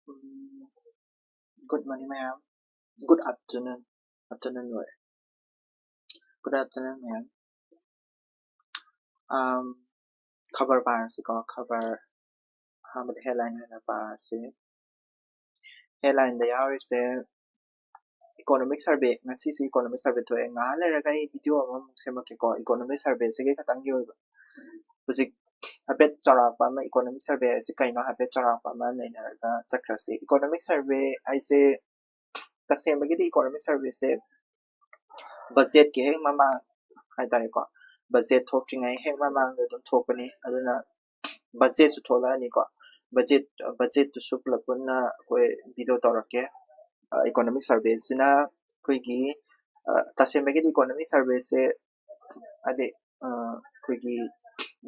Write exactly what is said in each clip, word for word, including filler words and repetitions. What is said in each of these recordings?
Good morning, ma'am. Good afternoon. Afternoon ꯑꯣꯏꯔꯦ. Good afternoon, ma'am. Um, ꯈꯕꯔ ꯄꯥꯔꯁꯤꯀꯣ. ꯈꯕꯔ ꯑꯍꯥꯟꯕꯗ headline ꯑꯣꯏꯅ ꯄꯥꯔꯁꯤ. Headlineꯗ ꯌꯥꯎꯔꯤꯁꯦ economic survey, ꯉꯁꯤꯁꯨ economic survey ꯊꯣꯛꯑꯦ꯫ ꯉꯥꯏꯍꯥꯛ ꯂꯩꯔꯒ ꯑꯩ video ꯑꯃꯃꯨꯛ ꯁꯦꯝꯃꯛꯀꯦꯀꯣ, economic surveyꯁꯤꯒꯤ ꯈꯛꯇꯪꯒꯤ ꯑꯣꯏꯕ꯫ ꯍꯧꯖꯤꯛ ꯍꯥꯏꯐꯦꯠ ꯆꯥꯎꯔꯥꯛꯄ ꯑꯃ, economic survey ꯍꯥꯏꯁꯦ ꯀꯩꯅꯣ ꯍꯥꯏꯐꯦꯠ ꯆꯥꯎꯔꯥꯛꯄ ꯑꯃ ꯅꯩꯅꯔꯒ ꯆꯠꯈ꯭ꯔꯁꯤ꯫ Economic survey ꯍꯥꯏꯁꯦ, ꯇꯁꯦꯡꯕꯒꯤꯗꯤ economic surveyꯁꯦ budgetꯀꯤ ꯍꯦꯛ ꯃꯃꯥꯡ ꯍꯥꯏꯇꯥꯔꯦꯀꯣ, budget ꯊꯣꯛꯇ꯭ꯔꯤꯉꯩ ꯍꯦꯛ ꯃꯃꯥꯡꯗ ꯑꯗꯨꯝ ꯊꯣꯛꯄꯅꯤ꯫ ꯑꯗꯨꯅ budgetꯁꯨ ꯊꯣꯛꯂꯛꯑꯅꯤꯀꯣ꯫ Budget, budgetꯇꯨꯁꯨ ꯄꯨꯂꯞ ꯄꯨꯟꯅ ꯑꯩꯈꯣꯏ video ꯇꯧꯔꯛꯀꯦ꯫ ꯑ, economic surveyꯁꯤꯅ ꯑꯩꯈꯣꯏꯒꯤ, ꯑ, ꯇꯁꯦꯡꯕꯒꯤꯗꯤ economic surveyꯁꯦ ꯍꯥꯏꯗꯤ, ꯑ, ꯑꯩꯈꯣꯏꯒꯤ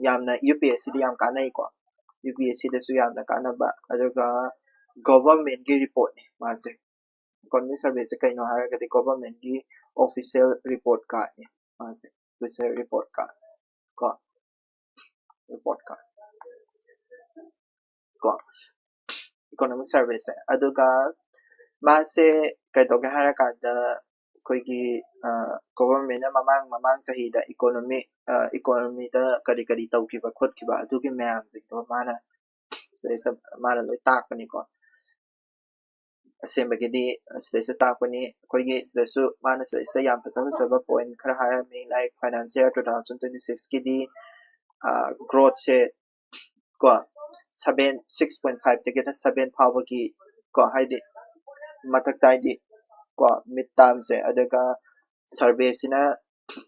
ꯌꯥꯝꯅ UPSCꯗ ꯌꯥꯝ ꯀꯥꯟꯅꯩꯀꯣ꯫ UPSCꯗꯁꯨ ꯌꯥꯝꯅ ꯀꯥꯟꯅꯕ, ꯑꯗꯨꯒ governmentꯀꯤ reportꯅꯤ ꯃꯥꯁꯦ꯫ Economic surveyꯁꯦ ꯀꯩꯅꯣ ꯍꯥꯏꯔꯒꯗꯤ governmentꯀꯤ official report cardꯅꯤ ꯃꯥꯁꯦ, official report card ꯀꯣ, report card ꯀꯣ, economic surveyꯁꯦ꯫ ꯑꯗꯨꯒ ꯃꯥꯁꯦ ꯀꯩꯗꯧꯒꯦ ꯍꯥꯏꯔꯀꯥꯟꯗ, ꯑꯩꯈꯣꯏꯒꯤ, ꯑ, governmentꯅ ꯃꯃꯥꯡ, ꯃꯃꯥꯡ ꯆꯍꯤꯗ economy, ꯑ, economyꯗ ꯀꯔꯤ ꯀꯔꯤ ꯇꯧꯈꯤꯕ ꯈꯣꯠꯈꯤꯕ ꯑꯗꯨꯒꯤ ꯃꯌꯥꯝꯁꯤꯡꯗꯣ ꯃꯥꯅ ꯁꯤꯗꯩꯁꯤꯗ ꯃꯥꯅ ꯂꯣꯏ ꯇꯥꯛꯄꯅꯤꯀꯣ꯫ ꯑꯁꯦꯡꯕꯒꯤꯗꯤ ꯁꯤꯗꯩꯁꯤꯗ ꯇꯥꯛꯄꯅꯤ꯫ ꯑꯩꯈꯣꯏꯒꯤ ꯁꯤꯗꯁꯨ ꯃꯥꯅ ꯁꯤꯗꯩꯁꯤꯗ ꯌꯥꯝ ꯐꯖ ꯐꯖꯕ point ꯈꯔ ꯍꯥꯏꯔꯝꯃꯤ, like financial year two thousand twenty sixꯀꯤꯗꯤ, ꯑ, growthꯁꯦ ꯀꯣ, seven, six point fiveꯇꯒꯤꯅ seven ꯐꯥꯎꯕꯒꯤ ꯀꯣ, ꯍꯥꯏꯗꯤ ꯃꯊꯛꯇ, ꯍꯥꯏꯗꯤ ꯀꯣ, mid termꯁꯦ꯫ ꯑꯗꯨꯒ surveyꯁꯤꯅ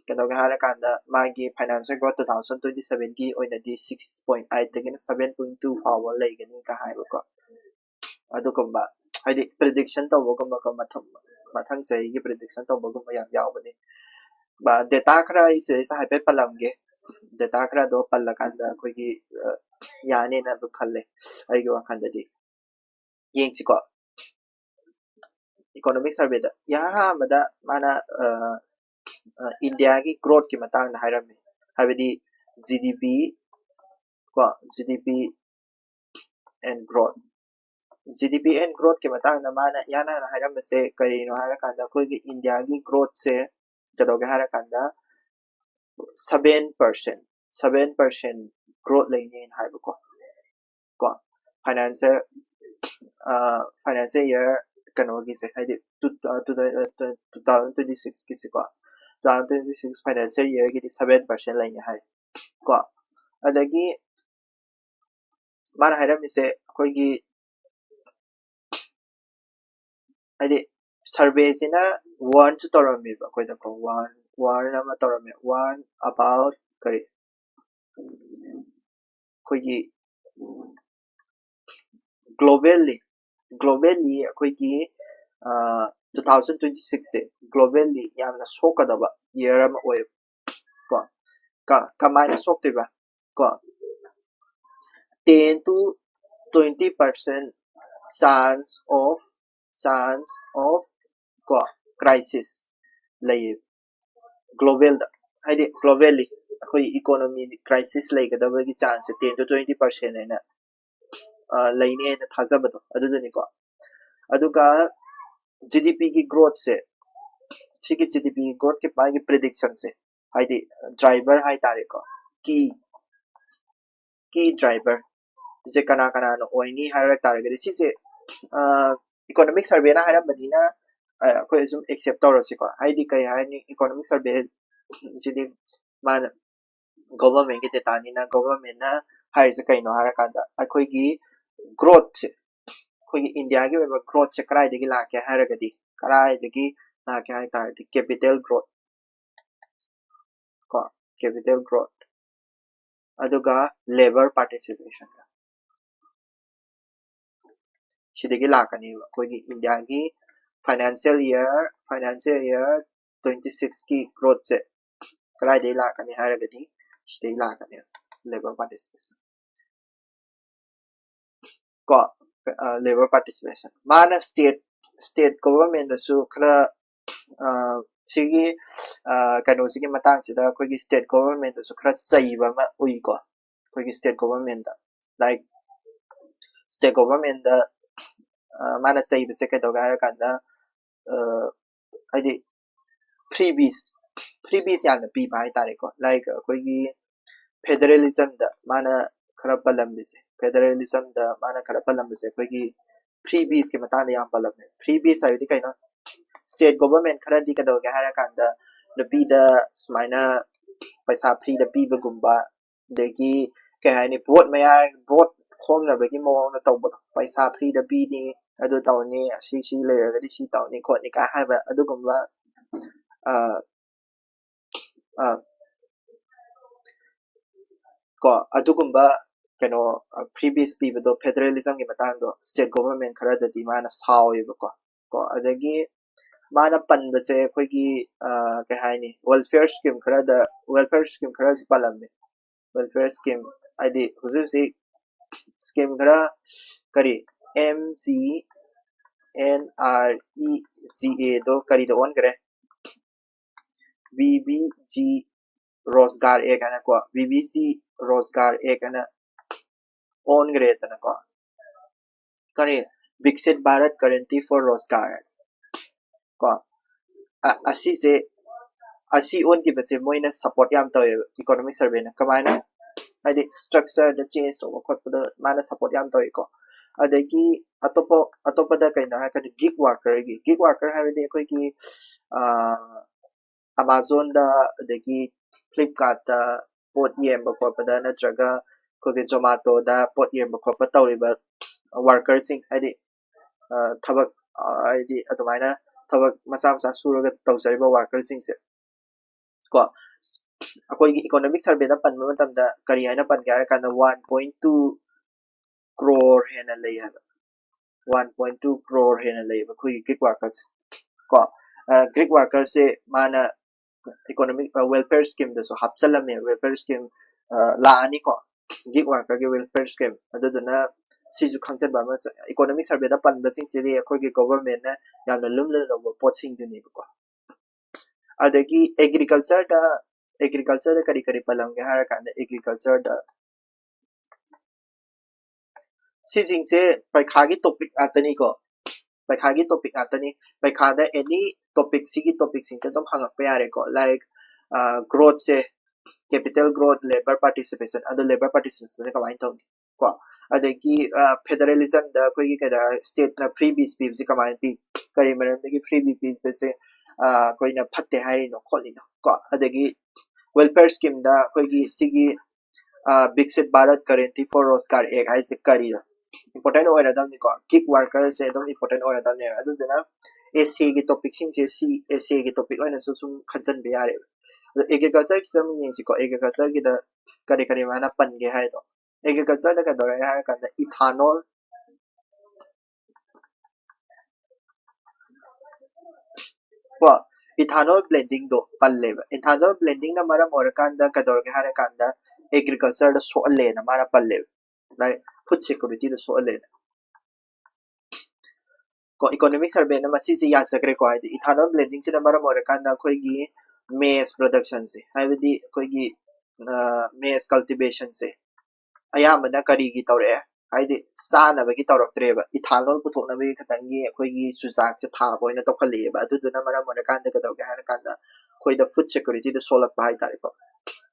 ꯀꯩꯗꯧꯒꯦ ꯍꯥꯏꯔꯀꯥꯟꯗ ꯃꯥꯒꯤ financial growth two thousand twenty sevenꯒꯤ ꯑꯣꯏꯅꯗꯤ six point eightꯇꯒꯤꯅ seven point two ꯐꯥꯎꯕ ꯂꯩꯒꯅꯤꯒ ꯍꯥꯏꯕꯀꯣ꯫ ꯑꯗꯨꯒꯨꯝꯕ ꯍꯥꯏꯗꯤ prediction ꯇꯧꯕꯒꯨꯝꯕꯀꯣ, ꯃꯊꯪ, ꯃꯊꯪ ꯆꯍꯤꯒꯤ prediction ꯇꯧꯕꯒꯨꯝꯕ ꯌꯥꯝ ꯌꯥꯎꯕꯅꯤ꯫ ꯕ-, data ꯈꯔ ꯑꯩ ꯁꯤꯗꯩꯁꯤꯗ ꯍꯥꯏꯐꯦꯠ ꯄꯜꯂꯝꯒꯦ꯫ Data ꯈꯔꯗꯣ ꯄꯜꯂꯀꯥꯟꯗ ꯑꯩꯈꯣꯏꯒꯤ, ꯑ, ꯌꯥꯅꯦꯅ ꯑꯗꯨꯝ ꯈꯜꯂꯦ ꯑꯩꯒꯤ ꯋꯥꯈꯜꯗꯗꯤ꯫ ꯌꯦꯡꯁꯤꯀꯣ꯫ Economic surveyꯗ ꯏꯍꯥꯟ ꯑꯍꯥꯟꯕꯗ ꯃꯥꯅ, ꯑ, ꯑ, Indiaꯒꯤ growthꯀꯤ ꯃꯇꯥꯡꯗ ꯍꯥꯏꯔꯝꯃꯤ꯫ ꯍꯥꯏꯕꯗꯤ GDP ꯀꯣ, GDP and growth꯫ G D P and growth ꯀꯤ ꯃꯇꯥꯡꯗ ꯃꯥꯅ ꯏꯍꯥꯟ ꯍꯥꯟꯅ ꯍꯥꯏꯔꯝꯕꯁꯦ ꯀꯔꯤꯅꯣ ꯍꯥꯏꯔꯀꯥꯟꯗ, ꯑꯩꯈꯣꯏꯒꯤ ꯏꯟꯗꯤꯌꯥꯒꯤ growth ꯁꯦ ꯀꯩꯗꯧꯒꯦ ꯍꯥꯏꯔꯀꯥꯟꯗ, seven percent, seven percent growth ꯂꯩꯅꯦꯅ ꯍꯥꯏꯕꯀꯣ꯫ ꯀꯣ, financial, financial year ꯀꯩꯅꯣꯒꯤꯁꯦ, ꯍꯥꯏꯗꯤ two, two thousand twenty six ꯀꯤꯁꯦꯀꯣ, two thousand twenty six financial year ꯒꯤꯗꯤ seven percent ꯂꯩꯅꯤ ꯍꯥꯏ꯫ ꯀꯣ, ꯑꯗꯒꯤ ꯃꯥꯅ ꯍꯥꯏꯔꯝꯃꯤꯁꯦ ꯑꯩꯈꯣꯏꯒꯤ, ꯍꯥꯏꯗꯤ survey ꯁꯤꯅ warn ꯁꯨ ꯇꯧꯔꯝꯃꯦꯕ ꯑꯩꯈꯣꯏꯗꯀꯣ, warn, warn ꯑꯃ ꯇꯧꯔꯝꯃꯦ, warn about ꯀꯔꯤ, ꯑꯩꯈꯣꯏꯒꯤ globally, globally ꯑꯩꯈꯣꯏꯒꯤ two thousand twenty six ꯁꯦ globally ꯌꯥꯝꯅ ꯁꯣꯛꯀꯗꯕ year ꯑꯃ ꯑꯣꯏꯌꯦꯕ꯫ ꯀꯣ, ꯀ-, ꯀꯃꯥꯏꯅ ꯁꯣꯛꯇꯣꯏꯕ? ꯀꯣ, ten to twenty percent chance of, chance of ꯀꯣ, crisis ꯂꯩꯌꯦ global ꯗ꯫ ꯍꯥꯏꯗꯤ globally ꯑꯩꯈꯣꯏ economy crisis ꯂꯩꯒꯗꯕꯒꯤ chance say ten to twenty percent ꯍꯥꯏꯅ, ꯑ, ꯂꯩꯅꯤ ꯍꯥꯏꯅ ꯊꯥꯖꯕꯗꯣ ꯑꯗꯨꯗꯨꯅꯤꯀꯣ꯫ ꯑꯗꯨꯒ G D P ꯒꯤ growth ꯁꯦ, ꯁꯤꯒꯤ G D P growth ꯀꯤ ꯃꯥꯒꯤ prediction ꯁꯦ, ꯍꯥꯏꯗꯤ driver ꯍꯥꯏꯇꯥꯔꯦꯀꯣ, key, key driver ꯁꯦ ꯀꯅꯥ ꯀꯅꯥꯅ ꯑꯣꯏꯅꯤ ꯍꯥꯏꯔ ꯇꯥꯔꯒꯗꯤ, ꯁꯤꯁꯦ, ꯑ, economic survey ꯅ ꯍꯥꯏꯔꯝꯕꯅꯤꯅ, ꯑ, ꯑꯩꯈꯣꯏ ꯑꯗꯨꯝ accept ꯇꯧꯔꯁꯤꯀꯣ꯫ ꯍꯥꯏꯗꯤ ꯀꯩ ꯍꯥꯏꯅꯤ, economic survey ꯁꯤꯗꯤ ꯃꯥꯅ government ꯀꯤ data ꯅꯤꯅ, government ꯅ ꯍꯥꯏꯔꯤꯁꯦ ꯀꯩꯅꯣ ꯍꯥꯏꯔꯀꯥꯟꯗ, ꯑꯩꯈꯣꯏꯒꯤ growth ꯁꯦ, ꯑꯩꯈꯣꯏꯒꯤ ꯏꯟꯗꯤꯌꯥꯒꯤ ꯑꯣꯏꯕ growth ꯁꯦ ꯀꯗꯥꯏꯗꯒꯤ ꯂꯥꯛꯀꯦ ꯍꯥꯏꯔꯒꯗꯤ, ꯀꯗꯥꯏꯗꯒꯤ ꯂꯥꯛꯀꯦ ꯍꯥꯏ ꯇꯥꯔꯗꯤ, capital growth ꯀꯣ, capital growth, ꯑꯗꯨꯒ labour participation, ꯁꯤꯗꯒꯤ ꯂꯥꯛꯀꯅꯦꯕ ꯑꯩꯈꯣꯏꯒꯤ ꯏꯟꯗꯤꯌꯥꯒꯤ financial year, financial year twenty six ꯀꯤ growth ꯁꯦ꯫ ꯀꯗꯥꯏꯗꯒꯤ ꯂꯥꯛꯀꯅꯤ ꯍꯥꯏꯔꯒꯗꯤ ꯁꯤꯗꯒꯤ ꯂꯥꯛꯀꯅꯦꯕ, labour participation ꯀꯣ, ꯑ, labour participation꯫ ꯃꯥꯅ state, state government ꯗꯁꯨ ꯈꯔ, ꯑ, ꯁꯤꯒꯤ, ꯑ, ꯀꯩꯅꯣꯁꯤꯒꯤ ꯃꯇꯥꯡꯁꯤꯗ ꯑꯩꯈꯣꯏꯒꯤ state government ꯗꯁꯨ ꯈꯔ ꯆꯩꯕ ꯑꯃ ꯎꯏꯀꯣ꯫ ꯑꯩꯈꯣꯏꯒꯤ state government ꯗ, like, state government ꯗ ꯃꯥꯅ ꯆꯩꯕꯁꯦ ꯀꯩꯗꯧꯒꯦ ꯍꯥꯏꯔꯀꯥꯟꯗ, ꯍꯥꯏꯗꯤ, freebies, freebies ꯌꯥꯝꯅ ꯄꯤꯕ ꯍꯥꯏꯇꯥꯔꯦꯀꯣ꯫ Like, ꯑꯩꯈꯣꯏꯒꯤ federalismꯗ ꯃꯥꯅ ꯈꯔ ꯄꯜꯂꯝꯃꯤꯁꯦ, federalismꯗ ꯃꯥꯅ ꯈꯔ ꯄꯜꯂꯝꯕꯁꯦ ꯑꯩꯈꯣꯏꯒꯤ freebiesꯀꯤ ꯃꯇꯥꯡꯗ ꯌꯥꯝ ꯄꯜꯂꯝꯃꯦ꯫ Freebies ꯍꯥꯏꯕꯗꯤ ꯀꯩꯅꯣ? State government ꯈꯔꯗꯤ ꯀꯩꯗꯧꯒꯦ ꯍꯥꯏꯔꯀꯥꯟꯗ, ꯅꯨꯄꯤꯗ ꯁꯨꯃꯥꯏꯅ ꯄꯩꯁꯥ freeꯗ ꯄꯤꯕꯒꯨꯝꯕ, ꯑꯗꯒꯤ, ꯀꯩ ꯍꯥꯏꯅꯤ, vote ꯃꯌꯥ, vote ꯈꯣꯝꯅꯕꯒꯤ ꯃꯑꯣꯡꯗ ꯇꯧꯕꯗꯣ, ꯄꯩꯁꯥ freeꯗ ꯄꯤꯅꯤ, ꯑꯗꯨ ꯇꯧꯅꯤ, ꯑꯁꯤ ꯁꯤ ꯂꯩꯔꯒꯗꯤ ꯁꯤ ꯇꯧꯅꯤ ꯈꯣꯠꯅꯤ ꯀꯥꯏ ꯍꯥꯏꯕ ꯑꯗꯨꯒꯨꯝꯕ, ꯑ, ꯑ, ꯀꯣ, ꯑꯗꯨꯒꯨꯝꯕ ꯀꯩꯅꯣ, freebies ꯄꯤꯕꯗꯣ, federalismꯒꯤ ꯃꯇꯥꯡꯗꯣ state government ꯈꯔꯗꯗꯤ ꯃꯥꯅ ꯁꯥꯎꯋꯦꯕꯀꯣ꯫ ꯀꯣ, ꯑꯗꯒꯤ ꯃꯥꯅ ꯄꯟꯕꯁꯦ ꯑꯩꯈꯣꯏꯒꯤ, ꯑ, ꯀꯩ ꯍꯥꯏꯅꯤ, welfare scheme ꯈꯔꯗ, welfare scheme ꯈꯔꯁꯨ ꯄꯜꯂꯝꯃꯦ꯫ Welfare scheme ꯍꯥꯏꯗꯤ ꯍꯧꯖꯤꯛ ꯍꯧꯖꯤꯛ scheme ꯈꯔ, ꯀꯔꯤ, M G N R E G Aꯗꯣ ꯀꯔꯤꯗ ꯑꯣꯟꯈ꯭ꯔꯦ? V B G Rozgar Act ꯍꯥꯏꯅꯀꯣ, V B G Rozgar Act ꯍꯥꯏꯅ ꯑꯣꯟꯈ꯭ꯔꯦꯗꯅꯀꯣ꯫ ꯀꯔꯤ, Viksit Bharat Guarantee for Rozgar ꯀꯣ, ꯑ-, ꯑꯁꯤꯁꯦ, ꯑꯁꯤ ꯑꯣꯟꯈꯤꯕꯁꯦ ꯃꯣꯏꯅ support ꯌꯥꯝ ꯇꯧꯋꯦꯕ, economic surveyꯅ꯫ ꯀꯃꯥꯏꯅ? ꯍꯥꯏꯗꯤ, structureꯗ change ꯇꯧꯕ ꯈꯣꯠꯄꯗ ꯃꯥꯅ support ꯌꯥꯝ ꯇꯧꯋꯤꯀꯣ꯫ ꯑꯗꯒꯤ ꯑꯇꯣꯞꯄ, ꯑꯇꯣꯞꯄꯗ ꯀꯩꯅꯣ ꯍꯥꯏꯔꯀꯥꯟꯗ gig workerꯒꯤ, gig worker ꯍꯥꯏꯕꯗꯤ ꯑꯩꯈꯣꯏꯒꯤ, ꯑ, Amazonꯗ, ꯑꯗꯒꯤ Flipkartꯇ ꯄꯣꯠ ꯌꯦꯡꯕ ꯈꯣꯠꯄꯗ, ꯅꯠꯇ꯭ꯔꯒ ꯑꯩꯈꯣꯏꯒꯤ Zomatoꯗ ꯄꯣꯠ ꯌꯦꯡꯕ ꯈꯣꯠꯄ ꯇꯧꯔꯤꯕ workerꯁꯤꯡ, ꯍꯥꯏꯗꯤ, ꯑ, ꯊꯕꯛ, ꯑ, ꯍꯥꯏꯗꯤ ꯑꯗꯨꯃꯥꯏꯅ ꯊꯕꯛ ꯃꯆꯥ ꯃꯆꯥ ꯁꯨꯔꯒ ꯇꯧꯖꯔꯤꯕ workerꯁꯤꯡꯁꯦ ꯀꯣ, ꯑꯩꯈꯣꯏꯒꯤ economic surveyꯗ ꯄꯟꯕ ꯃꯇꯝꯗ ꯀꯔꯤ ꯍꯥꯏꯅ ꯄꯟꯒꯦ ꯍꯥꯏꯔ ꯀꯥꯟꯗ, one point two crore ꯍꯦꯟꯅ ꯂꯩ ꯍꯥꯏꯕ, one point two crore ꯍꯦꯟꯅ ꯂꯩꯌꯦꯕ ꯑꯩꯈꯣꯏꯒꯤ gig workerꯁꯦ ꯀꯣ꯫ ꯑ, gig workerꯁꯦ ꯃꯥꯅ economic, ꯑ, welfare schemeꯗꯁꯨ ꯍꯥꯞꯆꯜꯂꯝꯃꯦ, welfare scheme, ꯑ, ꯂꯥꯛꯑꯅꯤꯀꯣ, gig workerꯒꯤ welfare scheme꯫ ꯑꯗꯨꯗꯨꯅ ꯁꯤꯁꯨ ꯈꯪꯖꯟꯕ ꯑꯃ ꯆꯪꯉꯦ꯫ Economic surveyꯗ ꯄꯟꯕꯁꯤꯡꯁꯤꯗꯤ ꯑꯩꯈꯣꯏꯒꯤ governmentꯅ ꯌꯥꯝꯅ ꯂꯨꯝꯅ ꯂꯧꯕ ꯄꯣꯠꯁꯤꯡꯗꯨꯅꯦꯕꯀꯣ꯫ ꯑꯗꯒꯤ agricultureꯗ, agricultureꯗ ꯀꯔꯤ ꯀꯔꯤ ꯄꯜꯂꯝꯒꯦ ꯍꯥꯏꯔ ꯀꯥꯟꯗ, agricultureꯗ ꯁꯤꯁꯤꯡꯁꯦ ꯄꯩꯈꯥꯒꯤ ꯇꯣꯄꯤꯛ ꯉꯥꯛꯇꯅꯤꯀꯣ꯫ ꯄꯩꯈꯥꯒꯤ ꯇꯣꯄꯤꯛ ꯉꯥꯛꯇꯅꯤ꯫ ꯄꯩꯈꯥꯗ ꯑꯦꯅꯤ ꯇꯣꯄꯤꯛ, ꯁꯤꯒꯤ ꯇꯣꯄꯤꯛꯁꯤꯡꯁꯦ ꯑꯗꯨꯝ ꯍꯪꯉꯛꯄ ꯌꯥꯔꯦꯀꯣ꯫ ꯂꯥꯏꯛ, ꯒ꯭ꯔꯣꯠꯁꯦ, ꯀꯦꯄꯤꯇꯦꯜ ꯒ꯭ꯔꯣꯠ, ꯂꯦꯕꯔ ꯄꯥꯔꯇꯤꯁꯤꯄꯦꯁꯟ, ꯑꯗꯣ ꯂꯦꯕꯔ ꯄꯥꯔꯇꯤꯁꯤꯄꯦꯁꯟ ꯀꯃꯥꯏꯅ ꯇꯧꯅꯤ ꯀꯣ? ꯑꯗꯒꯤ ꯐꯦꯗꯔꯦꯂꯤꯖꯝꯗ ꯑꯩꯈꯣꯏꯒꯤ ꯀꯩꯗꯧꯔꯦ, ꯁ꯭ꯇꯦꯠꯅ ꯐ꯭ꯔꯤ ꯕꯤꯁ ꯄꯤꯕꯁꯤ ꯀꯃꯥꯏꯅ ꯄꯤ? ꯀꯔꯤ ꯃꯔꯝꯗꯒꯤ ꯐ꯭ꯔꯤ ꯕꯤꯁ ꯄꯤꯕꯁꯦ ꯑꯩꯈꯣꯏꯅ ꯐꯠꯇꯦ ꯍꯥꯏꯔꯤꯅꯣ ꯈꯣꯠꯂꯤꯅꯣ ꯀꯣ? ꯑꯗꯒꯤ ꯋꯦꯜꯐꯤꯌꯔ ꯁ꯭ꯀꯤꯝꯗ ꯑꯩꯈꯣꯏꯒꯤ ꯁꯤꯒꯤ ꯕꯤꯛꯁꯤꯠ ꯚꯥꯔꯠ ꯒꯥꯔꯦꯟꯇꯤ ꯐꯣꯔ ꯔꯣꯖꯒꯥꯔ ꯑꯦꯛ ꯍꯥꯏꯁꯦ ꯀꯔꯤꯅꯣ? ꯏꯝꯄꯣꯔꯇꯦꯟ ꯑꯣꯏꯔꯗꯕꯅꯤꯀꯣ꯫ ꯒꯤꯒ ꯋꯥꯔꯀꯔꯁꯦ ꯑꯗꯨꯝ ꯏꯝꯄꯣꯔꯇꯦꯟ ꯑꯣꯏꯔꯗꯕꯅꯦꯕ꯫ ꯑꯗꯨꯗꯨꯅ ꯑꯦꯁ ꯑꯦꯒꯤ ꯇꯣꯄꯤꯛꯁꯤꯡꯁꯦ ꯁꯤ ꯑꯦꯁ ꯑꯦꯒꯤ ꯇꯣꯄꯤꯛ ꯑꯣꯏꯅꯁꯨ ꯁꯨꯝ ꯈꯟꯖꯟꯕ ꯌꯥꯔꯦꯕ꯫ ꯑꯗꯣ ꯑꯦꯒ꯭ꯔꯤꯀꯜꯆꯔꯒꯤꯁꯤꯗ ꯑꯃꯨꯛ ꯌꯦꯡꯁꯤꯀꯣ꯫ ꯑꯦꯒ꯭ꯔꯤꯀꯜꯆꯔꯒꯤꯗ ꯀꯔꯤ ꯀꯔꯤ ꯃꯥꯅ ꯄꯟꯒꯦ ꯍꯥꯏꯗꯣ꯫ ꯑꯦꯒ꯭ꯔꯤꯀꯜꯆꯔꯗ ꯀꯩꯗꯧꯔꯦ ꯍꯥꯏꯔ ꯀꯥꯟꯗ ꯏꯊꯥꯅꯣꯜ ꯀꯣ, ꯏꯊꯥꯅꯣꯜ ꯕ꯭ꯂꯦꯟꯗꯤꯡꯗꯣ ꯄꯜꯂꯦꯕ꯫ ꯏꯊꯥꯅꯣꯜ ꯕ꯭ꯂꯦꯟꯗꯤꯡꯅ ꯃꯔꯝ ꯑꯣꯏꯔꯀꯥꯟꯗ ꯀꯩꯗꯧꯔꯒꯦ ꯍꯥꯏꯔ ꯀꯥꯟꯗ ꯑꯦꯒ꯭ꯔꯤꯀꯜꯆꯔꯗ ꯁꯣꯛꯍꯜꯂꯦꯅ ꯃꯥꯅ ꯄꯜꯂꯦꯕ꯫ Like, food ꯁꯦꯀ꯭ꯌꯨꯔꯤꯇꯤꯗ ꯁꯣꯛꯍꯜꯂꯦꯅ꯫ ꯀꯣ, ꯏꯀꯣꯅꯣꯃꯤꯛ ꯁꯔꯚꯦꯅ ꯃꯁꯤꯁꯦ ꯌꯥꯖꯈ꯭ꯔꯦꯀꯣ꯫ ꯍꯥꯏꯗꯤ ꯏꯊꯥꯅꯣꯜ ꯕ꯭ꯂꯦꯟꯗꯤꯡꯁꯤꯅ ꯃꯔꯝ ꯑꯣꯏꯔꯀꯥꯟꯗ ꯑꯩꯈꯣꯏꯒꯤ ꯃꯦꯁ ꯄ꯭ꯔꯗꯛꯁꯟꯁꯦ, ꯍꯥꯏꯕꯗꯤ ꯑꯩꯈꯣꯏꯒꯤ ꯃꯦꯁ ꯀꯜꯇꯤꯚꯦꯁꯟꯁꯦ ꯑꯌꯥꯝꯕꯅ ꯀꯔꯤꯒꯤ ꯇꯧꯔꯛꯑꯦ? ꯍꯥꯏꯗꯤ ꯆꯥꯅꯕꯒꯤ ꯇꯧꯔꯛꯇ꯭ꯔꯦꯕ, ꯏꯊꯥꯅꯣꯜ ꯄꯨꯊꯣꯛꯅꯕꯒꯤ ꯈꯇꯪꯒꯤ ꯑꯩꯈꯣꯏꯒꯤ ꯆꯨꯖꯥꯛꯁꯦ ꯊꯥꯕ ꯑꯣꯏꯅ ꯇꯧꯈꯠꯂꯛꯑꯦꯕ꯫ ꯑꯗꯨꯗꯨꯅ ꯃꯔꯝ ꯑꯣꯏꯔꯀꯥꯟꯗ ꯀꯩꯗꯧꯒꯦ ꯍꯥꯏꯔꯀꯥꯟꯗ ꯑꯩꯈꯣꯏꯗ ꯐꯨꯗ ꯁꯦꯀ꯭ꯌꯨꯔꯤꯇꯤꯗ ꯁꯣꯜꯂꯛꯄ ꯍꯥꯏꯇꯥꯔꯦꯀꯣ꯫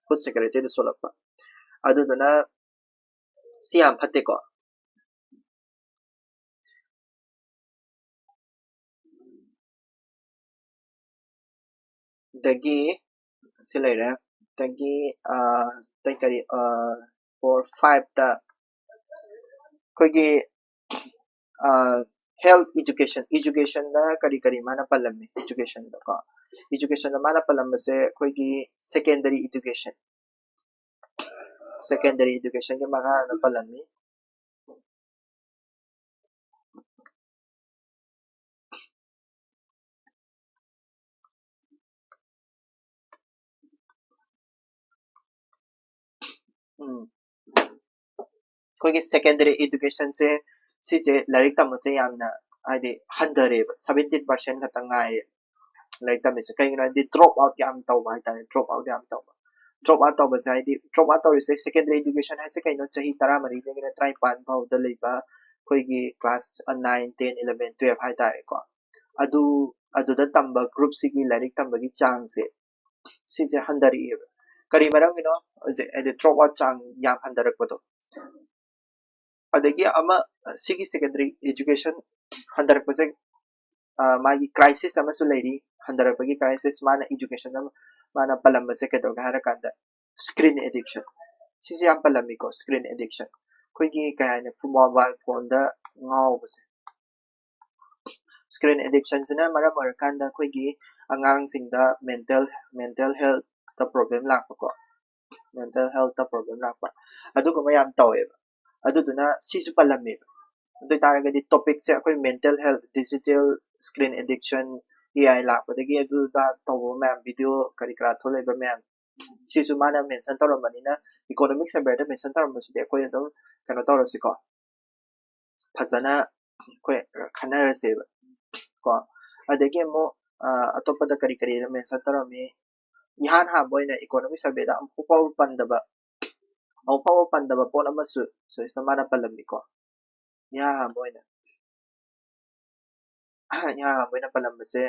ꯐꯨꯗ ꯁꯦꯀ꯭ꯌꯨꯔꯤꯇꯤꯗ ꯁꯣꯜꯂꯛꯄ꯫ ꯑꯗꯨꯗꯨꯅ ꯁꯤ ꯌꯥꯝ ꯐꯠꯇꯦꯀꯣ꯫ ꯑꯗꯒꯤ ꯁꯤ ꯂꯩꯔꯦ꯫ ꯑꯗꯒꯤ ꯑꯇꯩ ꯀꯔꯤ, ꯐꯣꯔ ꯐꯥꯏꯚꯇ ꯑꯩꯈꯣꯏꯒꯤ ꯍꯦꯜꯊ ꯏꯗꯨꯀꯦꯁꯟ, ꯏꯗꯨꯀꯦꯁꯟꯗ ꯀꯔꯤ ꯀꯔꯤ ꯃꯥꯅ ꯄꯜꯂꯝꯃꯤ? ꯏꯗꯨꯀꯦꯁꯟꯗꯀꯣ, ꯏꯗꯨꯀꯦꯁꯟꯗ ꯃꯥꯅ ꯄꯜꯂꯝꯕꯁꯦ ꯑꯩꯈꯣꯏꯒꯤ ꯁꯦꯀꯦꯟꯗꯔꯤ ꯏꯗꯨꯀꯦꯁꯟ, ꯁꯦꯀꯦꯟꯗꯔꯤ ꯏꯗꯨꯀꯦꯁꯟꯒꯤ ꯃꯈꯥꯗ ꯄꯜꯂꯝꯃꯤ꯫ ꯎꯝ꯫ ꯑꯩꯈꯣꯏꯒꯤ ꯁꯦꯀꯦꯟꯗꯔꯤ ꯏꯗꯨꯀꯦꯁꯟꯁꯦ, ꯁꯤꯁꯦ ꯂꯥꯏꯔꯤꯛ ꯇꯝꯕꯁꯦ ꯌꯥꯝꯅ, ꯍꯥꯏꯗꯤ, ꯍꯟꯊꯔꯦꯕ, ꯁꯚꯦꯟꯇꯤꯟ ꯄꯥꯔꯁꯦꯟ ꯈꯛꯇ ꯉꯥꯏꯔꯦ ꯂꯥꯏꯔꯤꯛ ꯇꯝꯃꯤꯁꯦ꯫ ꯀꯩꯒꯤꯅꯣ ꯍꯥꯏꯗꯤ ꯗ꯭ꯔꯣꯞ ꯑꯥꯎꯠ ꯌꯥꯝ ꯇꯧꯕ ꯍꯥꯏꯇꯥꯔꯦ, ꯗ꯭ꯔꯣꯞ ꯑꯥꯎꯠ ꯌꯥꯝ ꯇꯧꯕ꯫ drop out ꯇꯧꯕꯁꯦ, ꯍꯥꯏꯗꯤ drop out ꯇꯧꯔꯤꯁꯦ secondary education ꯍꯥꯏꯁꯦ ꯀꯩꯅꯣ, ꯆꯍꯤ ꯇꯔꯥꯃꯔꯤꯗꯒꯤꯅ ꯇꯔꯥꯅꯤꯄꯥꯟ ꯐꯥꯎꯗ ꯂꯩꯕ ꯑꯩꯈꯣꯏꯒꯤ class nine, ten, eleven, twelve ꯍꯥꯏꯇꯥꯔꯦꯀꯣ꯫ ꯑꯗꯨ, ꯑꯗꯨꯗ ꯇꯝꯕ group ꯁꯤꯒꯤ ꯂꯥꯏꯔꯤꯛ ꯇꯝꯕꯒꯤ ꯆꯥꯡꯁꯦ, ꯁꯤꯁꯦ ꯍꯟꯊꯔꯛꯑꯦꯕ꯫ ꯀꯔꯤ ꯃꯔꯝꯒꯤꯅꯣ? ꯍꯧꯖꯤꯛ ꯍꯥꯏꯗꯤ drop out ꯆꯥꯡ ꯌꯥꯝ ꯍꯟꯊꯔꯛꯄꯗꯣ꯫ ꯑꯗꯒꯤ ꯑꯃ, ꯁꯤꯒꯤ secondary education ꯍꯟꯊꯔꯛꯄꯁꯦ, ꯑ, ꯃꯥꯒꯤ crisis ꯑꯃꯁꯨ ꯂꯩꯔꯤ꯫ ꯍꯟꯊꯔꯛꯄꯒꯤ crisis, ꯃꯥꯅ education ꯑꯃ, ꯃꯥꯅ ꯄꯜꯂꯝꯕꯁꯦ ꯀꯩꯗꯧꯒꯦ ꯍꯥꯏꯔꯀꯥꯟꯗ, screen addiction꯫ ꯁꯤꯁꯦ ꯌꯥꯝ ꯄꯜꯂꯝꯃꯤꯀꯣ, screen addiction꯫ ꯑꯩꯈꯣꯏꯒꯤ ꯀꯩ ꯍꯥꯏꯅꯤ, mobile phone ꯗ ꯉꯥꯎꯕꯁꯦ꯫ Screen addiction ꯁꯤꯅ ꯃꯔꯝ ꯑꯣꯏꯔꯀꯥꯟꯗ ꯑꯩꯈꯣꯏꯒꯤ ꯑꯉꯥꯡꯁꯤꯡꯗ mental, mental health ꯇ problem ꯂꯥꯛꯄꯀꯣ, mental health ꯇ problem ꯂꯥꯛꯄ, ꯑꯗꯨꯒꯨꯝꯕ ꯌꯥꯝ ꯇꯧꯋꯦꯕ꯫ ꯑꯗꯨꯗꯨꯅ ꯁꯤꯁꯨ ꯄꯜꯂꯝꯃꯦꯕ꯫ ꯑꯗꯨ ꯑꯣꯏꯇꯥꯔꯒꯗꯤ topic ꯁꯦ ꯑꯩꯈꯣꯏ mental health, digital screen addiction, A I ꯂꯥꯛꯄꯗꯒꯤ ꯑꯗꯨꯗ ꯇꯧꯕ ꯃꯌꯥꯝ, video ꯀꯔꯤ ꯀꯔꯥ ꯊꯣꯛꯂꯛꯏꯕ ꯃꯌꯥꯝ, ꯁꯤꯁꯨ ꯃꯥꯅ mention ꯇꯧꯔꯝꯕꯅꯤꯅ, economic survey ꯗ mention ꯇꯧꯔꯝꯕꯁꯤꯗꯤ ꯑꯩꯈꯣꯏ ꯑꯗꯨꯝ ꯀꯩꯅꯣ ꯇꯧꯔꯁꯤꯀꯣ, ꯐꯖꯅ ꯑꯩꯈꯣꯏ ꯈꯟꯅꯔꯁꯦꯕ ꯀꯣ꯫ ꯑꯗꯒꯤ ꯑꯃꯨꯛ, ꯑ, ꯑꯇꯣꯞꯄꯗ ꯀꯔꯤ ꯀꯔꯤ mention ꯇꯧꯔꯝꯃꯤ? ꯏꯍꯥꯟ ꯍꯥꯟꯕ ꯑꯣꯏꯅ economic survey ꯗ ꯑꯃꯨꯛ ꯐꯥꯎꯕ ꯄꯟꯗꯕ, ꯑꯃꯨꯛ ꯐꯥꯎꯕ ꯄꯟꯗꯕ ꯄꯣꯠ ꯑꯃꯁꯨ ꯁꯤꯗꯩꯁꯤꯗ ꯃꯥꯅ ꯄꯜꯂꯝꯃꯤꯀꯣ꯫ ꯏꯍꯥꯟ ꯍꯥꯟꯕ ꯑꯣꯏꯅ, ꯏꯍꯥꯟ ꯍꯥꯟꯕ ꯑꯣꯏꯅ ꯄꯜꯂꯝꯕꯁꯦ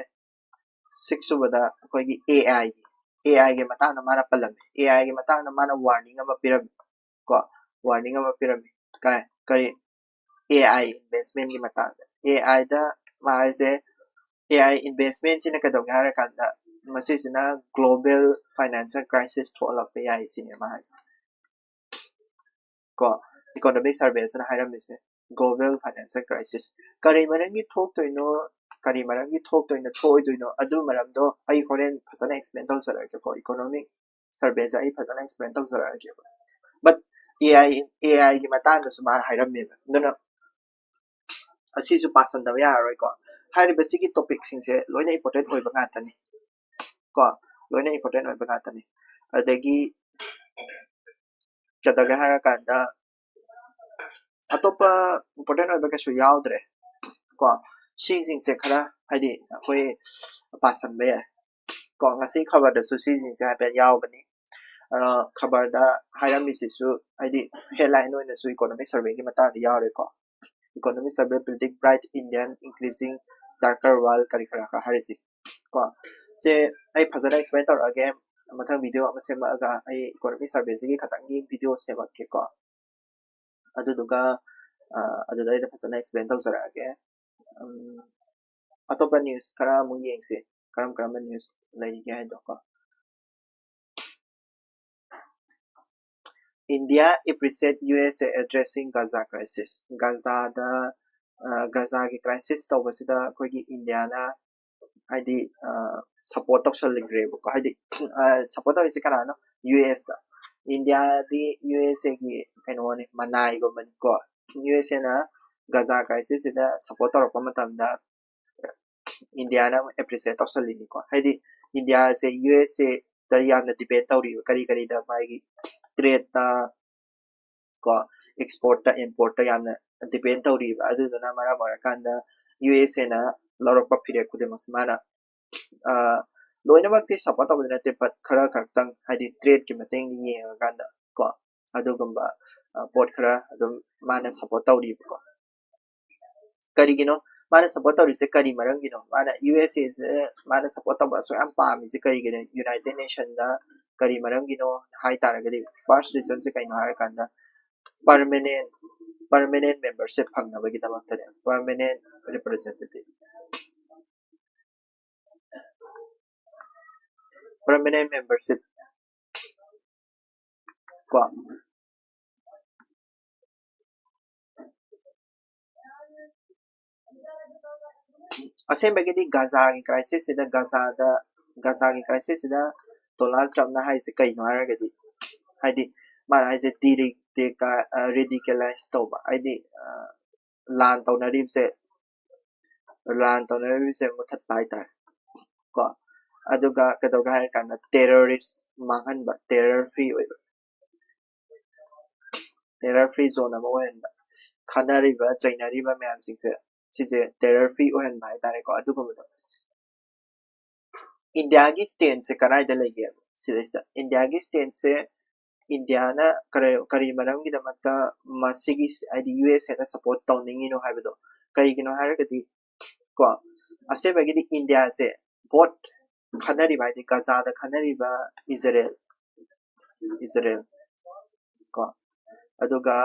six ꯁꯨꯕꯗ ꯑꯩꯈꯣꯏꯒꯤ A I ꯒꯤ, A I ꯒꯤ ꯃꯇꯥꯡꯗ ꯃꯥꯅ ꯄꯜꯂꯝꯃꯤ꯫ A I ꯒꯤ ꯃꯇꯥꯡꯗ ꯃꯥꯅ warning ꯑꯃ ꯄꯤꯔꯝꯃꯤ ꯀꯣ, warning ꯑꯃ ꯄꯤꯔꯝꯃꯤ꯫ ꯀꯥꯏ, ꯀꯔꯤ? A I investment ꯀꯤ ꯃꯇꯥꯡꯗ꯫ A I ꯗ ꯃꯥ ꯍꯥꯏꯁꯦ, A I investment ꯁꯤꯅ ꯀꯩꯗꯧꯒꯦ ꯍꯥꯏꯔꯀꯥꯟꯗ, ꯃꯁꯤꯁꯤꯅ global financial crisis ꯊꯣꯛꯍꯜꯂꯛꯄ ꯌꯥꯏ ꯁꯤꯅꯦ ꯃꯥ ꯍꯥꯏꯁꯦ ꯀꯣ, economic survey ꯁꯤꯅ ꯍꯥꯏꯔꯝꯃꯤꯁꯦ꯫ Global financial crisis ꯀꯔꯤ ꯃꯔꯝꯒꯤ ꯊꯣꯛꯇꯣꯏꯅꯣ, ꯀꯔꯤ ꯃꯔꯝꯒꯤ ꯊꯣꯛꯇꯣꯏꯅꯣ, ꯊꯣꯛꯑꯣꯏꯗꯣꯏꯅꯣ, ꯑꯗꯨ ꯃꯔꯝꯗꯣ ꯑꯩ ꯍꯣꯔꯦꯟ ꯐꯖꯅ explain ꯇꯧꯖꯔꯛꯀꯦꯀꯣ꯫ Economic survey ꯁꯦ ꯑꯩ ꯐꯖꯅ explain ꯇꯧꯖꯔꯛꯑꯒꯦꯕ꯫ But A I, A I ꯒꯤ ꯃꯇꯥꯡꯗꯁꯨ ꯃꯥꯅ ꯍꯥꯏꯔꯝꯃꯦꯕ꯫ ꯑꯗꯨꯅ ꯑꯁꯤꯁꯨ ꯄꯥꯁꯟꯗꯕ ꯌꯥꯔꯔꯣꯏꯀꯣ꯫ ꯍꯥꯏꯔꯤꯕꯁꯤꯒꯤ topic ꯁꯤꯡꯁꯦ ꯂꯣꯏꯅ important ꯑꯣꯏꯕ ꯉꯥꯛꯇꯅꯤ ꯀꯣ, ꯂꯣꯏꯅ important ꯑꯣꯏꯕ ꯉꯥꯛꯇꯅꯤ꯫ ꯑꯗꯒꯤ ꯀꯩꯗꯧꯒꯦ ꯍꯥꯏꯔꯀꯥꯟꯗ, ꯑꯇꯣꯞꯄ important ꯑꯣꯏꯕ ꯀꯩꯁꯨ ꯌꯥꯎꯗ꯭ꯔꯦ ꯀꯣ꯫ ꯁꯤꯁꯤꯡꯁꯦ ꯈꯔ, ꯍꯥꯏꯗꯤ, ꯑꯩꯈꯣꯏ ꯄꯥꯁꯟꯕ ꯌꯥꯏ ꯀꯣ꯫ ꯉꯁꯤ ꯈꯕꯔꯗꯁꯨ ꯁꯤꯁꯤꯡꯁꯦ ꯍꯥꯏꯐꯦꯠ ꯌꯥꯎꯕꯅꯤ꯫ ꯈꯕꯔꯗ ꯍꯥꯏꯔꯝꯃꯤꯁꯤꯁꯨ ꯍꯥꯏꯗꯤ headline ꯑꯣꯏꯅꯁꯨ economic surveyꯒꯤ ꯃꯇꯥꯡꯗ ꯌꯥꯎꯔꯦꯀꯣ꯫ Economic survey predict bright Indian increasing darker world ꯀꯔꯤ ꯀꯔꯥ ꯈꯔ ꯍꯥꯏꯔꯤꯁꯤ ꯀꯣ꯫ ꯁꯦ ꯑꯩ ꯐꯖꯅ explain ꯇꯧꯔꯛꯑꯒꯦ꯫ ꯃꯊꯪ video ꯑꯃ ꯁꯦꯝꯃꯛꯑꯒ ꯑꯩ economic surveyꯁꯤꯒꯤ ꯈꯇꯪꯒꯤ video ꯁꯦꯝꯃꯛꯀꯦꯀꯣ꯫ ꯑꯗꯨꯗꯨꯒ ꯑꯗꯨꯗ ꯑꯩꯅ ꯐꯖꯅ explain ꯇꯧꯖꯔꯛꯑꯒꯦ꯫ ꯑꯇꯣꯞꯄ news ꯈꯔ ꯑꯃꯨꯛ ꯌꯦꯡꯁꯤ, ꯀꯔꯝ ꯀꯔꯝꯕ news ꯂꯩꯔꯤꯒꯦ ꯍꯥꯏꯗꯣꯀꯣ꯫ India appreciate U S A addressing Gaza crisis. ꯒꯖꯥꯗ ꯒꯖꯥꯒꯤ crisis ꯇꯧꯕꯁꯤꯗ ꯑꯩꯈꯣꯏꯒꯤ ꯏꯟꯗꯤꯌꯥꯅ ꯍꯥꯏꯗꯤ support ꯇꯧꯁꯜꯂꯤꯈ꯭ꯔꯦꯕꯀꯣ꯫ ꯍꯥꯏꯗꯤ support ꯇꯧꯔꯤꯁꯦ ꯀꯅꯥꯅꯣ? U S ꯇ꯫ ꯏꯟꯗꯤꯌꯥꯗꯤ U S Aꯒꯤ ꯀꯩꯅꯣꯅꯤ, ꯃꯅꯥꯏꯒꯨꯝꯕꯅꯤꯀꯣ꯫ U S Aꯅ ꯒꯖꯥ crisisꯁꯤꯗ support ꯇꯧꯔꯛꯄ ꯃꯇꯝꯗ ꯏꯟꯗꯤꯌꯥꯅ ꯑꯃꯨꯛ appreciate ꯇꯧꯁꯜꯂꯤꯅꯤꯀꯣ꯫ ꯍꯥꯏꯗꯤ ꯏꯟꯗꯤꯌꯥꯁꯦ U S Aꯗ ꯌꯥꯝꯅ depend ꯇꯧꯔꯤꯕ, ꯀꯔꯤ ꯀꯔꯤꯗ, ꯃꯥꯒꯤ tradeꯇ ꯀꯣ, exportꯇ importꯇ ꯌꯥꯝꯅ depend ꯇꯧꯔꯤꯕ꯫ ꯑꯗꯨꯗꯨꯅ ꯃꯔꯝ ꯑꯣꯏꯔꯀꯥꯟꯗ U S Aꯅ ꯂꯧꯔꯛꯄ ꯐꯤꯔꯦꯞ ꯈꯨꯗꯤꯡꯃꯛꯁꯦ ꯃꯥꯅ ꯂꯣꯏꯅꯃꯛꯇꯤ support ꯇꯧꯕꯗꯤ ꯅꯠꯇꯦ, but ꯈꯔ ꯈꯛꯇꯪ, ꯍꯥꯏꯗꯤ tradeꯀꯤ ꯃꯇꯦꯡꯗꯤ ꯌꯦꯡꯉꯀꯥꯟꯗ ꯀꯣ, ꯑꯗꯨꯒꯨꯝꯕ ꯄꯣꯠ ꯈꯔ ꯑꯗꯨꯝ ꯃꯥꯅ support ꯇꯧꯔꯤꯕꯀꯣ꯫ ꯀꯔꯤꯒꯤꯅꯣ ꯃꯥꯅ support ꯇꯧꯔꯤꯁꯦ? ꯀꯔꯤ ꯃꯔꯝꯒꯤꯅꯣ ꯃꯥꯅ U S Aꯁꯦ ꯃꯥꯅ support ꯇꯧꯕ ꯑꯁꯨꯛ ꯌꯥꯝ ꯄꯥꯝꯃꯤꯁꯦ? ꯀꯔꯤꯒꯤꯅꯣ? United Nationꯗ ꯀꯔꯤ ꯃꯔꯝꯒꯤꯅꯣ ꯍꯥꯏ ꯇꯥꯔꯒꯗꯤ, first reasonꯁꯦ ꯀꯩꯅꯣ ꯍꯥꯏꯔꯀꯥꯟꯗ permanent permanent membership ꯐꯪꯅꯕꯒꯤꯗꯃꯛꯇꯅꯦ꯫ Permanent representative, permanent membership ꯀꯣ꯫ ꯑꯁꯦꯡꯕꯒꯤꯗꯤ ꯒꯖꯥꯒꯤ crisisꯁꯤꯗ, ꯒꯖꯥꯗ ꯒꯖꯥꯒꯤ crisisꯁꯤꯗ Donald Trumpꯅ ꯍꯥꯏꯁꯦ ꯀꯩꯅꯣ ꯍꯥꯏꯔꯒꯗꯤ, ꯍꯥꯏꯗꯤ ꯃꯥꯅ ꯍꯥꯏꯁꯦ de-, de-, radicalize ꯇꯧꯕ, ꯍꯥꯏꯗꯤ ꯂꯥꯟ ꯇꯧꯅꯔꯤꯕꯁꯦ, ꯂꯥꯟ ꯇꯧꯅꯔꯤꯕꯁꯦ ꯃꯨꯊꯠꯄ ꯍꯥꯏꯇꯥꯔꯦ ꯀꯣ꯫ ꯑꯗꯨꯒ ꯀꯩꯗꯧꯒꯦ ꯍꯥꯏꯔ ꯀꯥꯟꯗ terrorist ꯃꯥꯡꯍꯟꯕ, terror free ꯑꯣꯏꯕ, terror free zone ꯑꯃ ꯑꯣꯏꯍꯟꯕ, ꯈꯠꯅꯔꯤꯕ ꯆꯩꯅꯔꯤꯕ ꯃꯌꯥꯝꯁꯤꯡꯁꯦ ꯁꯤꯁꯦ terror free ꯑꯣꯏꯍꯟꯕ ꯍꯥꯏꯇꯥꯔꯦꯀꯣ꯫ ꯑꯗꯨꯒꯨꯝꯕꯗꯣ ꯏꯟꯗꯤꯌꯥꯒꯤ standꯁꯦ ꯀꯗꯥꯏꯗ ꯂꯩꯒꯦ? ꯁꯤꯗꯩꯁꯤꯗ ꯏꯟꯗꯤꯌꯥꯒꯤ ꯁ꯭ꯇꯦꯟꯁꯁꯦ, ꯏꯟꯗꯤꯌꯥꯅ ꯀꯔꯤ ꯀꯔꯤ ꯃꯔꯝꯒꯤꯗꯃꯛꯇ ꯃꯁꯤꯒꯤ, ꯍꯥꯏꯗꯤ, ꯌꯨ ꯑꯦꯁ ꯑꯦꯗ ꯁꯞꯄꯣꯔꯠ ꯇꯧꯅꯤꯡꯉꯤꯅꯣ ꯍꯥꯏꯕꯗꯣ꯫ ꯀꯩꯒꯤꯅꯣ ꯍꯥꯏꯔꯒꯗꯤ ꯀꯣ, ꯑꯁꯦꯡꯕꯒꯤꯗꯤ ꯏꯟꯗꯤꯌꯥꯁꯦ ꯕꯣꯠ ꯈꯟꯅꯔꯤꯕ, ꯍꯥꯏꯗꯤ ꯒꯖꯥꯗ ꯈꯟꯅꯔꯤꯕ ꯏꯖꯔꯦꯜ, ꯏꯖꯔꯦꯜ ꯀꯣ, ꯑꯗꯨꯒ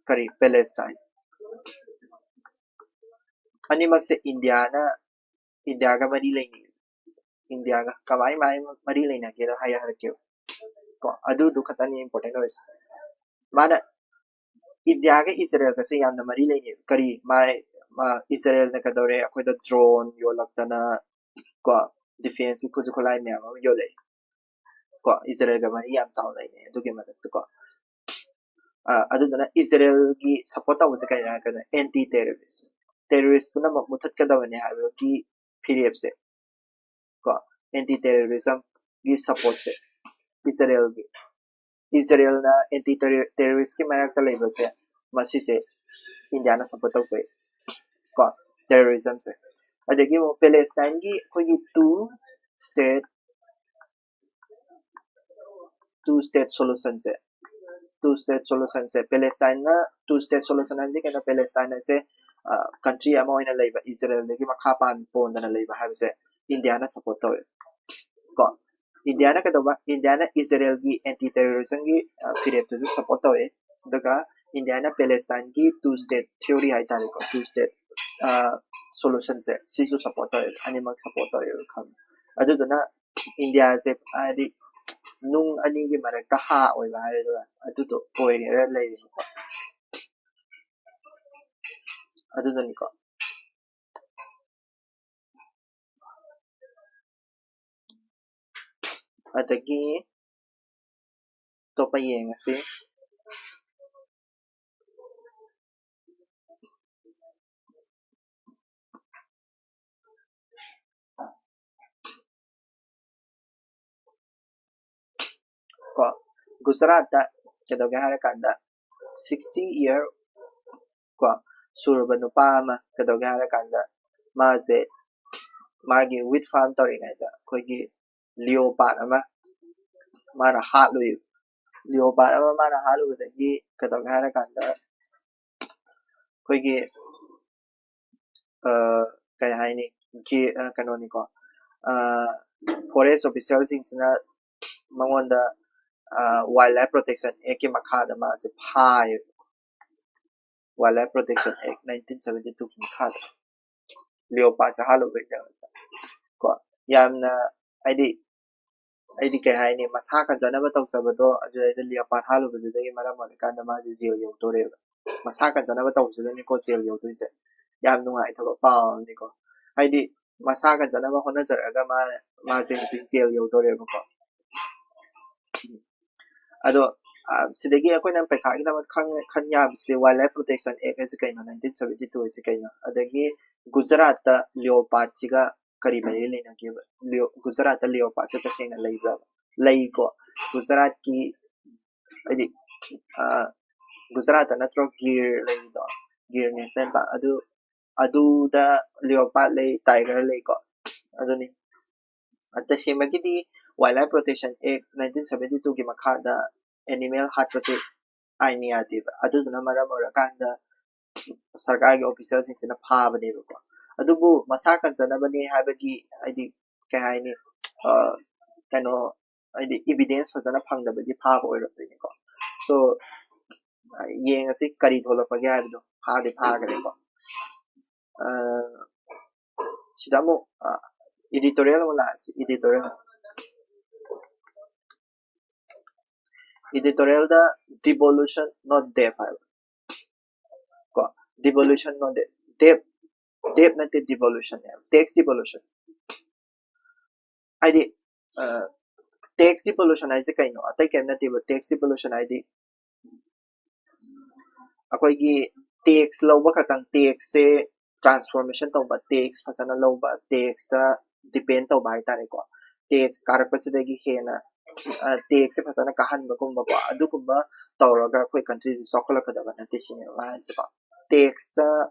ꯀꯔꯤ, ꯄꯦꯂꯦꯁꯇꯥꯏꯟ, ꯑꯅꯤꯃꯛꯁꯦ ꯏꯟꯗꯤꯌꯥꯅ, ꯏꯟꯗꯤꯌꯥꯒ ꯃꯔꯤ ꯂꯩꯅꯩ꯫ ꯏꯟꯗꯤꯌꯥꯒ ꯀꯃꯥꯏ ꯃꯥꯏ ꯃꯔꯤ ꯂꯩꯅꯒꯦꯗꯣ ꯍꯥꯏ ꯍꯥꯏꯔꯛꯀꯦꯕ ꯀꯣ, ꯑꯗꯨꯗꯨ ꯈꯛꯇꯅꯤ ꯏꯝꯄꯣꯔꯇꯦꯟ ꯑꯣꯏꯔꯤꯁꯦ꯫ ꯃꯥꯅ ꯏꯟꯗꯤꯌꯥꯒ ꯏꯖꯔꯦꯜꯒꯁꯦ ꯌꯥꯝꯅ ꯃꯔꯤ ꯂꯩꯅꯩ꯫ ꯀꯔꯤ, ꯃꯥꯏ, ꯃꯥ, ꯏꯖꯔꯦꯜꯅ ꯀꯩꯗꯧꯔꯦ, ꯑꯩꯈꯣꯏꯗ ꯗ꯭ꯔꯣꯟ ꯌꯣꯜꯂꯛꯇꯅ ꯀꯣ, ꯗꯤꯐꯦꯟꯁꯀꯤ ꯈꯨꯠꯁꯨ ꯈꯨꯠꯂꯥꯏ ꯃꯌꯥꯝ ꯑꯃ ꯌꯣꯜꯂꯛꯑꯦ ꯀꯣ, ꯏꯖꯔꯦꯜꯒ ꯃꯔꯤ ꯌꯥꯝ ꯆꯥꯎꯅ ꯂꯩꯅꯩ ꯑꯗꯨꯒꯤ ꯃꯊꯛꯇ ꯀꯣ꯫ ꯑ, ꯑꯗꯨꯗꯨꯅ ꯏꯖꯔꯦꯜꯒꯤ ꯁꯞꯄꯣꯔꯠ ꯇꯧꯕꯁꯦ ꯀꯩꯅꯣ ꯍꯥꯏꯔꯀꯥꯟꯗ, ꯑꯦꯟꯇꯤ ꯇꯦꯔꯣꯔꯤꯁ, ꯇꯦꯔꯣꯔꯤꯁ ꯄꯨꯝꯅꯃꯛ ꯃꯨꯊꯠꯀꯗꯕꯅꯤ ꯍꯥꯏꯕꯒꯤ ꯐꯤꯔꯦꯞꯁꯦ ꯀꯣ, ꯑꯦꯟꯇꯤ ꯇꯦꯔꯣꯔꯤꯖꯝꯒꯤ ꯁꯞꯄꯣꯔꯠꯁꯦ, ꯏꯖꯔꯦꯜꯒꯤ, ꯏꯖꯔꯦꯜꯅ ꯑꯦꯟꯇꯤ ꯇꯦꯔꯣꯔꯤꯁꯀꯤ ꯃꯔꯛꯇ ꯂꯩꯕꯁꯦ, ꯃꯁꯤꯁꯦ ꯏꯟꯗꯤꯌꯥꯅ ꯁꯞꯄꯣꯔꯠ ꯇꯧꯖꯩ ꯀꯣ, ꯇꯦꯔꯣꯔꯤꯖꯝꯁꯦ꯫ ꯑꯗꯒꯤ ꯑꯃꯨꯛ ꯄꯦꯂꯦꯁꯇꯥꯏꯟꯒꯤ ꯑꯩꯈꯣꯏꯒꯤ ꯇꯨ ꯁ꯭ꯇꯦꯠ, ꯇꯨ ꯁ꯭ꯇꯦꯠ ꯁꯣꯂꯨꯁꯟꯁꯦ, ꯇꯨ ꯁ꯭ꯇꯦꯠ ꯁꯣꯂꯨꯁꯟꯁꯦ, ꯄꯦꯂꯦꯁꯇꯥꯏꯟꯅ, ꯇꯨ ꯁ꯭ꯇꯦꯠ ꯁꯣꯂꯨꯁꯟ ꯍꯥꯏꯕꯗꯤ ꯀꯩꯅꯣ? ꯄꯦꯂꯦꯁꯇꯥꯏꯟ ꯍꯥꯏꯁꯦ ꯀꯟꯇ꯭ꯔꯤ ꯑꯃ ꯑꯣꯏꯅ ꯂꯩꯕ, ꯏꯖꯔꯦꯜꯗꯒꯤ ꯃꯈꯥ ꯄꯥꯟ ꯄꯣꯟꯗꯅ ꯂꯩꯕ ꯍꯥꯏꯕꯁꯦ ꯏꯟꯗꯤꯌꯥꯅ ꯁꯞꯄꯣꯔꯠ ꯇꯧꯋꯦ ꯀꯣ꯫ ꯏꯟꯗꯤꯌꯥꯅ ꯀꯩꯗꯧꯕ? ꯏꯟꯗꯤꯌꯥꯅ ꯏꯖꯔꯦꯜꯒꯤ ꯑꯦꯟꯇꯤ ꯇꯦꯔꯣꯔꯤꯖꯝꯒꯤ ꯐꯤꯔꯦꯞꯇꯨꯁꯨ ꯁꯞꯄꯣꯔꯠ ꯇꯧꯋꯦ, ꯑꯗꯨꯒ ꯏꯟꯗꯤꯌꯥꯅ ꯄꯦꯂꯦꯁꯇꯥꯏꯟꯒꯤ ꯇꯨ ꯁ꯭ꯇꯦꯠ ꯊꯤꯑꯣꯔꯤ ꯍꯥꯏꯇꯥꯔꯦꯀꯣ, ꯇꯨ ꯁ꯭ꯇꯦꯠ ꯁꯣꯂꯨꯁꯟꯁꯦ ꯁꯤꯁꯨ ꯁꯞꯄꯣꯔꯠ ꯇꯧꯋꯦ, ꯑꯅꯤꯃꯛ ꯁꯞꯄꯣꯔꯠ ꯇꯧꯋꯦꯕ ꯈꯪꯉꯦ꯫ ꯑꯗꯨꯗꯨꯅ ꯏꯟꯗꯤꯌꯥꯁꯦ ꯍꯥꯏꯗꯤ ꯅꯨꯡ ꯑꯅꯤꯒꯤ ꯃꯔꯛꯇ ꯍꯥ ꯑꯣꯏꯕ ꯍꯥꯏꯗꯣꯏꯔꯥ, ꯑꯗꯨꯗꯣ ꯑꯣꯏꯔꯦꯔ ꯂꯩꯔꯦꯕꯀꯣ꯫ ꯑꯗꯨꯗꯨꯅꯤꯀꯣ꯫ ꯑꯗꯒꯤ ꯑꯇꯣꯞꯄ ꯌꯦꯡꯉꯁꯤ꯫ ꯀꯣ, ꯒꯨꯖꯔꯥꯠꯇ ꯀꯩꯗꯧꯒꯦ ꯍꯥꯏꯔꯀꯥꯟꯗ, sixty year ꯀꯣ ꯁꯨꯔꯕ ꯅꯨꯄꯥ ꯑꯃ ꯀꯩꯗꯧꯒꯦ ꯍꯥꯏꯔꯀꯥꯟꯗ, ꯃꯥꯁꯦ ꯃꯥꯒꯤ ꯋꯤꯠ ꯐꯥꯔꯝ ꯇꯧꯔꯤꯉꯩꯗ ꯑꯩꯈꯣꯏꯒꯤ ꯂꯤꯑꯣꯄꯥꯠ ꯑꯃ ꯃꯥꯅ ꯍꯥꯠꯂꯨꯏ꯫ ꯂꯤꯑꯣꯄꯥꯠ ꯑꯃ ꯃꯥꯅ ꯍꯥꯠꯂꯨꯕꯗꯒꯤ ꯀꯩꯗꯧꯒꯦ ꯍꯥꯏꯔꯀꯥꯟꯗ ꯑꯩꯈꯣꯏꯒꯤ ꯀꯩ ꯍꯥꯏꯅꯤ, ꯀꯩꯅꯣꯅꯤꯀꯣ, ꯐꯣꯔꯦꯁ ꯑꯣꯐꯤꯁꯦꯜꯁꯤꯡꯁꯤꯅ ꯃꯉꯣꯟꯗ ꯋꯥꯏꯜ ꯂꯥꯏꯐ ꯄ꯭ꯔꯣꯇꯦꯛꯁꯟ ꯑꯦꯛꯀꯤ ꯃꯈꯥꯗ ꯃꯥꯁꯦ ꯐꯥꯏꯌꯦꯕ꯫ ꯋꯥꯏꯜ ꯂꯥꯏꯐ ꯄ꯭ꯔꯣꯇꯦꯛꯁꯟ ꯑꯦꯛ ꯅꯥꯏꯟꯇꯤꯟ ꯁꯚꯦꯟꯇꯤ ꯇꯨꯒꯤ ꯃꯈꯥꯗ ꯂꯤꯑꯣꯄꯥꯠꯁꯦ ꯍꯥꯠꯂꯨꯕꯩꯗꯃꯛꯇ ꯀꯣ, ꯌꯥꯝꯅ ꯍꯥꯏꯗꯤ ꯑꯩꯗꯤ ꯀꯩ ꯍꯥꯏꯅꯤ, ꯃꯁꯥ ꯀꯟꯖꯅꯕ ꯇꯧꯖꯕꯗꯣ ꯑꯗꯨꯗꯩꯗ ꯂꯤꯑꯣꯄꯥꯠ ꯍꯥꯠꯂꯨꯕꯗꯨꯗꯒꯤ ꯃꯔꯝ ꯑꯣꯏꯔꯀꯥꯟꯗ ꯃꯥꯁꯦ ꯖꯦꯜ ꯌꯧꯗꯣꯔꯦꯕ꯫ ꯃꯁꯥ ꯀꯟꯖꯅꯕ ꯇꯧꯕꯁꯤꯗꯅꯤꯀꯣ ꯖꯦꯜ ꯌꯧꯗꯣꯏꯁꯦ꯫ ꯌꯥꯝ ꯅꯨꯡꯉꯥꯏꯇꯕ ꯄꯥꯎ ꯑꯃꯅꯤꯀꯣ꯫ ꯍꯥꯏꯗꯤ ꯃꯁꯥ ꯀꯟꯖꯅꯕ ꯍꯣꯠꯅꯖꯔꯒ ꯃꯥ ꯃꯥꯁꯦ ꯍꯧꯖꯤꯛ ꯖꯦꯜ ꯌꯧꯗꯣꯔꯦꯕꯀꯣ꯫ ꯑꯗꯣ ꯁꯤꯗꯒꯤ ꯑꯩꯈꯣꯏꯅ ꯄꯩꯈꯥꯒꯤꯗꯃꯛ ꯈꯪ ꯈꯟ ꯌꯥꯕꯁꯤꯗꯤ ꯋꯥꯏꯜ ꯂꯥꯏꯐ ꯄ꯭ꯔꯣꯇꯦꯛꯁꯟ ꯑꯦꯛ ꯍꯥꯏꯁꯦ ꯀꯩꯅꯣ, ꯅꯥꯏꯟꯇꯤꯟ ꯁꯚꯦꯟꯇꯤ ꯇꯨ ꯍꯥꯏꯁꯦ ꯀꯩꯅꯣ, ꯑꯗꯒꯤ ꯒꯨꯖꯔꯥꯠꯇ ꯂꯤꯑꯣꯄꯥꯠꯁꯤꯒ ꯀꯔꯤ ꯃꯔꯤ ꯂꯩꯅꯒꯦꯕ? ꯂꯤꯑꯣ ꯒꯨꯖꯔꯥꯠꯇ ꯂꯤꯑꯣꯄꯥꯠꯁꯦ ꯇꯁꯦꯡꯅ ꯂꯩꯕ꯭ꯔꯕ? ꯂꯩꯀꯣ꯫ ꯒꯨꯖꯔꯥꯠꯀꯤ ꯍꯥꯏꯗꯤ ꯒꯨꯖꯔꯥꯠꯇ ꯅꯠꯇ꯭ꯔꯣ ꯒꯤꯔ ꯂꯩꯔꯤꯗꯣ, ꯒꯤꯔ ꯅꯦꯁꯅꯦꯜ ꯄꯥꯔꯛ? ꯑꯗꯨ ꯑꯗꯨꯗ ꯂꯤꯑꯣꯄꯥꯠ ꯂꯩ, ꯇꯥꯏꯒꯔ ꯂꯩꯀꯣ꯫ ꯑꯗꯨꯅꯤ꯫ ꯇꯁꯦꯡꯕꯒꯤꯗꯤ ꯋꯥꯏꯜ ꯂꯥꯏꯐ ꯄ꯭ꯔꯣꯇꯦꯛꯁꯟ ꯑꯦꯛ ꯅꯥꯏꯟꯇꯤꯟ ꯁꯚꯦꯟꯇꯤ ꯇꯨꯒꯤ ꯃꯈꯥꯗ ꯑꯦꯅꯤꯃꯦꯜ ꯍꯥꯠꯄꯁꯦ ꯑꯥꯏꯟ ꯌꯥꯗꯦꯕ꯫ ꯑꯗꯨꯗꯨꯅ ꯃꯔꯝ ꯑꯣꯏꯔꯀꯥꯟꯗ ꯁꯔꯀꯥꯔꯒꯤ ꯑꯣꯐꯤꯁꯦꯜꯁꯤꯡꯁꯤꯅ ꯐꯥꯕꯅꯦꯕꯀꯣ꯫ ꯑꯗꯨꯕꯨ ꯃꯁꯥ ꯀꯟꯖꯅꯕꯅꯦ ꯍꯥꯏꯕꯒꯤ ꯍꯥꯏꯗꯤ ꯀꯩ ꯍꯥꯏꯅꯤ, ꯀꯩꯅꯣ ꯍꯥꯏꯗꯤ ꯏꯕꯤꯗꯦꯟꯁ ꯐꯖꯅ ꯐꯪꯗꯕꯒꯤ ꯐꯥꯕ ꯑꯣꯏꯔꯝꯗꯣꯏꯅꯤꯀꯣ꯫ ꯁꯣ ꯌꯦꯡꯉꯁꯤ ꯀꯔꯤ ꯊꯣꯛꯂꯛꯄꯒꯦ ꯍꯥꯏꯕꯗꯣ꯫ ꯐꯥꯗꯤ ꯐꯥꯈ꯭ꯔꯦꯀꯣ꯫ ꯁꯤꯗ ꯑꯃꯨꯛ ꯏꯗꯤꯇꯣꯔꯤꯌꯦꯜ ꯑꯃꯨꯛ ꯂꯥꯛꯑꯁꯤ꯫ ꯏꯗꯤꯇꯣꯔꯤꯌꯦꯜ ꯏꯗꯤꯇꯣꯔꯤꯌꯦꯜꯗ devolution not death ꯍꯥꯏꯕ ꯀꯣ꯫ Devolution not death, death, death ꯅꯠꯇꯦ, devolution ꯅꯦ, tax devolution꯫ ꯍꯥꯏꯗꯤ tax devolution ꯍꯥꯏꯁꯦ ꯀꯩꯅꯣ? ꯑꯇꯩ ꯀꯩꯝ ꯅꯠꯇꯦꯕ꯫ Tax devolution ꯍꯥꯏꯗꯤ ꯑꯩꯈꯣꯏꯒꯤ ꯇꯦꯛꯁ ꯂꯧꯕ ꯈꯛꯇꯪ, ꯇꯦꯛꯁꯁꯦ ꯇ꯭ꯔꯥꯟꯁꯐꯣꯔꯃꯦꯁꯟ ꯇꯧꯕ, ꯇꯦꯛꯁ ꯐꯖꯅ ꯂꯧꯕ, ꯇꯦꯛꯁꯇ ꯗꯤꯄꯦꯟ ꯇꯧꯕ ꯍꯥꯏꯇꯥꯔꯦꯀꯣ꯫ ꯇꯦꯛꯁ ꯀꯥꯔꯛꯄꯁꯤꯗꯒꯤ ꯍꯦꯟꯅ ꯇꯦꯛꯁꯁꯦ ꯐꯖꯅ ꯀꯥꯍꯟꯕꯒꯨꯝꯕꯀꯣ, ꯑꯗꯨꯒꯨꯝꯕ ꯇꯧꯔꯒ ꯑꯩꯈꯣꯏ ꯀꯟꯇ꯭ꯔꯤꯁꯦ ꯆꯥꯎꯈꯠꯂꯛꯀꯗꯕ ꯅꯠꯇꯦ ꯁꯤꯅꯦꯕ ꯃꯥ ꯍꯥꯏꯁꯦꯀꯣ꯫ ꯇꯦꯛꯁꯇ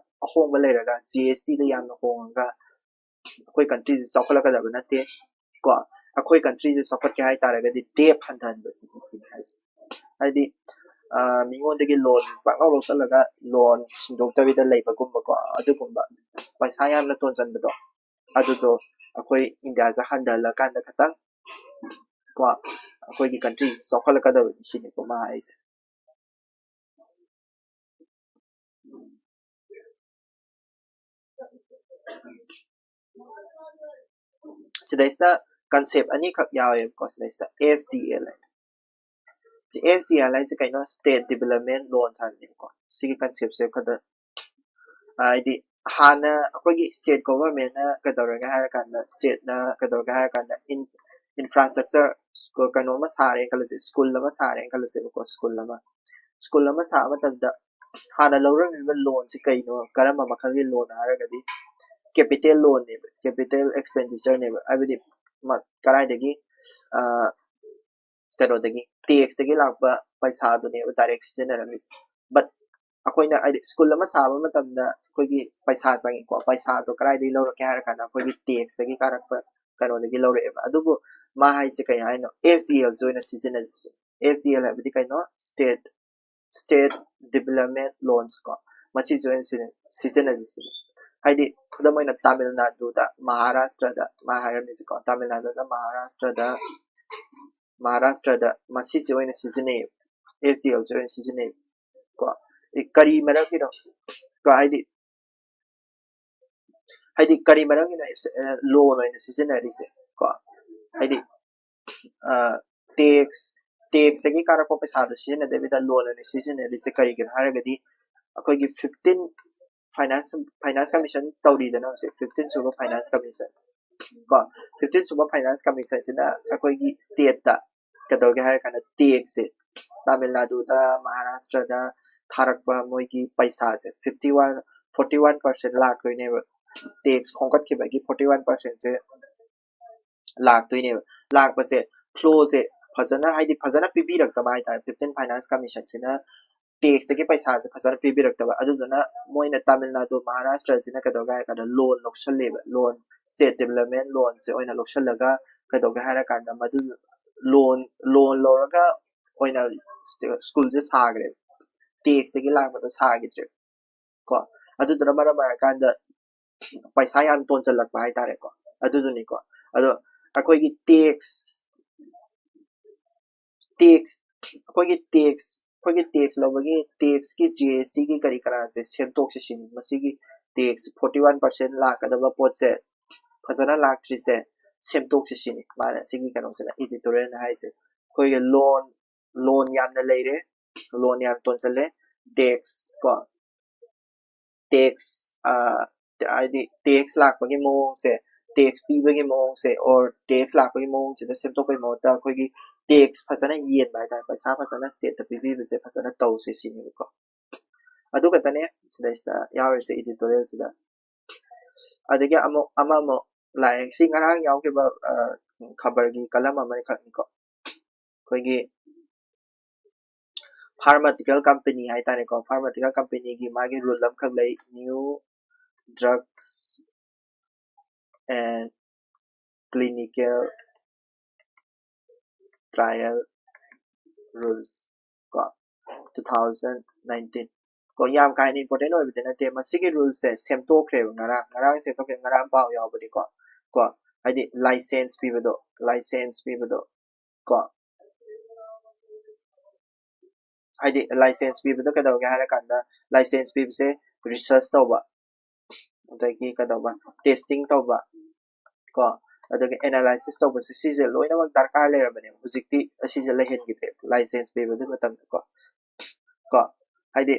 ꯑꯍꯣꯡꯕ ꯂꯩꯔꯒ, ꯖꯤ ꯑꯦꯁ ꯇꯤꯗ ꯌꯥꯝꯅ ꯍꯣꯡꯉꯒ ꯑꯩꯈꯣꯏ ꯀꯟꯇ꯭ꯔꯤꯁꯦ ꯆꯥꯎꯈꯠꯂꯛꯀꯗꯕ ꯅꯠꯇꯦ ꯀꯣ꯫ ꯑꯩꯈꯣꯏ countryꯁꯦ ꯆꯥꯎꯈꯠꯀꯦ ꯍꯥꯏꯇꯥꯔꯒꯗꯤ debt ꯍꯟꯊꯍꯟꯕꯁꯤꯅꯤ ꯁꯤꯅꯤ ꯍꯥꯏꯁꯦ꯫ ꯍꯥꯏꯗꯤ ꯃꯤꯉꯣꯟꯗꯒꯤ loan ꯄꯥꯛꯂꯧ ꯂꯧꯁꯜꯂꯒ loan ꯁꯤꯡꯗꯣꯛꯇꯕꯤꯗ ꯂꯩꯕꯒꯨꯝꯕꯀꯣ, ꯑꯗꯨꯒꯨꯝꯕ ꯄꯩꯁꯥ ꯌꯥꯝꯅ ꯇꯣꯟꯁꯤꯟꯕꯗꯣ, ꯑꯗꯨꯗꯣ ꯑꯩꯈꯣꯏ ꯏꯟꯗꯤꯌꯥꯁꯦ ꯍꯟꯊꯍꯜꯂꯀꯥꯟꯗ ꯈꯇꯪ ꯀꯣ ꯑꯩꯈꯣꯏꯒꯤ country ꯆꯥꯎꯈꯠꯂꯛꯀꯗꯕꯅꯤ ꯁꯤꯅꯤꯀꯣ ꯃꯥ ꯍꯥꯏꯁꯦ꯫ ꯁꯤꯗꯩꯁꯤꯗ concept ꯑꯅꯤꯈꯛ ꯌꯥꯎꯋꯦꯕꯀꯣ꯫ ꯁꯤꯗꯩꯁꯤꯗ S D L ꯍꯥꯏꯅ, S D L ꯍꯥꯏꯁꯦ ꯀꯩꯅꯣ? State Development Loan ꯍꯥꯏꯕꯅꯦꯕꯀꯣ꯫ ꯁꯤꯒꯤ conceptꯁꯦ ꯈꯔ ꯍꯥꯏꯗꯤ ꯍꯥꯟꯅ ꯑꯩꯈꯣꯏꯒꯤ state governmentꯅ ꯀꯩꯗꯧꯔꯒꯦ ꯍꯥꯏꯔꯀꯥꯟꯗ, stateꯅ ꯀꯩꯗꯧꯔꯒꯦ ꯍꯥꯏꯔꯀꯥꯟꯗ infrastructure ꯀꯩꯅꯣ ꯑꯃ ꯁꯥꯔꯦ ꯈꯜꯂꯁꯦ, school ꯑꯃ ꯁꯥꯔꯦꯅ ꯈꯜꯂꯁꯦꯕꯀꯣ꯫ School ꯑꯃ school ꯑꯃ ꯁꯥꯕ ꯃꯇꯝꯗ ꯍꯥꯟꯅ ꯂꯧꯔꯝꯃꯤꯕ loanꯁꯤ ꯀꯩꯅꯣ? ꯀꯔꯝꯕ ꯃꯈꯜꯒꯤ loan ꯍꯥꯏꯔꯒꯗꯤ capital loanꯅꯦꯕ, capital expenditureꯅꯦꯕ꯫ ꯍꯥꯏꯕꯗꯤ ꯀꯗꯥꯏꯗꯒꯤ ꯀꯩꯅꯣꯗꯒꯤ taxꯇꯒꯤ ꯂꯥꯛꯄ ꯄꯩꯁꯥꯗꯨꯅꯦꯕ direct ꯁꯤꯖꯤꯟꯅꯔꯝꯃꯤꯁꯦ꯫ But ꯑꯩꯈꯣꯏꯅ ꯍꯥꯏꯗꯤ school ꯑꯃ ꯁꯥꯕ ꯃꯇꯝꯗ ꯑꯩꯈꯣꯏꯒꯤ ꯄꯩꯁꯥ ꯆꯪꯉꯤꯀꯣ꯫ ꯄꯩꯁꯥꯗꯣ ꯀꯗꯥꯏꯗꯒꯤ ꯂꯧꯔꯛꯀꯦ ꯍꯥꯏꯔ ꯀꯥꯟꯗ ꯑꯩꯈꯣꯏꯒꯤ taxꯇꯒꯤ ꯀꯥꯔꯛꯄ ꯀꯩꯅꯣꯗꯒꯤ ꯂꯧꯔꯛꯑꯦꯕ꯫ ꯑꯗꯨꯕꯨ ꯃꯥ ꯍꯥꯏꯁꯦ ꯀꯩ ꯍꯥꯏꯅꯣ? S D Lꯁꯦ ꯑꯣꯏꯅ ꯁꯤꯖꯤꯟꯅꯁꯤ꯫ S D L ꯍꯥꯏꯕꯗꯤ ꯀꯩꯅꯣ? State State Development Loans ꯀꯣ, ꯃꯁꯤꯁꯨ ꯑꯣꯏꯅ ꯁꯤꯖꯤꯟꯅꯁꯤ꯫ ꯍꯥꯏꯗꯤ ꯈꯨꯗꯝ ꯑꯣꯏꯅ ꯇꯥꯃꯤꯜ ꯅꯥꯗꯨꯗ, ꯃꯍꯥꯔꯥꯁꯇ꯭ꯔꯗ ꯃꯥ ꯍꯥꯏꯔꯝꯃꯤꯁꯦꯀꯣ, ꯇꯥꯃꯤꯜ ꯅꯥꯗꯨꯗ, ꯃꯍꯥꯔꯥꯁꯇ꯭ꯔꯗ, ꯃꯍꯥꯔꯥꯁꯇ꯭ꯔꯗ ꯃꯁꯤꯁꯦ ꯑꯣꯏꯅ ꯁꯤꯖꯤꯟꯅꯩꯌꯦꯕ꯫ S D Lꯁꯦ ꯑꯣꯏꯅ ꯁꯤꯖꯤꯟꯅꯩꯌꯦꯕ ꯀꯣ꯫ ꯀꯔꯤ ꯃꯔꯝꯒꯤꯅꯣ? ꯀꯣ ꯍꯥꯏꯗꯤ ꯍꯥꯏꯗꯤ ꯀꯔꯤ ꯃꯔꯝꯒꯤꯅꯣ loan ꯑꯣꯏꯅ ꯁꯤꯖꯤꯟꯅꯔꯤꯁꯦ ꯀꯣ? ꯍꯥꯏꯗꯤ tax taxꯇꯒꯤ ꯀꯥꯔꯛꯄ ꯄꯩꯁꯥꯗꯣ ꯁꯤꯖꯤꯟꯅꯗꯕꯤꯗ loan ꯑꯣꯏꯅ ꯁꯤꯖꯤꯟꯅꯔꯤꯁꯦ ꯀꯔꯤꯒꯤꯅꯣ ꯍꯥꯏꯔꯒꯗꯤ, ꯑꯩꯈꯣꯏꯒꯤ fifteen finance finance commission ꯇꯧꯔꯤꯗꯅ ꯍꯧꯖꯤꯛ, fifteen ꯁꯨꯕ finance commission ꯀꯣ꯫ Fifteen ꯁꯨꯕ finance commissionꯁꯤꯅ ꯑꯩꯈꯣꯏꯒꯤ stateꯇ ꯀꯩꯗꯧꯒꯦ ꯍꯥꯏꯔ ꯀꯥꯟꯗ taxꯁꯦ ꯇꯥꯃꯤꯜ ꯅꯥꯗꯨꯗ, ꯃꯍꯥꯔꯥꯁꯇ꯭ꯔꯗ ꯊꯥꯔꯛꯄ ꯃꯣꯏꯒꯤ ꯄꯩꯁꯥꯁꯦ fifty one, forty one percent ꯂꯥꯛꯇꯣꯏꯅꯦꯕ꯫ Tax ꯈꯣꯝꯒꯠꯈꯤꯕꯒꯤ forty one percentꯁꯦ ꯂꯥꯛꯇꯣꯏꯅꯦꯕ꯫ ꯂꯥꯛꯄꯁꯦ flowꯁꯦ ꯐꯖꯅ, ꯍꯥꯏꯗꯤ ꯐꯖꯅ ꯄꯤꯕꯤꯔꯛꯇꯕ ꯍꯥꯏꯇꯥꯔꯦ꯫ Fifteen finance commissionꯁꯤꯅ taxꯇꯒꯤ ꯄꯩꯁꯥꯁꯦ ꯐꯖꯅ ꯄꯤꯕꯤꯔꯛꯇꯕ꯫ ꯑꯗꯨꯗꯨꯅ ꯃꯣꯏꯅ ꯇꯥꯃꯤꯜ ꯅꯥꯗꯨ, ꯃꯍꯥꯔꯥꯁꯇ꯭ꯔꯁꯤꯅ ꯀꯩꯗꯧꯒꯦ ꯍꯥꯏꯔ ꯀꯥꯟꯗ loan ꯂꯧꯁꯜꯂꯦꯕ꯫ Loan, state development loanꯁꯦ ꯑꯣꯏꯅ ꯂꯧꯁꯜꯂꯒ ꯀꯩꯗꯧꯒꯦ ꯍꯥꯏꯔꯀꯥꯟꯗ ꯃꯗꯨ ꯂꯣꯟ ꯂꯣꯟ ꯂꯧꯔꯒ ꯑꯣꯏꯅ ꯁ꯭ꯀꯨꯜꯁꯦ ꯁꯥꯈ꯭ꯔꯦꯕ꯫ ꯇꯦꯛꯁꯇꯒꯤ ꯂꯥꯛꯄꯗꯣ ꯁꯥꯈꯤꯗ꯭ꯔꯦꯕ꯫ ꯀꯣ ꯑꯗꯨꯗꯨꯅ ꯃꯔꯝ ꯑꯣꯏꯔꯀꯥꯟꯗ ꯄꯩꯁꯥ ꯌꯥꯝ ꯇꯣꯟꯁꯤꯜꯂꯛꯄ ꯍꯥꯏꯇꯥꯔꯦꯀꯣ꯫ ꯑꯗꯨꯗꯨꯅꯤꯀꯣ꯫ ꯑꯗꯣ ꯑꯩꯈꯣꯏꯒꯤ ꯇꯦꯛꯁ ꯇꯦꯛꯁ ꯑꯩꯈꯣꯏꯒꯤ ꯇꯦꯛꯁ ꯑꯩꯈꯣꯏꯒꯤ ꯇꯦꯛꯁ ꯂꯧꯕꯒꯤ ꯇꯦꯛꯁꯀꯤ ꯖꯤ ꯑꯦꯁ ꯇꯤꯒꯤ ꯀꯔꯤ ꯀꯔꯥꯁꯦ ꯁꯦꯝꯗꯣꯛꯁꯤ ꯁꯤꯅꯤ꯫ ꯃꯁꯤꯒꯤ ꯇꯦꯛꯁ ꯐꯣꯔꯇꯤ ꯋꯥꯟ ꯄꯥꯔꯁꯦꯟ ꯂꯥꯛꯀꯗꯕ ꯄꯣꯠꯁꯦ ꯐꯖꯅ ꯂꯥꯛꯇ꯭ꯔꯤꯁꯦ ꯁꯦꯝꯗꯣꯛꯁꯤ ꯁꯤꯅꯤ꯫ ꯃꯥꯅ ꯁꯤꯒꯤ ꯀꯩꯅꯣꯁꯤꯅ editorial ꯍꯥꯏꯁꯦ꯫ ꯑꯩꯈꯣꯏꯒꯤ ꯂꯣꯟ ꯂꯣꯟ ꯌꯥꯝꯅ ꯂꯩꯔꯦ, ꯂꯣꯟ ꯌꯥꯝ ꯇꯣꯟꯁꯤꯜꯂꯦ꯫ ꯇꯦꯛꯁ ꯀꯣ ꯇꯦꯛꯁ ꯍꯥꯏꯗꯤ ꯇꯦꯛꯁ ꯂꯥꯛꯄꯒꯤ ꯃꯑꯣꯡꯁꯦ, ꯇꯦꯛꯁ ꯄꯤꯕꯒꯤ ꯃꯑꯣꯡꯁꯦ, or ꯇꯦꯛꯁ ꯂꯥꯛꯄꯒꯤ ꯃꯑꯣꯡꯁꯤꯗ ꯁꯦꯝꯗꯣꯛꯄꯒꯤ ꯃꯍꯨꯠꯇ ꯑꯩꯈꯣꯏꯒꯤ ꯇꯦꯛꯁ ꯐꯖꯅ ꯌꯦꯟꯕ ꯍꯥꯏꯇꯥꯔꯦ, ꯄꯩꯁꯥ ꯐꯖꯅ ꯁ꯭ꯇꯦꯠꯇ ꯄꯤꯕꯤꯕꯁꯦ ꯐꯖꯅ ꯇꯧꯁꯦ ꯁꯤꯅꯦꯕꯀꯣ꯫ ꯑꯗꯨ ꯈꯛꯇꯅꯦ ꯁꯤꯗꯩꯁꯤꯗ ꯌꯥꯎꯔꯤꯁꯦ editorial ꯁꯤꯗ꯫ ꯑꯗꯒꯤ ꯑꯃꯨꯛ ꯑꯃ ꯑꯃꯨꯛ ꯂꯥꯛꯑꯦ꯫ ꯁꯤ ꯉꯔꯥꯡ ꯌꯥꯎꯈꯤꯕ ꯈꯕꯔꯒꯤ ꯀꯂꯝ ꯑꯃꯈꯛꯅꯤꯀꯣ꯫ ꯑꯩꯈꯣꯏꯒꯤ ꯐꯥꯔꯃꯥꯁꯤꯀꯦꯜ ꯀꯝꯄꯦꯅꯤ ꯍꯥꯏꯇꯥꯔꯦꯀꯣ, ꯐꯥꯔꯃꯥꯁꯤꯀꯦꯜ ꯀꯝꯄꯦꯅꯤꯒꯤ ꯃꯥꯒꯤ ꯔꯨꯜ ꯑꯃꯈꯛ ꯂꯩ, new drugs and clinical trial rules ꯀꯣ, two thousand nineteen꯫ ꯀꯣ ꯌꯥꯝ ꯀꯥ ꯍꯦꯟꯅ important ꯑꯣꯏꯕꯗꯤ ꯅꯠꯇꯦ꯫ ꯃꯁꯤꯒꯤ ꯔꯨꯜꯁꯦ ꯁꯦꯝꯗꯣꯛꯈ꯭ꯔꯦꯕ ꯉꯔꯥꯡ ꯉꯔꯥꯡ ꯁꯦꯝꯗꯣꯛꯈ꯭ꯔꯦ꯫ ꯉꯔꯥꯡ ꯄꯥꯎ ꯌꯥꯎꯕꯅꯤꯀꯣ꯫ ꯀꯣ ꯍꯥꯏꯗꯤ ꯂꯥꯏꯁꯦꯟꯁ ꯄꯤꯕꯗꯣ, ꯂꯥꯏꯁꯦꯟꯁ ꯄꯤꯕꯗꯣ ꯀꯣ ꯍꯥꯏꯗꯤ ꯂꯥꯏꯁꯦꯟꯁ ꯄꯤꯕꯗꯣ ꯀꯩꯗꯧꯒꯦ ꯍꯥꯏꯔꯀꯥꯟꯗ ꯂꯥꯏꯁꯦꯟꯁ ꯄꯤꯕꯁꯦ ꯔꯤꯁꯔꯁ ꯇꯧꯕ, ꯑꯗꯒꯤ ꯀꯩꯗꯧꯕ, ꯇꯦꯁꯇꯤꯡ ꯇꯧꯕ ꯀꯣ ꯑꯗꯒꯤ ꯑꯦꯅꯥꯂꯥꯏꯁꯤꯁ ꯇꯧꯕꯁꯦ ꯁꯤꯁꯦ ꯂꯣꯏꯅꯃꯛ ꯗꯔꯀꯥꯔ ꯂꯩꯔꯕꯅꯦꯕ꯫ ꯍꯧꯖꯤꯛꯇꯤ ꯑꯁꯤꯁꯦ ꯂꯩꯍꯟꯈꯤꯗ꯭ꯔꯦ ꯂꯥꯏꯁꯦꯟꯁ ꯄꯤꯕꯗꯨ ꯃꯇꯝꯗꯀꯣ꯫ ꯀꯣ ꯍꯥꯏꯗꯤ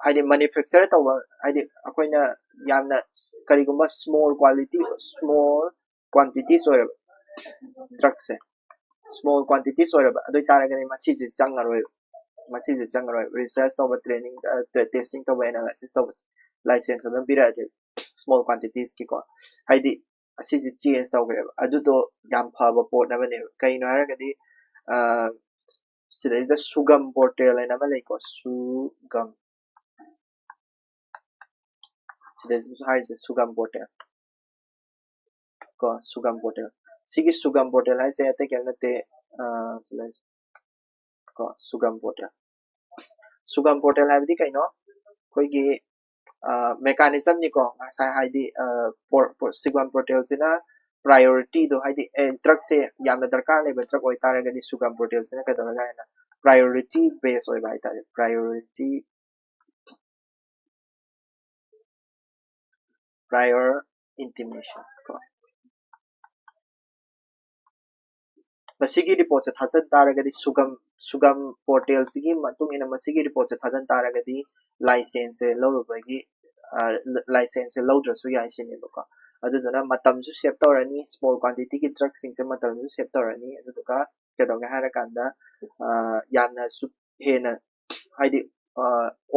ꯍꯥꯏꯗꯤ ꯃꯦꯅꯨꯐꯦꯛꯆꯔ ꯇꯧꯕ ꯍꯥꯏꯗꯤ ꯑꯩꯈꯣꯏꯅ ꯌꯥꯝꯅ ꯀꯔꯤꯒꯨꯝꯕ small quality small quantities ꯑꯣꯏꯔꯕ ꯗ꯭ꯔꯛꯁꯦ, small quantities ꯑꯣꯏꯔꯕ ꯑꯗꯨ ꯑꯣꯏꯇꯥꯔꯒꯗꯤ ꯃꯁꯤꯁꯦ ꯆꯪꯉꯔꯣꯏꯕ꯫ ꯃꯁꯤꯁꯦ ꯆꯪꯉꯔꯣꯏꯕ꯫ ꯔꯤꯁꯔꯁ ꯇꯧꯕ, ꯇ꯭ꯔꯦꯅꯤꯡ ꯇꯦꯁꯇꯤꯡ ꯇꯧꯕ, ꯑꯦꯅꯥꯂꯥꯏꯁꯤꯁ ꯇꯧꯕꯁꯦ ꯂꯥꯏꯁꯦꯟꯁ ꯑꯗꯨꯝ ꯄꯤꯔꯛꯑꯗꯤ small quantitiesꯀꯤꯀꯣ ꯍꯥꯏꯗꯤ ꯑꯁꯤꯁꯦ ꯆꯦꯟꯖ ꯇꯧꯈ꯭ꯔꯦꯕ꯫ ꯑꯗꯨꯗꯣ ꯌꯥꯝ ꯐꯕ ꯄꯣꯠ ꯑꯃꯅꯦꯕ꯫ ꯀꯩꯅꯣ ꯍꯥꯏꯔꯒꯗꯤ ꯁꯤꯗꯩꯁꯤꯗ ꯁꯨꯒꯝ ꯄꯣꯔꯇꯦꯜ ꯍꯥꯏꯅ ꯑꯃ ꯂꯩꯀꯣ, ꯁꯨꯒꯝ꯫ ꯁꯤꯗꯩꯁꯤꯁꯨ ꯍꯥꯏꯔꯤꯁꯦ ꯁꯨꯒꯝ ꯄꯣꯔꯇꯦꯜ ꯀꯣ, ꯁꯨꯒꯝ ꯄꯣꯔꯇꯦꯜ꯫ ꯁꯤꯒꯤ ꯁꯨꯒꯝ ꯄꯣꯔꯇꯦꯜ ꯍꯥꯏꯁꯦ ꯑꯇꯩ ꯀꯩꯝ ꯅꯠꯇꯦ, ꯑ, ꯁꯤ ꯂꯩ-, ꯀꯣ, ꯁꯨꯒꯝ ꯄꯣꯔꯇꯦꯜ꯫ ꯁꯨꯒꯝ ꯄꯣꯔꯇꯦꯜ ꯍꯥꯏꯕꯗꯤ ꯀꯩꯅꯣ? ꯑꯩꯈꯣꯏꯒꯤ, ꯑ, mechanism ꯅꯤꯀꯣ, ꯉꯁꯥꯏ ꯍꯥꯏꯗꯤ, ꯑ, ꯄꯣꯔ-, ꯄꯣꯔ-, ꯁꯨꯒꯝ ꯄꯣꯔꯇꯦꯜꯁꯤꯅ priority ꯗꯣ, ꯍꯥꯏꯗꯤ, ꯑꯦ, drug ꯁꯦ ꯌꯥꯝꯅ ꯗꯔꯀꯥꯔ ꯂꯩꯕ drug ꯑꯣꯏꯇꯥꯔꯒꯗꯤ ꯁꯨꯒꯝ ꯄꯣꯔꯇꯦꯜꯁꯤꯅ ꯀꯩꯗꯧꯔꯒ ꯍꯥꯏꯅ priority base ꯑꯣꯏꯕ ꯍꯥꯏꯇꯥꯔꯦ, priority prior intimation ꯀꯣ꯫ ꯃꯁꯤꯒꯤ ꯔꯤꯄꯣꯔꯠꯁꯦ ꯊꯥꯖꯟ ꯇꯥꯔꯒꯗꯤ, ꯁꯨꯒꯝ, ꯁꯨꯒꯝ ꯄꯣꯔꯇꯦꯜꯁꯤꯒꯤ ꯃꯇꯨꯡ ꯏꯟꯅ ꯃꯁꯤꯒꯤ ꯔꯤꯄꯣꯔꯠꯁꯦ ꯊꯥꯖꯟ ꯇꯥꯔꯒꯗꯤ ꯂꯥꯏꯁꯦꯟꯁꯁꯦ ꯂꯧꯔꯨꯕꯒꯤ, ꯑ, ꯂꯥꯏꯁꯦꯟꯁꯁꯦ ꯂꯧꯗ꯭ꯔꯁꯨ ꯌꯥꯏ ꯁꯤꯅꯦꯕꯀꯣ꯫ ꯑꯗꯨꯗꯨꯅ ꯃꯇꯝꯁꯨ ꯁꯦꯞ ꯇꯧꯔꯅꯤ, small quantity ꯒꯤ drug ꯁꯤꯡꯁꯦ ꯃꯇꯝꯁꯨ ꯁꯦꯞ ꯇꯧꯔꯅꯤ, ꯑꯗꯨꯗꯨꯒ ꯀꯩꯗꯧꯒꯦ ꯍꯥꯏꯔꯀꯥꯟꯗ, ꯑ, ꯌꯥꯝꯅꯁꯨ ꯍꯦꯟꯅ, ꯍꯥꯏꯗꯤ, ꯑ,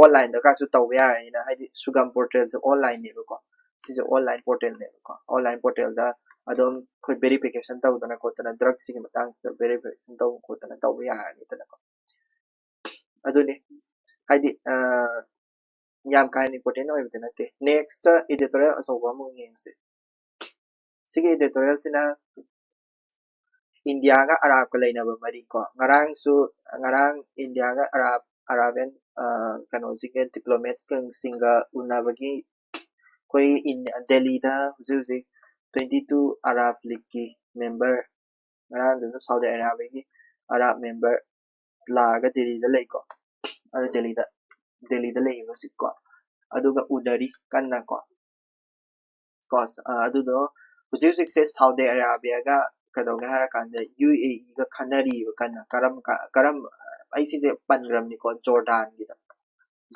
online ꯗꯒꯁꯨ ꯇꯧꯕ ꯌꯥꯔꯅꯤꯅ, ꯍꯥꯏꯗꯤ ꯁꯨꯒꯝ ꯄꯣꯔꯇꯦꯜꯁꯦ online ꯅꯦꯕꯀꯣ, ꯁꯤꯁꯦ online ꯄꯣꯔꯇꯦꯜꯅꯦꯕꯀꯣ, online ꯄꯣꯔꯇꯦꯜꯗ ꯑꯗꯨꯝ ꯑꯩꯈꯣꯏ verification ꯇꯧꯗꯅ ꯈꯣꯠꯇꯅ drug ꯁꯤꯒꯤ ꯃꯇꯥꯡꯁꯤꯗ verification ꯇꯧꯕ ꯈꯣꯠꯇꯅ ꯇꯧꯕ ꯌꯥꯔꯅꯤꯗꯅꯀꯣ꯫ ꯑꯗꯨꯅꯤ, ꯍꯥꯏꯗꯤ, ꯑ, ꯌꯥꯝ ꯀꯥ ꯍꯦꯟꯅ important ꯑꯣꯏꯕꯗꯤ ꯅꯠꯇꯦ꯫ Next editorial ꯑꯆꯧꯕ ꯑꯃꯨꯛ ꯌꯦꯡꯁꯦ꯫ ꯁꯤꯒꯤ editorial ꯁꯤꯅ ꯏꯟꯗꯤꯌꯥꯒ ꯑꯔꯥꯕꯀ ꯂꯩꯅꯕ ꯃꯔꯤ ꯀꯣ꯫ ꯉꯔꯥꯡꯁꯨ, ꯉꯔꯥꯡ ꯏꯟꯗꯤꯌꯥꯒ ꯑꯔꯥꯕ, Arabian, ꯑ, ꯀꯩꯅꯣꯁꯤꯡꯒ, diplomat ꯁꯤꯡꯒ ꯎꯅꯕꯒꯤ ꯑꯩꯈꯣꯏ ꯏꯟ-, ꯗꯦꯜꯂꯤꯗ ꯍꯧꯖꯤꯛ ꯍꯧꯖꯤꯛ twenty two Arab League ꯀꯤ member, ꯉꯔꯥꯡꯗꯨꯁꯨ ꯁꯥꯎꯗꯤ ꯑꯔꯥꯕꯤꯌꯥꯒꯤ ꯑꯔꯥꯕ member ꯂꯥꯛꯑꯒ ꯗꯦꯜꯂꯤꯗ ꯂꯩꯀꯣ꯫ ꯑꯗꯨ ꯗꯦꯜꯂꯤꯗ, ꯗꯦꯜꯂꯤꯗ ꯂꯩꯌꯦꯕ ꯍꯧꯖꯤꯛꯀꯣ꯫ ꯑꯗꯨꯒ ꯎꯅꯔꯤ ꯀꯟꯅ ꯀꯣ꯫ ꯀꯣ, ꯑ, ꯑꯗꯨꯗꯣ ꯍꯧꯖꯤꯛ ꯍꯧꯖꯤꯛꯁꯦ ꯁꯥꯎꯗꯤ ꯑꯔꯥꯕꯤꯌꯥꯒ ꯀꯩꯗꯧꯒꯦ ꯍꯥꯏꯔꯀꯥꯟꯗ ꯌꯨ ꯑꯦ ꯏꯒ ꯈꯟꯅꯔꯤꯕ ꯀꯟꯅ꯫ ꯀꯔꯝ ꯀ-, ꯀꯔꯝ, ꯑꯩ ꯁꯤꯁꯦ ꯄꯟꯈ꯭ꯔꯕꯅꯤꯀꯣ, ꯖꯣꯔꯗꯥꯟꯒꯤꯗ,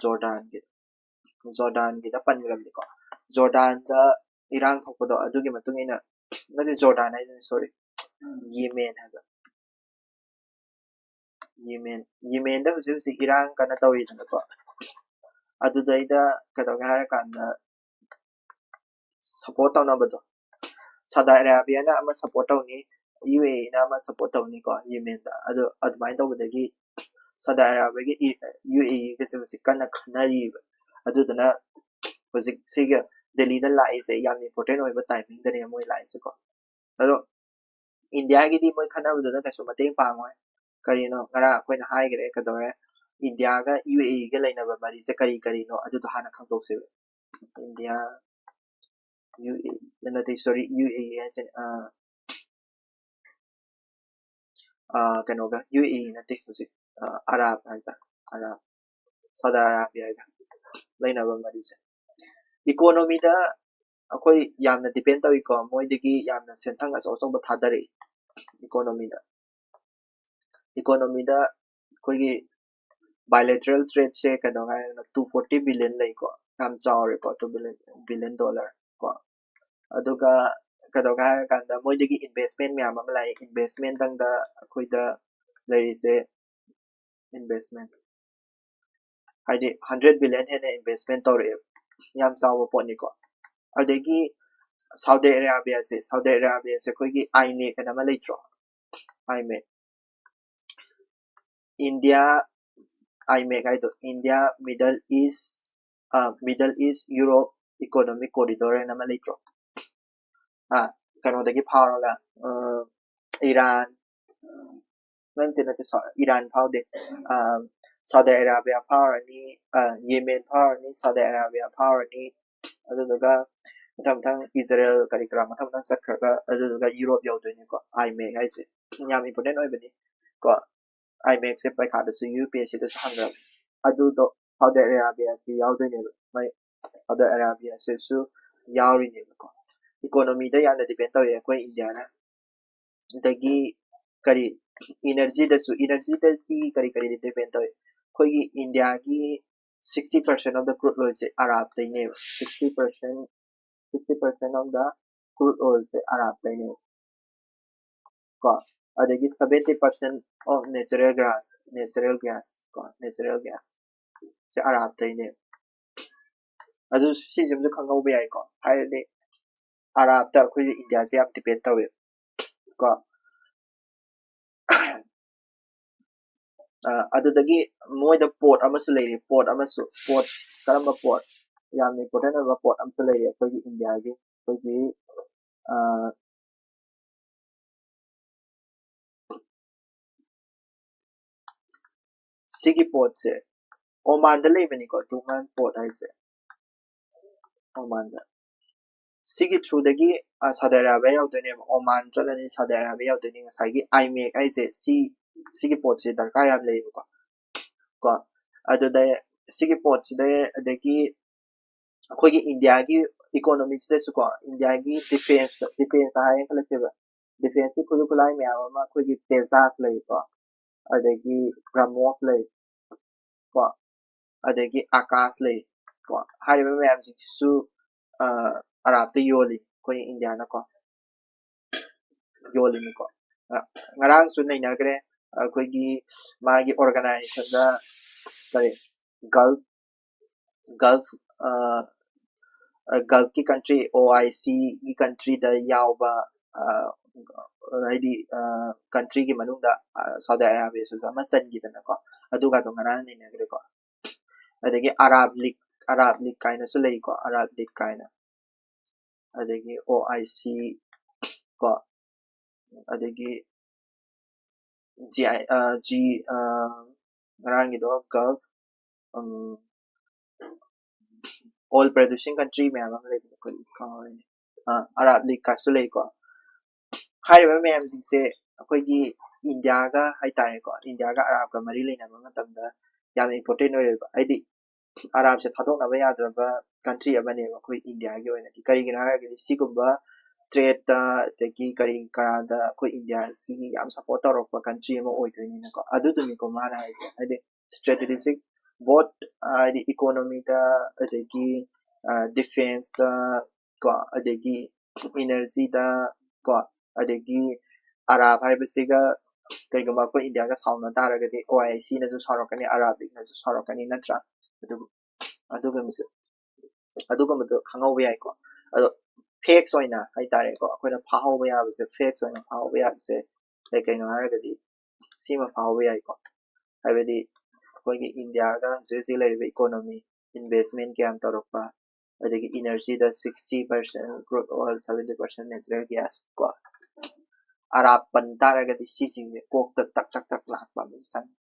ꯖꯣꯔꯗꯥꯟꯒꯤꯗ, ꯖꯣꯔꯗꯥꯟꯒꯤꯗ ꯄꯟꯈ꯭ꯔꯕꯅꯤꯀꯣ꯫ ꯖꯣꯔꯗꯥꯟꯗ ꯏꯔꯥꯡ ꯊꯣꯛꯄꯗꯣ ꯑꯗꯨꯒꯤ ꯃꯇꯨꯡ ꯏꯟꯅ, ꯅꯠꯇꯦ, ꯖꯣꯔꯗꯥꯟ ꯍꯥꯏꯗꯣꯏꯅꯦ, sorry, ꯌꯦꯃꯦꯟ ꯍꯥꯏꯕ꯫ ꯌꯦꯃꯦꯟ, ꯌꯦꯃꯦꯟꯗ ꯍꯧꯖꯤꯛ ꯍꯧꯖꯤꯛ ꯏꯔꯥꯡ ꯀꯟꯅ ꯇꯧꯔꯤꯗꯅꯀꯣ꯫ ꯑꯗꯨꯗꯩꯗ ꯀꯩꯗꯧꯒꯦ ꯍꯥꯏꯔꯀꯥꯟꯗ support ꯇꯧꯅꯕꯗꯣ, ꯁꯥꯎꯗꯤ ꯑꯔꯥꯕꯤꯌꯥꯅ ꯑꯃ support ꯇꯧꯅꯤ, ꯌꯨ ꯑꯦ ꯏꯅ ꯑꯃ support ꯇꯧꯅꯤꯀꯣ ꯌꯦꯃꯦꯟꯗ꯫ ꯑꯗꯨ ꯑꯗꯨꯃꯥꯏꯅ ꯇꯧꯕꯗꯒꯤ ꯁꯥꯎꯗꯤ ꯑꯔꯥꯕꯤꯌꯥꯒ ꯏ-, ꯌꯨ ꯑꯦ ꯏꯒꯁꯦ ꯍꯧꯖꯤꯛ ꯀꯟꯅ ꯈꯟꯅꯔꯤꯕ꯫ ꯑꯗꯨꯗꯨꯅ ꯍꯧꯖꯤꯛ ꯁꯤꯒ ꯗꯦꯜꯂꯤꯗ ꯂꯥꯛꯏꯁꯦ ꯌꯥꯝꯅ important ꯑꯣꯏꯕ timing ꯗꯅꯦ ꯃꯣꯏ ꯂꯥꯛꯏꯁꯦꯀꯣ꯫ ꯑꯗꯣ ꯏꯟꯗꯤꯌꯥꯒꯤꯗꯤ ꯃꯣꯏ ꯈꯠꯅꯕꯗꯨꯅ ꯀꯩꯁꯨ ꯃꯇꯦꯡ ꯄꯥꯡꯉꯣꯏ꯫ ꯀꯔꯤꯅꯣ, ꯉꯔꯥꯡ ꯑꯩꯈꯣꯏꯅ ꯍꯥꯏꯈ꯭ꯔꯦ ꯀꯩꯗꯧꯔꯦ, ꯏꯟꯗꯤꯌꯥꯒ ꯌꯨ ꯑꯦ ꯏꯒ ꯂꯩꯅꯕ ꯃꯔꯤꯁꯦ ꯀꯔꯤ ꯀꯔꯤꯅꯣ ꯑꯗꯨꯗꯣ ꯍꯥꯟꯅ ꯈꯪꯗꯣꯛꯁꯦꯕ꯫ ꯏꯟꯗꯤꯌꯥ, ꯌꯨ ꯑꯦ ꯏ ꯅꯠꯇꯦ, ꯁꯣꯔꯤ, ꯌꯨ ꯑꯦ ꯏ ꯍꯥꯏꯁꯦ, ꯑ, ꯑ, ꯀꯩꯅꯣꯒ, ꯌꯨ ꯑꯦ ꯏ ꯅꯠꯇꯦ, ꯍꯧꯖꯤꯛ, ꯑ, ꯑꯔꯥꯕ ꯍꯥꯏꯕ, ꯑꯔꯥꯕ, ꯁꯥꯎꯗꯤ ꯑꯔꯥꯕꯤꯌꯥꯒ ꯂꯩꯅꯕ ꯃꯔꯤꯁꯦ꯫ ꯏꯀꯣꯅꯣꯃꯤꯗ ꯑꯩꯈꯣꯏ ꯌꯥꯝꯅ ꯗꯤꯄꯦꯟ ꯇꯧꯏꯀꯣ, ꯃꯣꯏꯗꯒꯤ ꯌꯥꯝꯅ ꯁꯦꯟꯊꯪ ꯑꯆꯧ ꯑꯆꯧꯕ ꯊꯥꯗꯔꯛꯏ ꯏꯀꯣꯅꯣꯃꯤꯗ꯫ ꯏꯀꯣꯅꯣꯃꯤꯗ ꯑꯩꯈꯣꯏꯒꯤ ꯕꯥꯏꯂꯦꯇꯔꯦꯜ ꯇ꯭ꯔꯦꯗꯁꯦ ꯀꯩꯗꯧ ꯍꯥꯏꯔꯒꯅ two forty billion ꯂꯩꯀꯣ, ꯌꯥꯝ ꯆꯥꯎꯔꯦꯀꯣ, two billion, billion dollar ꯀꯣ꯫ ꯑꯗꯨꯒ ꯀꯩꯗꯧꯒꯦ ꯍꯥꯏꯔꯀꯥꯟꯗ ꯃꯣꯏꯗꯒꯤ ꯏꯟꯚꯦꯁꯃꯦꯟ ꯃꯌꯥꯝ ꯑꯃ ꯂꯥꯛꯑꯦ꯫ ꯏꯟꯚꯦꯁꯃꯦꯟꯗꯪꯗ ꯑꯩꯈꯣꯏꯗ ꯂꯩꯔꯤꯁꯦ, ꯏꯟꯚꯦꯁꯃꯦꯟ ꯍꯥꯏꯗꯤ hundred billion ꯍꯦꯟꯅ ꯏꯟꯚꯦꯁꯃꯦꯟ ꯇꯧꯔꯛꯑꯦꯕ, ꯌꯥꯝ ꯆꯥꯎꯕ ꯄꯣꯠꯅꯤꯀꯣ꯫ ꯑꯗꯒꯤ ꯁꯥꯎꯗꯤ ꯑꯔꯥꯕꯤꯌꯥꯁꯦ, ꯁꯥꯎꯗꯤ ꯑꯔꯥꯕꯤꯌꯥꯁꯦ ꯑꯩꯈꯣꯏꯒꯤ ꯑꯥꯏꯃꯦꯛ ꯍꯥꯏꯅ ꯑꯃ ꯂꯩꯇ꯭ꯔꯣ? ꯑꯥꯏꯃꯦꯛ, ꯏꯟꯗꯤꯌꯥ, ꯑꯥꯏꯃꯦꯛ ꯍꯥꯏꯗꯣ, ꯏꯟꯗꯤꯌꯥ ꯃꯤꯗꯜ ꯏꯁ, ꯃꯤꯗꯜ ꯏꯁ ꯌꯨꯔꯣꯞ ꯏꯀꯣꯅꯣꯃꯤꯛ ꯀꯣꯔꯤꯗꯣꯔ ꯍꯥꯏꯅ ꯑꯃ ꯂꯩꯇ꯭ꯔꯣ? ꯑ, ꯀꯩꯅꯣꯗꯒꯤ ꯐꯥꯎꯔꯒ, ꯑ, ꯏꯔꯥꯟ, ꯅꯠꯇꯦ, ꯅꯠꯇꯦ, ꯁꯣ-, ꯏꯔꯥꯟ ꯐꯥꯎꯗꯦ, ꯑ, ꯁꯥꯎꯗꯤ ꯑꯔꯥꯕꯤꯌꯥ ꯐꯥꯎꯔꯅꯤ, ꯑ, ꯌꯦꯃꯦꯟ ꯐꯥꯎꯔꯅꯤ, ꯁꯥꯎꯗꯤ ꯑꯔꯥꯕꯤꯌꯥ ꯐꯥꯎꯔꯅꯤ, ꯑꯗꯨꯗꯨꯒ ꯃꯊꯪ ꯃꯊꯪ ꯏꯖꯔꯦꯜ ꯀꯔꯤ ꯀꯔꯥ ꯃꯊꯪ ꯃꯊꯪ ꯆꯠꯈ꯭ꯔꯒ ꯑꯗꯨꯗꯨꯒ ꯌꯨꯔꯣꯞ ꯌꯧꯗꯣꯏꯅꯤꯀꯣ꯫ ꯑꯥꯏꯃꯦꯛ ꯍꯥꯏꯁꯦ ꯌꯥꯝ ꯏꯝꯄꯣꯔꯇꯦꯟ ꯑꯣꯏꯕꯅꯤ ꯀꯣ꯫ ꯑꯥꯏꯃꯦꯛꯁꯦ ꯄꯩꯈꯥꯗꯁꯨ ꯌꯨ ꯄꯤ ꯑꯦꯁ ꯁꯤꯗꯁꯨ ꯍꯪꯈ꯭ꯔꯕꯅꯤ꯫ ꯑꯗꯨꯗꯣ ꯁꯥꯎꯗꯤ ꯑꯔꯥꯕꯤꯌꯥꯁꯨ ꯌꯥꯎꯗꯣꯏꯅꯦꯕ, ꯃꯣꯏ ꯁꯥꯎꯗꯤ ꯑꯔꯥꯕꯤꯌꯥꯁꯤꯁꯨ ꯌꯥꯎꯔꯤꯅꯦꯕꯀꯣ꯫ ꯏꯀꯣꯅꯣꯃꯤꯗ ꯌꯥꯝꯅ ꯗꯤꯄꯦꯟ ꯇꯧꯋꯦ ꯑꯩꯈꯣꯏ ꯏꯟꯗꯤꯌꯥꯅ꯫ ꯑꯗꯒꯤ ꯀꯔꯤ, ꯏꯅꯔꯖꯤꯗꯁꯨ, ꯏꯅꯔꯖꯤꯗꯗꯤ ꯀꯔꯤ ꯀꯔꯤꯗ ꯗꯤꯄꯦꯟ ꯇꯧꯋꯤ? ꯑꯩꯈꯣꯏꯒꯤ ꯏꯟꯗꯤꯌꯥꯒꯤ sixty percent of the crude oilꯁꯦ ꯑꯔꯥꯕꯇꯩꯅꯦꯕ꯫ Sixty percent, sixty percent of the crude oilꯁꯦ ꯑꯔꯥꯕꯇꯩꯅꯦꯕ ꯀꯣ꯫ ꯑꯗꯒꯤ seventy percent of natural gas, natural gas ꯀꯣ, natural gas ꯁꯦ ꯑꯔꯥꯕꯇꯩꯅꯦꯕ꯫ ꯑꯗꯨ ꯁꯤꯁꯤꯃꯁꯨ ꯈꯪꯍꯧꯕ ꯌꯥꯏꯀꯣ, ꯍꯥꯏꯔꯗꯤ ꯑꯔꯥꯕꯇ ꯑꯩꯈꯣꯏꯒꯤ ꯏꯟꯗꯤꯌꯥꯁꯦ ꯌꯥꯝ ꯗꯤꯄꯦꯟ ꯇꯧꯋꯦꯕ ꯀꯣ꯫ ꯑ, ꯑꯗꯨꯗꯒꯤ ꯃꯣꯏꯗ ꯄꯣꯔꯠ ꯑꯃꯁꯨ ꯂꯩꯔꯤ, ꯄꯣꯔꯠ ꯑꯃꯁꯨ, ꯄꯣꯔꯠ, ꯀꯔꯝꯕ ꯄꯣꯔꯠ? ꯌꯥꯝꯅ ꯏꯝꯄꯣꯔꯇꯦꯟ ꯑꯣꯏꯕ ꯄꯣꯔꯠ ꯑꯃꯁꯨ ꯂꯩꯔꯤ ꯑꯩꯈꯣꯏꯒꯤ ꯏꯟꯗꯤꯌꯥꯒꯤ, ꯑꯩꯈꯣꯏꯒꯤ, ꯑ, ꯁꯤꯒꯤ ꯄꯣꯠꯁꯦ ꯑꯣꯃꯥꯟꯗ ꯂꯩꯕꯅꯤꯀꯣ, ꯗꯨꯃꯥꯟ ꯄꯣꯠ ꯍꯥꯏꯁꯦ, ꯑꯣꯃꯥꯟꯗ꯫ ꯁꯤꯒꯤ ꯊ꯭ꯔꯨꯗꯒꯤ ꯁꯥꯎꯗꯤ ꯑꯔꯥꯕꯤꯌꯥ ꯌꯧꯗꯣꯏꯅꯦꯕ, ꯑꯣꯃꯥꯟ ꯆꯠꯂꯅꯤ, ꯁꯥꯎꯗꯤ ꯑꯔꯥꯕꯤꯌꯥ ꯌꯧꯗꯣꯏꯅꯤ꯫ ꯉꯁꯥꯏꯒꯤ ꯑꯥꯏꯃꯦꯛ ꯍꯥꯏꯁꯦ ꯁꯤ, ꯁꯤꯒꯤ ꯄꯣꯠꯁꯦ ꯗꯔꯀꯥꯔ ꯌꯥꯝ ꯂꯩꯌꯦꯕꯀꯣ꯫ ꯀꯣ ꯑꯗꯨꯗ ꯁꯤꯒꯤ ꯄꯣꯠꯁꯤꯗ, ꯑꯗꯒꯤ ꯑꯩꯈꯣꯏꯒꯤ ꯏꯟꯗꯤꯌꯥꯒꯤ ꯏꯀꯣꯅꯣꯃꯤꯁꯤꯗꯁꯨꯀꯣ, ꯏꯟꯗꯤꯌꯥꯒꯤ ꯗꯤꯐꯦꯟꯁ, ꯗꯤꯐꯦꯟꯁ ꯍꯥꯏꯔꯦꯅ ꯈꯜꯂꯁꯦꯕ, ꯗꯤꯐꯦꯟꯁꯀꯤ ꯈꯨꯠꯁꯨ ꯈꯨꯠꯂꯥꯏ ꯃꯌꯥꯝ ꯑꯃ, ꯑꯩꯈꯣꯏꯒꯤ ꯇꯦꯖꯥꯁ ꯂꯩꯀꯣ, ꯑꯗꯒꯤ ꯕ꯭ꯔꯍꯃꯣꯁ ꯂꯩ ꯀꯣ, ꯑꯗꯒꯤ ꯑꯥꯀꯥꯁ ꯂꯩ ꯀꯣ꯫ ꯍꯥꯏꯔꯤꯕ ꯃꯌꯥꯝꯁꯤꯡꯁꯤꯁꯨ ꯑꯔꯥꯕꯇ ꯌꯣꯜꯂꯤ ꯑꯩꯈꯣꯏ ꯏꯟꯗꯤꯌꯥꯅꯀꯣ, ꯌꯣꯜꯂꯤꯅꯤꯀꯣ꯫ ꯉꯔꯥꯡꯁꯨ ꯅꯩꯅꯈ꯭ꯔꯦ ꯑꯩꯈꯣꯏꯒꯤ, ꯃꯥꯒꯤ ꯑꯣꯔꯒꯅꯥꯏꯖꯦꯁꯟꯗ ꯀꯔꯤ, ꯒꯜꯐ ꯒꯜꯐ ꯒꯜꯐꯀꯤ ꯀꯟꯇ꯭ꯔꯤ, ꯑꯣ ꯑꯥꯏ ꯁꯤꯒꯤ ꯀꯟꯇ꯭ꯔꯤꯗ ꯌꯥꯎꯕ, ꯍꯥꯏꯗꯤ ꯀꯟꯇ꯭ꯔꯤꯒꯤ ꯃꯅꯨꯡꯗ ꯁꯥꯎꯗꯤ ꯑꯔꯥꯕꯤꯌꯥꯁꯤꯁꯨ ꯑꯃ ꯆꯟꯈꯤꯗꯅꯀꯣ, ꯑꯗꯨꯒꯗꯣ ꯉꯔꯥꯡ ꯅꯩꯅꯈ꯭ꯔꯦꯀꯣ꯫ ꯑꯗꯒꯤ ꯑꯔꯥꯕ ꯂꯤꯛ, ꯑꯔꯥꯕ ꯂꯤꯛ ꯀꯥꯏꯅꯁꯨ ꯂꯩꯀꯣ, ꯑꯔꯥꯕ ꯂꯤꯛ ꯀꯥꯏꯅ, ꯑꯗꯒꯤ ꯑꯣ ꯑꯥꯏ ꯁꯤ ꯀꯣ, ꯑꯗꯒꯤ ꯖꯤ ꯑꯥꯏ ꯖꯤ ꯉꯔꯥꯡꯒꯤꯗꯣ ꯒꯜꯐ, ꯑꯣꯏꯜ ꯄ꯭ꯔꯗ꯭ꯌꯨꯁꯤꯡ ꯀꯟꯇ꯭ꯔꯤ ꯃꯌꯥꯝ ꯑꯃ ꯂꯩꯕꯗꯣ ꯑꯩꯈꯣꯏ ꯀꯥꯎꯔꯦꯅꯦ꯫ ꯑꯔꯥꯕ ꯂꯤꯛꯀꯁꯨ ꯂꯩꯀꯣ꯫ ꯍꯥꯏꯔꯤꯕ ꯃꯌꯥꯝꯁꯤꯡꯁꯦ ꯑꯩꯈꯣꯏꯒꯤ ꯏꯟꯗꯤꯌꯥꯒ ꯍꯥꯏꯇꯥꯔꯦꯀꯣ, ꯏꯟꯗꯤꯌꯥꯒ ꯑꯔꯥꯕꯀ ꯃꯔꯤ ꯂꯩꯅꯕ ꯃꯇꯝꯗ ꯌꯥꯝꯅ ꯏꯝꯄꯣꯔꯇꯦꯟ ꯑꯣꯏꯌꯦꯕ꯫ ꯍꯥꯏꯗꯤ ꯑꯔꯥꯕꯁꯦ ꯊꯥꯗꯣꯛꯅꯕ ꯌꯥꯗ꯭ꯔꯕ ꯀꯟꯇ꯭ꯔꯤ ꯑꯃꯅꯦꯕ ꯑꯩꯈꯣꯏ ꯏꯟꯗꯤꯌꯥꯒꯤ ꯑꯣꯏꯅꯗꯤ꯫ ꯀꯔꯤꯒꯤꯅꯣ ꯍꯥꯏꯔꯒꯗꯤ ꯁꯤꯒꯨꯝꯕ ꯇ꯭ꯔꯦꯗꯇ, ꯑꯗꯒꯤ ꯀꯔꯤ ꯀꯔꯥꯗ ꯑꯩꯈꯣꯏ ꯏꯟꯗꯤꯌꯥꯁꯤꯒꯤ ꯌꯥꯝ ꯁꯞꯄꯣꯔꯠ ꯇꯧꯔꯛꯄ ꯀꯟꯇ꯭ꯔꯤ ꯑꯃ ꯑꯣꯏꯗꯣꯏꯅꯤꯅꯀꯣ꯫ ꯑꯗꯨꯗꯨꯅꯤꯀꯣ ꯃꯥꯅ ꯍꯥꯏꯁꯦ, ꯍꯥꯏꯗꯤ ꯁ꯭ꯇ꯭ꯔꯦꯇꯦꯖꯤꯛ ꯕꯣꯠ, ꯍꯥꯏꯗꯤ ꯏꯀꯣꯅꯣꯃꯤꯗ, ꯑꯗꯒꯤ ꯗꯤꯐꯦꯟꯁꯇ ꯀꯣ, ꯑꯗꯒꯤ ꯏꯅꯔꯖꯤꯗ ꯀꯣ, ꯑꯗꯒꯤ ꯑꯔꯥꯕ ꯍꯥꯏꯕꯁꯤꯒ ꯀꯩꯒꯨꯝꯕ ꯑꯩꯈꯣꯏ ꯏꯟꯗꯤꯌꯥꯒ ꯁꯥꯎꯅ ꯇꯥꯔꯒꯗꯤ ꯑꯣ ꯑꯥꯏ ꯁꯤꯅꯁꯨ ꯁꯥꯎꯔꯛꯀꯅꯤ, ꯑꯔꯥꯕ ꯂꯤꯛꯅꯁꯨ ꯁꯥꯎꯔꯛꯀꯅꯤ, ꯅꯠꯇ꯭ꯔꯥ? ꯑꯗꯨ, ꯑꯗꯨꯒꯨꯝꯕꯁꯨ, ꯑꯗꯨꯒꯨꯝꯕꯗꯣ ꯈꯪꯍꯧꯕ ꯌꯥꯏꯀꯣ꯫ ꯑꯗꯣ ꯐꯦꯛꯁ ꯑꯣꯏꯅ ꯍꯥꯏꯇꯥꯔꯦꯀꯣ, ꯑꯩꯈꯣꯏꯅ ꯐꯥꯍꯧꯕ ꯌꯥꯕꯁꯦ, ꯐꯦꯛꯁ ꯑꯣꯏꯅ ꯐꯥꯍꯧꯕ ꯌꯥꯕꯁꯦ ꯀꯩ ꯀꯩꯅꯣ ꯍꯥꯏꯔꯒꯗꯤ ꯁꯤꯃ ꯐꯥꯍꯧꯕ ꯌꯥꯏꯀꯣ꯫ ꯍꯥꯏꯕꯗꯤ ꯑꯩꯈꯣꯏꯒꯤ ꯏꯟꯗꯤꯌꯥꯒ ꯍꯧꯖꯤꯛ ꯍꯧꯖꯤꯛ ꯂꯩꯔꯤꯕ ꯏꯀꯣꯅꯣꯃꯤ, ꯏꯟꯚꯦꯁꯃꯦꯟ ꯀꯌꯥꯝ ꯇꯧꯔꯛꯄ, ꯑꯗꯒꯤ ꯏꯅꯔꯖꯤꯗ sixty percent crude oil, seventy percent natural gas ꯀꯣ꯫ ꯑꯔꯥꯕ ꯄꯟ ꯇꯥꯔꯒꯗꯤ ꯁꯤꯁꯤꯡꯁꯦ ꯀꯣꯛꯇ ꯇꯛ ꯇꯛ ꯇꯛ ꯂꯥꯛꯄ ꯑꯃ ꯆꯪꯉꯤ꯫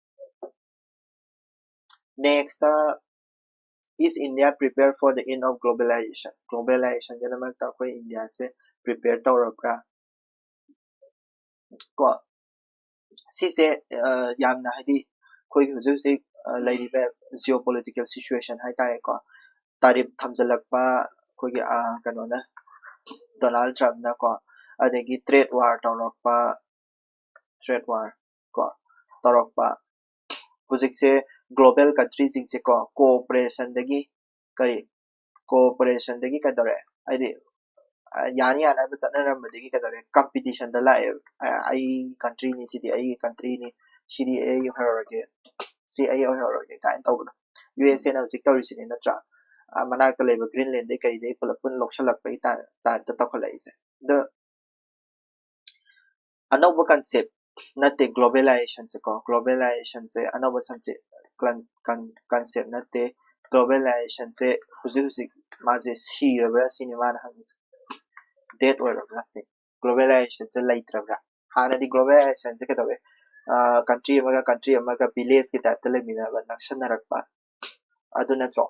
Next, is India prepared for the end of globalization?ꯒ꯭ꯂꯣꯕꯦꯂꯥꯏꯖꯦꯁꯟꯒꯤꯗꯃꯛꯇ ꯑꯩꯈꯣꯏ ꯏꯟꯗꯤꯌꯥꯁꯦ ꯄ꯭ꯔꯤꯄꯦꯌꯔ ꯇꯧꯔꯕ꯭ꯔꯥ? ꯀꯣ, ꯁꯤꯁꯦ ꯌꯥꯝꯅ, ꯍꯥꯏꯗꯤ, ꯑꯩꯈꯣꯏꯒꯤ ꯍꯧꯖꯤꯛ ꯍꯧꯖꯤꯛ ꯂꯩꯔꯤꯕ ꯖꯤꯑꯣ ꯄꯣꯂꯤꯇꯤꯀꯦꯜ ꯁꯤꯆꯨꯋꯦꯁꯟ ꯍꯥꯏꯇꯥꯔꯦꯀꯣ, ꯇꯥꯔꯤꯞ ꯊꯝꯖꯤꯜꯂꯛꯄ, ꯑꯩꯈꯣꯏꯒꯤ ꯀꯩꯅꯣꯅ, ꯗꯣꯅꯥꯜ ꯇ꯭ꯔꯝꯞꯅꯀꯣ, ꯑꯗꯒꯤ ꯇ꯭ꯔꯦꯠ ꯋꯥꯔ ꯇꯧꯔꯛꯄ, ꯇ꯭ꯔꯦꯠ ꯋꯥꯔ ꯀꯣ ꯇꯧꯔꯛꯄ, ꯍꯧꯖꯤꯛꯁꯦ ꯒ꯭ꯂꯣꯕꯦꯜ ꯀꯟꯇ꯭ꯔꯤꯁꯤꯡꯁꯦꯀꯣ ꯀꯣꯑꯣꯄꯔꯦꯁꯟꯗꯒꯤ, ꯀꯔꯤ, ꯀꯣꯑꯣꯄꯔꯦꯁꯟꯗꯒꯤ ꯀꯩꯗꯧꯔꯦ, ꯍꯥꯏꯗꯤ ꯌꯥꯅ ꯌꯥꯅꯕ ꯆꯠꯅꯔꯝꯕꯗꯒꯤ ꯀꯩꯗꯧꯔꯦ, ꯀꯝꯄꯤꯇꯤꯁꯟꯗ ꯂꯥꯛꯑꯦ꯫ ꯑꯩ ꯀꯟꯇ꯭ꯔꯤꯅꯤ, ꯁꯤꯗꯤ ꯑꯩꯒꯤ ꯀꯟꯇ꯭ꯔꯤꯅꯤ, ꯁꯤꯗꯤ ꯑꯩ ꯑꯣꯏꯍꯧꯔꯒꯦ, ꯁꯤ ꯑꯩ ꯑꯣꯏꯍꯧꯔꯒꯦ ꯀꯥꯏꯅ ꯇꯧꯕꯗꯣ ꯌꯨ ꯑꯦꯁ ꯑꯦꯅ ꯍꯧꯖꯤꯛ ꯇꯧꯔꯤꯁꯤꯅꯤ, ꯅꯠꯇ꯭ꯔꯥ? ꯃꯅꯥꯛꯇ ꯂꯩꯕ ꯒ꯭ꯔꯤꯟꯂꯦꯟꯗꯩ ꯀꯩꯗꯩ ꯄꯨꯂꯞ ꯄꯨꯟꯅ ꯂꯧꯁꯜꯂꯛꯄꯒꯤ ꯇꯥꯏꯞꯇ ꯇꯧꯈꯠꯂꯛꯏꯁꯦ꯫ ꯑꯗꯣ ꯑꯅꯧꯕ ꯀꯟꯁꯦꯞ ꯅꯠꯇꯦ ꯒ꯭ꯂꯣꯕꯦꯂꯥꯏꯖꯦꯁꯟꯁꯦꯀꯣ꯫ ꯒ꯭ꯂꯣꯕꯦꯂꯥꯏꯖꯦꯁꯟꯁꯦ ꯑꯅꯧꯕ ꯁꯕꯖꯦꯛ, ꯀꯟꯁꯦꯞ ꯅꯠꯇꯦ꯫ ꯒ꯭ꯂꯣꯕꯦꯂꯥꯏꯖꯦꯁꯟꯁꯦ ꯍꯧꯖꯤꯛ ꯍꯧꯖꯤꯛ ꯃꯥꯁꯦ ꯁꯤꯔꯕ꯭ꯔꯥ ꯁꯤꯅꯤ ꯃꯥꯅ ꯍꯪꯉꯤꯁꯦ, ꯗꯦꯠ ꯑꯣꯏꯔꯕ꯭ꯔꯥ ꯁꯤ, ꯒ꯭ꯂꯣꯕꯦꯂꯥꯏꯖꯦꯁꯟꯁꯦ ꯂꯩꯇ꯭ꯔꯕ꯭ꯔꯥ? ꯍꯥꯟꯅꯗꯤ ꯒ꯭ꯂꯣꯕꯦꯂꯥꯏꯖꯦꯁꯟꯁꯦ ꯀꯩꯗꯧꯋꯦ, ꯀꯟꯇ꯭ꯔꯤ ꯑꯃꯒ ꯀꯟꯇ꯭ꯔꯤ ꯑꯃꯒ ꯚꯤꯂꯦꯖꯀꯤ ꯇꯥꯏꯞꯇ ꯂꯩꯃꯤꯟꯅꯕ, ꯅꯛꯁꯟꯅꯔꯛꯄ, ꯑꯗꯨ ꯅꯠꯇ꯭ꯔꯣ?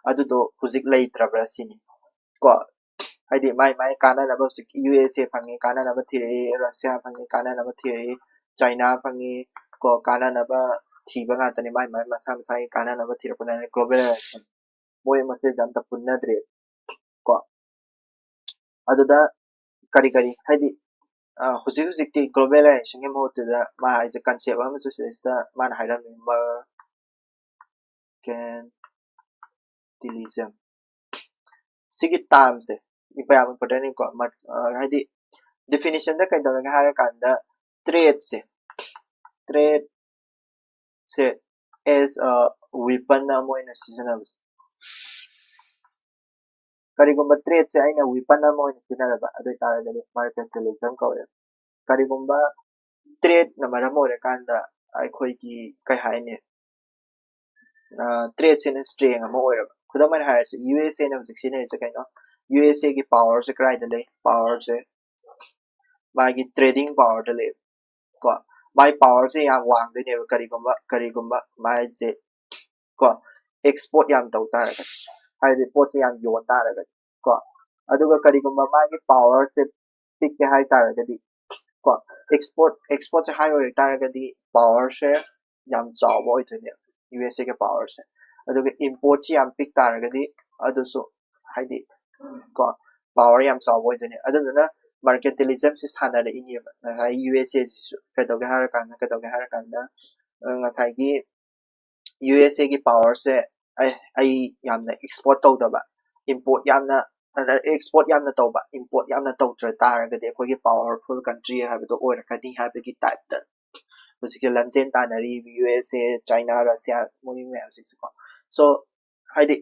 ꯑꯗꯨꯗꯣ ꯍꯧꯖꯤꯛ ꯂꯩꯇ꯭ꯔꯕ꯭ꯔꯥ ꯁꯤꯅꯤ ꯀꯣ꯫ ꯍꯥꯏꯗꯤ ꯃꯥꯏ ꯃꯥꯏ ꯀꯥꯟꯅꯅꯕ, ꯍꯧꯖꯤꯛ ꯌꯨ ꯑꯦꯁ ꯑꯦ ꯐꯪꯉꯤ, ꯀꯥꯟꯅꯅꯕ ꯊꯤꯔꯛꯏ, ꯔꯁꯤꯌꯥ ꯐꯪꯉꯤ, ꯀꯥꯟꯅꯅꯕ ꯊꯤꯔꯛꯏ, ꯆꯥꯏꯅꯥ ꯐꯪꯉꯤ ꯀꯣ, ꯀꯥꯟꯅꯅꯕ ꯊꯤꯕ ꯉꯥꯛꯇꯅꯤ, ꯃꯥꯏ ꯃꯥꯏ ꯃꯁꯥ ꯃꯁꯥꯒꯤ ꯀꯥꯟꯅꯅꯕ ꯊꯤꯔꯛꯄꯗ ꯒ꯭ꯂꯣꯕꯦꯂꯥꯏꯖꯦꯁꯟ, ꯃꯣꯏ ꯃꯁꯦꯜꯁꯦ ꯑꯝꯇ ꯄꯨꯟꯅꯗ꯭ꯔꯦ ꯀꯣ꯫ ꯑꯗꯨꯗ ꯀꯔꯤ ꯀꯔꯤ, ꯍꯥꯏꯗꯤ ꯍꯧꯖꯤꯛ ꯍꯧꯖꯤꯛꯇꯤ ꯒ꯭ꯂꯣꯕꯦꯂꯥꯏꯖꯦꯁꯟꯒꯤ ꯃꯍꯨꯠꯇꯨꯗ ꯃꯥ ꯍꯥꯏꯁꯦ ꯀꯟꯁꯦꯞ ꯑꯃꯁꯨ ꯁꯤꯗꯩꯁꯤꯗ ꯃꯥꯅ ꯍꯥꯏꯔꯝꯃꯤ, ꯃꯔꯀꯦꯟꯇꯤꯂꯤꯖꯝ꯫ ꯁꯤꯒꯤ ꯇꯥꯔꯝꯁꯦ ꯌꯥꯝ ꯏꯝꯄꯣꯔꯇꯦꯟꯅꯤꯀꯣ꯫ ꯍꯥꯏꯗꯤ ꯗꯤꯐꯤꯅꯤꯁꯟꯗ ꯀꯩꯗꯧꯔꯒꯦ ꯍꯥꯏꯔꯀꯥꯟꯗ, ꯇ꯭ꯔꯦꯠꯁꯦ, ꯇ꯭ꯔꯦꯠꯁꯦ as a weapon ꯑꯃ ꯑꯣꯏꯅ ꯁꯤꯖꯤꯟꯅꯕꯁꯦ꯫ ꯀꯔꯤꯒꯨꯝꯕ ꯇ꯭ꯔꯦꯠꯁꯦ ꯑꯩꯅ ꯋꯤꯄꯟ ꯑꯃ ꯑꯣꯏꯅ ꯁꯤꯖꯤꯟꯅꯔꯕ, ꯑꯗꯨ ꯑꯣꯏꯇꯥꯔꯒꯗꯤ ꯃꯔꯀꯦꯟꯇꯤꯂꯤꯖꯝ ꯀꯧꯋꯦ꯫ ꯀꯔꯤꯒꯨꯝꯕ ꯇ꯭ꯔꯦꯠꯅ ꯃꯔꯝ ꯑꯣꯏꯔꯀꯥꯟꯗ ꯑꯩꯈꯣꯏꯒꯤ, ꯀꯩ ꯍꯥꯏꯅꯤ, ꯇ꯭ꯔꯦꯠꯁꯤꯅ ꯁ꯭ꯇ꯭ꯔꯦꯡ ꯑꯃ ꯑꯣꯏꯔꯕ꯫ ꯈꯨꯗꯝ ꯑꯣꯏꯅ ꯍꯥꯏꯔꯁꯤ, ꯌꯨ ꯑꯦꯁ ꯑꯦꯅ ꯍꯧꯖꯤꯛ ꯁꯤꯖꯤꯟꯅꯔꯤꯁꯦ ꯀꯩꯅꯣ? ꯌꯨ ꯑꯦꯁ ꯑꯦꯒꯤ ꯄꯥꯋꯔꯁꯦ ꯀꯗꯥꯏꯗ ꯂꯩ? ꯄꯥꯋꯔꯁꯦ ꯃꯥꯒꯤ ꯇ꯭ꯔꯦꯗꯤꯡ ꯄꯥꯋꯔꯗ ꯂꯩ ꯀꯣ꯫ ꯃꯥꯏ ꯄꯥꯋꯔꯁꯦ ꯌꯥꯝ ꯋꯥꯡꯗꯣꯏꯅꯦꯕ, ꯀꯔꯤꯒꯨꯝꯕ, ꯀꯔꯤꯒꯨꯝꯕ ꯃꯥꯏꯁꯦ ꯀꯣ, ꯑꯦꯛꯁꯄꯣꯔꯠ ꯌꯥꯝ ꯇꯧ ꯇꯥꯔꯒꯗꯤ, ꯍꯥꯏꯗꯤ ꯄꯣꯠꯁꯦ ꯌꯥꯝ ꯌꯣꯟ ꯇꯥꯔꯒꯗꯤ ꯀꯣ, ꯑꯗꯨꯒ ꯀꯔꯤꯒꯨꯝꯕ ꯃꯥꯒꯤ ꯄꯥꯋꯔꯁꯦ ꯄꯤꯛꯀꯦ ꯍꯥꯏ ꯇꯥꯔꯒꯗꯤ ꯀꯣ, ꯑꯦꯛꯁꯄꯣꯔꯠ ꯑꯦꯛꯁꯄꯣꯔꯠꯁꯦ ꯍꯥꯏ ꯑꯣꯏ ꯇꯥꯔꯒꯗꯤ ꯄꯥꯋꯔꯁꯦ ꯌꯥꯝ ꯆꯥꯎꯕ ꯑꯣꯏꯗꯣꯏꯅꯦ, ꯌꯨ ꯑꯦꯁ ꯑꯦꯒꯤ ꯄꯥꯋꯔꯁꯦ꯫ ꯑꯗꯨꯒ ꯏꯝꯄꯣꯔꯠꯁꯤ ꯌꯥꯝ ꯄꯤꯛ ꯇꯥꯔꯒꯗꯤ ꯑꯗꯨꯁꯨ ꯍꯥꯏꯗꯤ ꯀꯣ, ꯄꯥꯋꯔ ꯌꯥꯝ ꯆꯥꯎꯕ ꯑꯣꯏꯗꯣꯏꯅꯦ꯫ ꯑꯗꯨꯗꯨꯅ ꯃꯥꯔꯀꯦꯟꯇꯤꯂꯤꯖꯝꯁꯦ ꯁꯥꯟꯅꯔꯛꯏꯅꯦꯕ꯫ ꯉꯁꯥꯏ ꯌꯨ ꯑꯦꯁ ꯑꯦꯁꯤꯁꯨ ꯀꯩꯗꯧꯒꯦ ꯍꯥꯏꯔꯀꯥꯟꯗ ꯀꯩꯗꯧꯒꯦ ꯍꯥꯏꯔꯀꯥꯟꯗ ꯑ, ꯉꯁꯥꯏꯒꯤ ꯌꯨ ꯑꯦꯁ ꯑꯦꯒꯤ ꯄꯥꯋꯔꯁꯦ ꯑꯩ ꯑꯩ ꯌꯥꯝꯅ ꯑꯦꯛꯁꯄꯣꯔꯠ ꯇꯧꯗꯕ, ꯏꯝꯄꯣꯔꯠ ꯌꯥꯝꯅ ꯑꯦꯛꯁꯄꯣꯔꯠ ꯌꯥꯝꯅ ꯇꯧꯕ, ꯏꯝꯄꯣꯔꯠ ꯌꯥꯝꯅ ꯇꯧꯗ꯭ꯔ ꯇꯥꯔꯒꯗꯤ ꯑꯩꯈꯣꯏꯒꯤ ꯄꯥꯋꯔꯐꯨꯜ ꯀꯟꯇ꯭ꯔꯤ ꯍꯥꯏꯕꯗꯣ ꯑꯣꯏꯔꯛꯀꯅꯤ ꯍꯥꯏꯕꯒꯤ ꯇꯥꯏꯞꯇ ꯍꯧꯖꯤꯛꯀꯤ ꯂꯝꯖꯦꯟ ꯇꯥꯟꯅꯔꯤꯕ ꯌꯨ ꯑꯦꯁ ꯑꯦ, ꯆꯥꯏꯅꯥ, ꯔꯁꯤꯌꯥ, ꯃꯣꯏ ꯃꯌꯥꯝꯁꯤꯡꯁꯦꯀꯣ꯫ ꯁꯣ ꯍꯥꯏꯗꯤ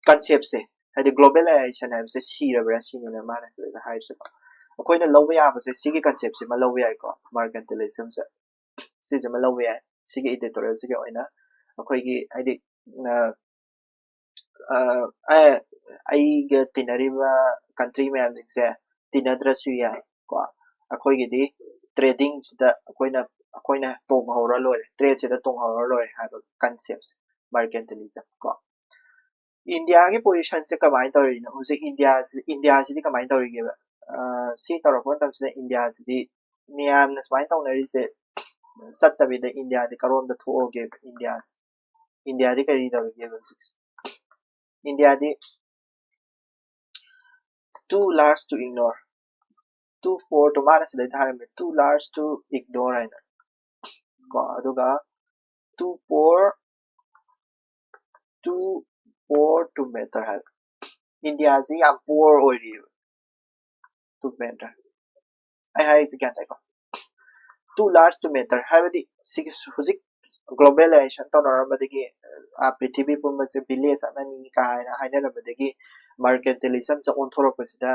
ꯀꯟꯁꯦꯞꯁꯦ, ꯍꯥꯏꯗꯤ ꯒ꯭ꯂꯣꯕꯦꯂꯥꯏꯖꯦꯁꯟ ꯍꯥꯏꯕꯁꯦ ꯁꯤꯔꯕ꯭ꯔꯥ ꯁꯤꯅꯦꯅ ꯃꯥꯅ ꯁꯤꯗ ꯍꯥꯏꯔꯤꯁꯦꯀꯣ꯫ ꯑꯩꯈꯣꯏꯅ ꯂꯧꯕ ꯌꯥꯕꯁꯦ ꯁꯤꯒꯤ ꯀꯟꯁꯦꯞꯁꯤꯃ ꯂꯧꯕ ꯌꯥꯏꯀꯣ, ꯃꯥꯔꯀꯦꯟꯇꯤꯂꯤꯖꯝꯁꯦ ꯁꯤꯁꯤꯃ ꯂꯧꯕ ꯌꯥꯏ ꯁꯤꯒꯤ ꯏꯗꯤꯇꯣꯔꯤꯌꯦꯜꯁꯤꯒꯤ ꯑꯣꯏꯅ꯫ ꯑꯩꯈꯣꯏꯒꯤ ꯍꯥꯏꯗꯤ ꯑ, ꯑ, ꯑ, ꯑꯩꯒ ꯇꯤꯟꯅꯔꯤꯕ ꯀꯟꯇ꯭ꯔꯤ ꯃꯌꯥꯝꯁꯤꯡꯁꯦ ꯇꯤꯟꯅꯗ꯭ꯔꯁꯨ ꯌꯥꯏ ꯀꯣ, ꯑꯩꯈꯣꯏꯒꯤꯗꯤ ꯇ꯭ꯔꯦꯗꯤꯡꯁꯤꯗ ꯑꯩꯈꯣꯏꯅ ꯑꯩꯈꯣꯏꯅ ꯇꯣꯡꯍꯧꯔ ꯂꯣꯏꯔꯦ, ꯇ꯭ꯔꯦꯗꯁꯤꯗ ꯇꯣꯡꯍꯧꯔ ꯂꯣꯏꯔꯦ ꯍꯥꯏꯕ ꯀꯟꯁꯦꯞꯁꯦ ꯃꯥꯔꯀꯦꯟꯇꯤꯂꯤꯖꯝ ꯀꯣ꯫ ꯏꯟꯗꯤꯌꯥꯒꯤ ꯄꯣꯖꯤꯁꯟꯁꯦ ꯀꯃꯥꯏꯅ ꯇꯧꯔꯤꯅꯣ? ꯍꯧꯖꯤꯛ ꯏꯟꯗꯤꯌꯥꯁꯤ ꯏꯟꯗꯤꯌꯥꯁꯤꯗꯤ ꯀꯃꯥꯏꯅ ꯇꯧꯔꯤꯒꯦꯕ? ꯑ, ꯁꯤ ꯇꯧꯔꯛꯄ ꯃꯇꯝꯁꯤꯗ ꯏꯟꯗꯤꯌꯥꯁꯤꯗꯤ ꯃꯌꯥꯝꯅ ꯁꯨꯃꯥꯏꯅ ꯇꯧꯅꯔꯤꯁꯦ ꯆꯠꯇꯕꯤꯗ ꯏꯟꯗꯤꯌꯥꯗꯤ ꯀꯔꯣꯝꯗ ꯊꯣꯛꯑꯒꯦꯕ? ꯏꯟꯗꯤꯌꯥꯁꯤ ꯏꯟꯗꯤꯌꯥꯗꯤ ꯀꯔꯤ ꯇꯧꯔꯤꯒꯦꯕ ꯍꯧꯖꯤꯛꯁꯦ? ꯏꯟꯗꯤꯌꯥꯗꯤ too large to ignore, too poor to, ꯃꯥꯅ ꯁꯤꯗꯩꯗ ꯍꯥꯏꯔꯝꯃꯦ, too large to ignore ꯍꯥꯏꯅ ꯀꯣ, ꯑꯗꯨꯒ too poor, too poor to matter ꯍꯥꯏꯕ꯫ ꯏꯟꯗꯤꯌꯥꯁꯤ ꯌꯥꯝ ꯄꯣꯔ ꯑꯣꯏꯔꯤꯑꯕ꯫ To matter, ꯑꯩ ꯍꯥꯏꯔꯤꯁꯦ ꯒ꯭ꯌꯥꯟ ꯇꯥꯏꯀꯣ? Too large to matter ꯍꯥꯏꯕꯗꯤ ꯁꯤꯒꯤ ꯍꯧꯖꯤꯛ ꯒ꯭ꯂꯣꯕꯦꯂꯥꯏꯖꯦꯁꯟ ꯇꯧꯅꯔꯝꯕꯗꯒꯤ, ꯑ, ꯄ꯭ꯔꯤꯊꯤꯕꯤ ꯄꯨꯝꯕꯁꯦ ꯚꯤꯂꯦꯖ ꯑꯃꯅꯤ ꯀꯥꯏꯅ ꯍꯥꯏꯅꯔꯝꯕꯗꯒꯤ ꯃꯥꯔꯀꯦꯟꯇꯤꯂꯤꯖꯝꯁꯦ ꯑꯣꯟꯊꯣꯔꯛꯄꯁꯤꯗ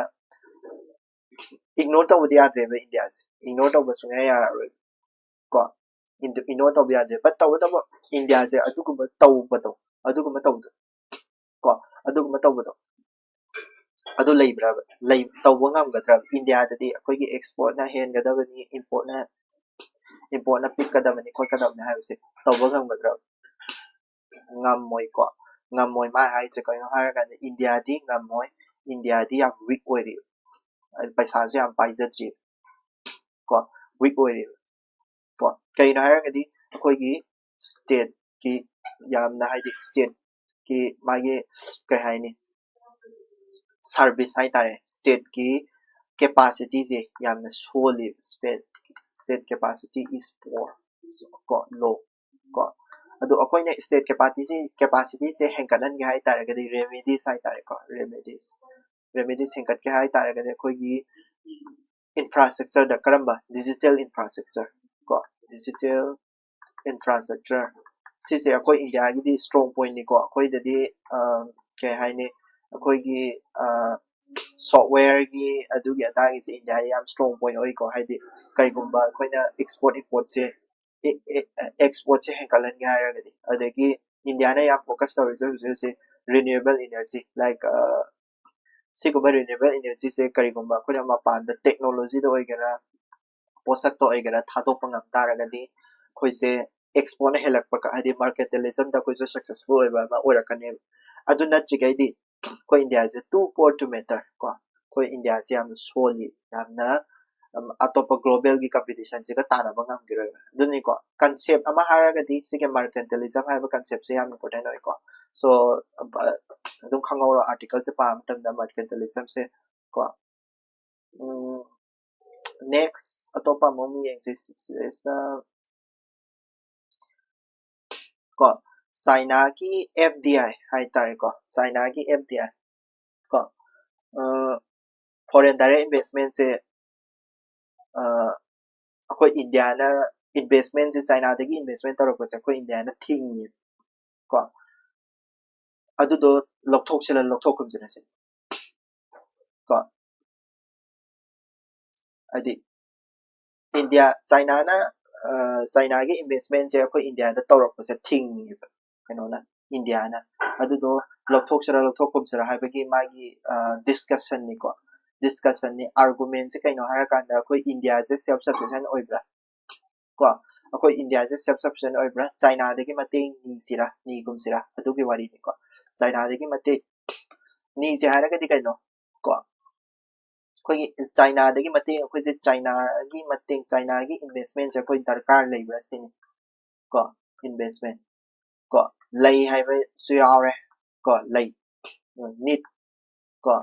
ꯏꯒꯅꯣꯔ ꯇꯧꯕꯗꯤ ꯌꯥꯗ꯭ꯔꯦꯕ ꯏꯟꯗꯤꯌꯥꯁꯦ꯫ ꯏꯒꯅꯣꯔ ꯇꯧꯕ ꯁꯨꯡꯌꯥ ꯌꯥꯔꯔꯣꯏ ꯀꯣ꯫ ꯏꯟꯗ-, ꯏꯒꯅꯣꯔ ꯇꯧꯕ ꯌꯥꯗ꯭ꯔꯦ꯫ ꯕꯠ ꯇꯧꯕꯇꯕꯨ ꯏꯟꯗꯤꯌꯥꯁꯦ ꯑꯗꯨꯒꯨꯝꯕ ꯇꯧꯕꯗꯣ, ꯑꯗꯨꯒꯨꯝꯕ ꯇꯧꯕꯗꯣ ꯀꯣ, ꯑꯗꯨꯒꯨꯝꯕ ꯇꯧꯕꯗꯣ ꯑꯗꯨ ꯂꯩꯕ꯭ꯔꯕ? ꯂꯩ-, ꯇꯧꯕ ꯉꯝꯒꯗ꯭ꯔꯕ? ꯏꯟꯗꯤꯌꯥꯗꯗꯤ ꯑꯩꯈꯣꯏꯒꯤ ꯑꯦꯛꯁꯄꯣꯔꯠꯅ ꯍꯦꯟꯒꯗꯕꯅꯤ, ꯏꯝꯄꯣꯔꯠꯅ, ꯏꯝꯄꯣꯔꯠꯅ ꯄꯤꯛꯀꯗꯕꯅꯤ, ꯈꯣꯠꯀꯗꯕꯅꯤ ꯍꯥꯏꯕꯁꯦ ꯇꯧꯕ ꯉꯝꯒꯗ꯭ꯔꯥ? ꯉꯝꯃꯣꯏꯀꯣ꯫ ꯉꯝꯃꯣꯏ꯫ ꯃꯥ ꯍꯥꯏꯁꯦ ꯀꯩꯅꯣ ꯍꯥꯏꯔꯀꯥꯟꯗ ꯏꯟꯗꯤꯌꯥꯗꯤ ꯉꯝꯃꯣꯏ, ꯏꯟꯗꯤꯌꯥꯗꯤ ꯌꯥꯝ ꯋꯤꯛ ꯑꯣꯏꯔꯤ, ꯄꯩꯁꯥꯁꯨ ꯌꯥꯝ ꯄꯥꯏꯖꯗ꯭ꯔꯤ ꯀꯣ, ꯋꯤꯛ ꯑꯣꯏꯔꯤ ꯀꯣ꯫ ꯀꯩꯅꯣ ꯍꯥꯏꯔꯒꯗꯤ ꯑꯩꯈꯣꯏꯒꯤ ꯁ꯭ꯇꯦꯠꯀꯤ ꯌꯥꯝꯅ, ꯍꯥꯏꯗꯤ ꯁ꯭ꯇꯦꯠꯀꯤ ꯃꯥꯒꯤ ꯀꯩ ꯍꯥꯏꯅꯤ, ꯁꯥꯔꯚꯤꯁ ꯍꯥꯏꯇꯥꯔꯦ, ꯁ꯭ꯇꯦꯠꯀꯤ ꯀꯦꯄꯥꯁꯤꯇꯤꯁꯦ ꯌꯥꯝꯅ ꯁꯣꯜꯂꯤ꯫ State capacity is poor ꯀꯣ, ꯂꯣ ꯀꯣ꯫ ꯑꯗꯣ ꯑꯩꯈꯣꯏꯅ ꯁ꯭ꯇꯦꯠ ꯀꯦꯄꯥꯁꯤꯇꯤꯁꯦ ꯀꯦꯄꯥꯁꯤꯇꯤꯁꯦ ꯍꯦꯟꯒꯠꯍꯟꯒꯦ ꯍꯥꯏꯇꯥꯔꯒꯗꯤ ꯔꯦꯃꯤꯗꯤꯁ ꯍꯥꯏꯇꯥꯔꯦꯀꯣ, ꯔꯦꯃꯤꯗꯤꯁ ꯔꯦꯃꯤꯗꯤꯁ ꯍꯦꯟꯒꯠꯀꯦ ꯍꯥꯏꯇꯥꯔꯒꯗꯤ ꯑꯩꯈꯣꯏꯒꯤ ꯏꯟꯐ꯭ꯔꯥꯁ꯭ꯇ꯭ꯔꯛꯆꯔꯗ ꯀꯔꯝꯕ? ꯗꯤꯖꯤꯇꯦꯜ ꯏꯟꯐ꯭ꯔꯥꯁ꯭ꯇ꯭ꯔꯛꯆꯔ ꯀꯣ, ꯗꯤꯖꯤꯇꯦꯜ ꯏꯟꯐ꯭ꯔꯥꯁ꯭ꯇ꯭ꯔꯛꯆꯔ꯫ ꯁꯤꯁꯦ ꯑꯩꯈꯣꯏ ꯏꯟꯗꯤꯌꯥꯒꯤꯗꯤ ꯁ꯭ꯇꯔꯣꯡ ꯄꯣꯏꯟꯠꯅꯤꯀꯣ꯫ ꯑꯩꯈꯣꯏꯗꯗꯤ ꯀꯩ ꯍꯥꯏꯅꯤ, ꯑꯩꯈꯣꯏꯒꯤ ꯁꯣꯐꯋꯦꯌꯔꯒꯤ ꯑꯗꯨꯒꯤ ꯑꯗꯥꯒꯤꯁꯦ ꯏꯟꯗꯤꯌꯥꯒꯤ ꯌꯥꯝ ꯁ꯭ꯇꯔꯣꯡ ꯄꯣꯏꯟꯠ ꯑꯣꯏꯀꯣ꯫ ꯍꯥꯏꯗꯤ ꯀꯩꯒꯨꯝꯕ ꯑꯩꯈꯣꯏꯅ ꯑꯦꯛꯁꯄꯣꯔꯠ ꯏꯝꯄꯣꯔꯠꯁꯦ ꯑꯦꯛꯁꯄꯣꯔꯠꯁꯦ ꯍꯦꯟꯒꯠꯍꯟꯒꯦ ꯍꯥꯏꯔꯒꯗꯤ꯫ ꯑꯗꯒꯤ ꯏꯟꯗꯤꯌꯥꯅ ꯌꯥꯝ ꯐꯣꯀꯁ ꯇꯧꯔꯤꯁꯦ ꯍꯧꯖꯤꯛ ꯍꯧꯖꯤꯛ ꯔꯤꯅ꯭ꯌꯨꯑꯦꯕꯜ ꯏꯅꯔꯖꯤ, ꯂꯥꯏꯛ ꯁꯤꯒꯨꯝꯕ ꯔꯤꯅ꯭ꯌꯨꯑꯦꯕꯜ ꯏꯅꯔꯖꯤꯁꯦ ꯀꯔꯤꯒꯨꯝꯕ ꯑꯩꯈꯣꯏꯅ ꯃꯄꯥꯟꯗ ꯇꯦꯛꯅꯣꯂꯣꯖꯤꯗ ꯑꯣꯏꯒꯦꯔꯥ, ꯄꯣꯠꯁꯛꯇ ꯑꯣꯏꯒꯦꯔꯥ ꯊꯥꯗꯣꯛꯄ ꯉꯝ ꯇꯥꯔꯒꯗꯤ ꯑꯩꯈꯣꯏꯁꯦ ꯑꯦꯛꯁꯄꯣꯔꯠꯅ ꯍꯦꯜꯂꯛꯄ ꯀ-, ꯍꯥꯏꯗꯤ ꯃꯥꯔꯀꯦꯟꯇꯦꯂꯤꯖꯝꯗ ꯑꯩꯈꯣꯏꯁꯨ ꯁꯛꯁꯦꯁꯐꯨꯜ ꯑꯣꯏꯕ ꯑꯃ ꯑꯣꯏꯔꯛꯀꯅꯦꯕ꯫ ꯑꯗꯨ ꯅꯠꯇ꯭ꯔꯤꯈꯩꯗꯤ ꯑꯩꯈꯣꯏ ꯏꯟꯗꯤꯌꯥꯁꯦ too poor to matter ꯀꯣ, ꯑꯩꯈꯣꯏ ꯏꯟꯗꯤꯌꯥꯁꯦ ꯌꯥꯝꯅ ꯁꯣꯜꯂꯤ, ꯌꯥꯝꯅ ꯎꯝ, ꯑꯇꯣꯞꯄ ꯒ꯭ꯂꯣꯕꯦꯜꯒꯤ ꯀꯝꯄꯤꯇꯤꯁꯟꯁꯤꯒ ꯇꯥꯟꯅꯕ ꯉꯝꯈꯤꯔꯣꯏꯕ꯫ ꯑꯗꯨꯅꯤꯀꯣ, ꯀꯟꯁꯦꯞ ꯑꯃ ꯍꯥꯏꯔꯒꯗꯤ ꯁꯤꯒꯤ ꯃꯥꯔꯀꯦꯟꯇꯦꯂꯤꯖꯝ ꯍꯥꯏꯕ ꯀꯟꯁꯦꯞꯁꯦ ꯌꯥꯝ ꯏꯝꯄꯣꯔꯇꯦꯟ ꯑꯣꯏꯀꯣ꯫ ꯁꯣ ꯑꯗꯨꯝ ꯈꯪꯍꯧꯔꯣ, ꯑꯥꯔꯇꯤꯀꯜꯁꯦ ꯄꯥꯕ ꯃꯇꯝꯗ ꯃꯥꯔꯀꯦꯟꯇꯦꯂꯤꯖꯝꯁꯦ ꯀꯣ꯫ ꯅꯦꯛꯁ ꯑꯇꯣꯞꯄ ꯑꯃꯃꯨꯛ ꯌꯦꯡꯁꯤ꯫ ꯁꯤꯗꯩꯁꯤꯗ ꯀꯣ, ꯆꯥꯏꯅꯥꯒꯤ ꯑꯦꯐ ꯗꯤ ꯑꯥꯏ ꯍꯥꯏꯇꯥꯔꯦꯀꯣ, ꯆꯥꯏꯅꯥꯒꯤ ꯑꯦꯐ ꯗꯤ ꯑꯥꯏ ꯀꯣ, ꯐꯣꯔꯦꯟ ꯗꯥꯏꯔꯦꯛ ꯏꯟꯚꯦꯁꯃꯦꯟꯁꯦ ꯑꯩꯈꯣꯏ ꯏꯟꯗꯤꯌꯥꯅ ꯏꯟꯚꯦꯁꯃꯦꯟꯁꯦ, ꯆꯥꯏꯅꯥꯗꯒꯤ ꯏꯟꯚꯦꯁꯃꯦꯟ ꯇꯧꯔꯛꯄꯁꯦ ꯑꯩꯈꯣꯏ ꯏꯟꯗꯤꯌꯥꯅ ꯊꯤꯡꯉꯤ ꯀꯣ꯫ ꯑꯗꯨꯗꯣ ꯂꯧꯊꯣꯛꯁꯤꯔ ꯂꯧꯊꯣꯛꯀꯨꯝꯁꯤꯔ ꯁꯤꯅꯤ ꯀꯣ꯫ ꯍꯥꯏꯗꯤ ꯏꯟꯗꯤꯌꯥ, ꯆꯥꯏꯅꯥꯅ, ꯆꯥꯏꯅꯥꯒꯤ ꯏꯟꯚꯦꯁꯃꯦꯟꯁꯦ ꯑꯩꯈꯣꯏ ꯏꯟꯗꯤꯌꯥꯗ ꯇꯧꯔꯛꯄꯁꯦ ꯊꯤꯡꯉꯦꯕ ꯀꯩꯅꯣꯅ, ꯏꯟꯗꯤꯌꯥꯅ꯫ ꯑꯗꯨꯗꯣ ꯂꯧꯊꯣꯛꯁꯤꯔ ꯂꯧꯊꯣꯛꯀꯨꯝꯁꯤꯔ ꯍꯥꯏꯕꯒꯤ ꯃꯥꯒꯤ ꯗꯤꯁꯀꯁꯟꯅꯤꯀꯣ, ꯗꯤꯁꯀꯁꯟꯅꯤ꯫ ꯑꯥꯔꯒꯨꯃꯦꯟꯁꯦ ꯀꯩꯅꯣ ꯍꯥꯏꯔꯀꯥꯟꯗ ꯑꯩꯈꯣꯏ ꯏꯟꯗꯤꯌꯥꯁꯦ ꯁꯦꯜꯐ ꯁꯐꯤꯁꯤꯌꯦꯟ ꯑꯣꯏꯕ꯭ꯔꯥ ꯀꯣ, ꯑꯩꯈꯣꯏ ꯏꯟꯗꯤꯌꯥꯁꯦ ꯁꯦꯜꯐ ꯁꯐꯤꯁꯤꯌꯦꯟ ꯑꯣꯏꯕ꯭ꯔꯥ, ꯆꯥꯏꯅꯥꯗꯒꯤ ꯃꯇꯦꯡ ꯅꯤꯁꯤꯔꯥ, ꯅꯤꯒꯨꯝꯁꯤꯔꯥ, ꯑꯗꯨꯒꯤ ꯋꯥꯔꯤꯅꯤꯀꯣ꯫ ꯆꯥꯏꯅꯥꯗꯒꯤ ꯃꯇꯦꯡ ꯅꯤꯁꯦ ꯍꯥꯏꯔꯒꯗꯤ ꯀꯩꯅꯣ ꯀꯣ, ꯑꯩꯈꯣꯏꯒꯤ ꯆꯥꯏꯅꯥꯗꯒꯤ ꯃꯇꯦꯡ, ꯑꯩꯈꯣꯏꯁꯦ ꯆꯥꯏꯅꯥꯒꯤ ꯃꯇꯦꯡ, ꯆꯥꯏꯅꯥꯒꯤ ꯏꯟꯚꯦꯁꯃꯦꯟꯁꯦ ꯑꯩꯈꯣꯏ ꯗꯔꯀꯥꯔ ꯂꯩꯕ꯭ꯔꯥ ꯁꯤꯅꯤ ꯀꯣ꯫ ꯏꯟꯚꯦꯁꯃꯦꯟ ꯀꯣ, ꯂꯩ ꯍꯥꯏꯕꯁꯨ ꯌꯥꯎꯔꯦ ꯀꯣ, ꯂꯩ꯫ ꯅꯤꯠ ꯀꯣ,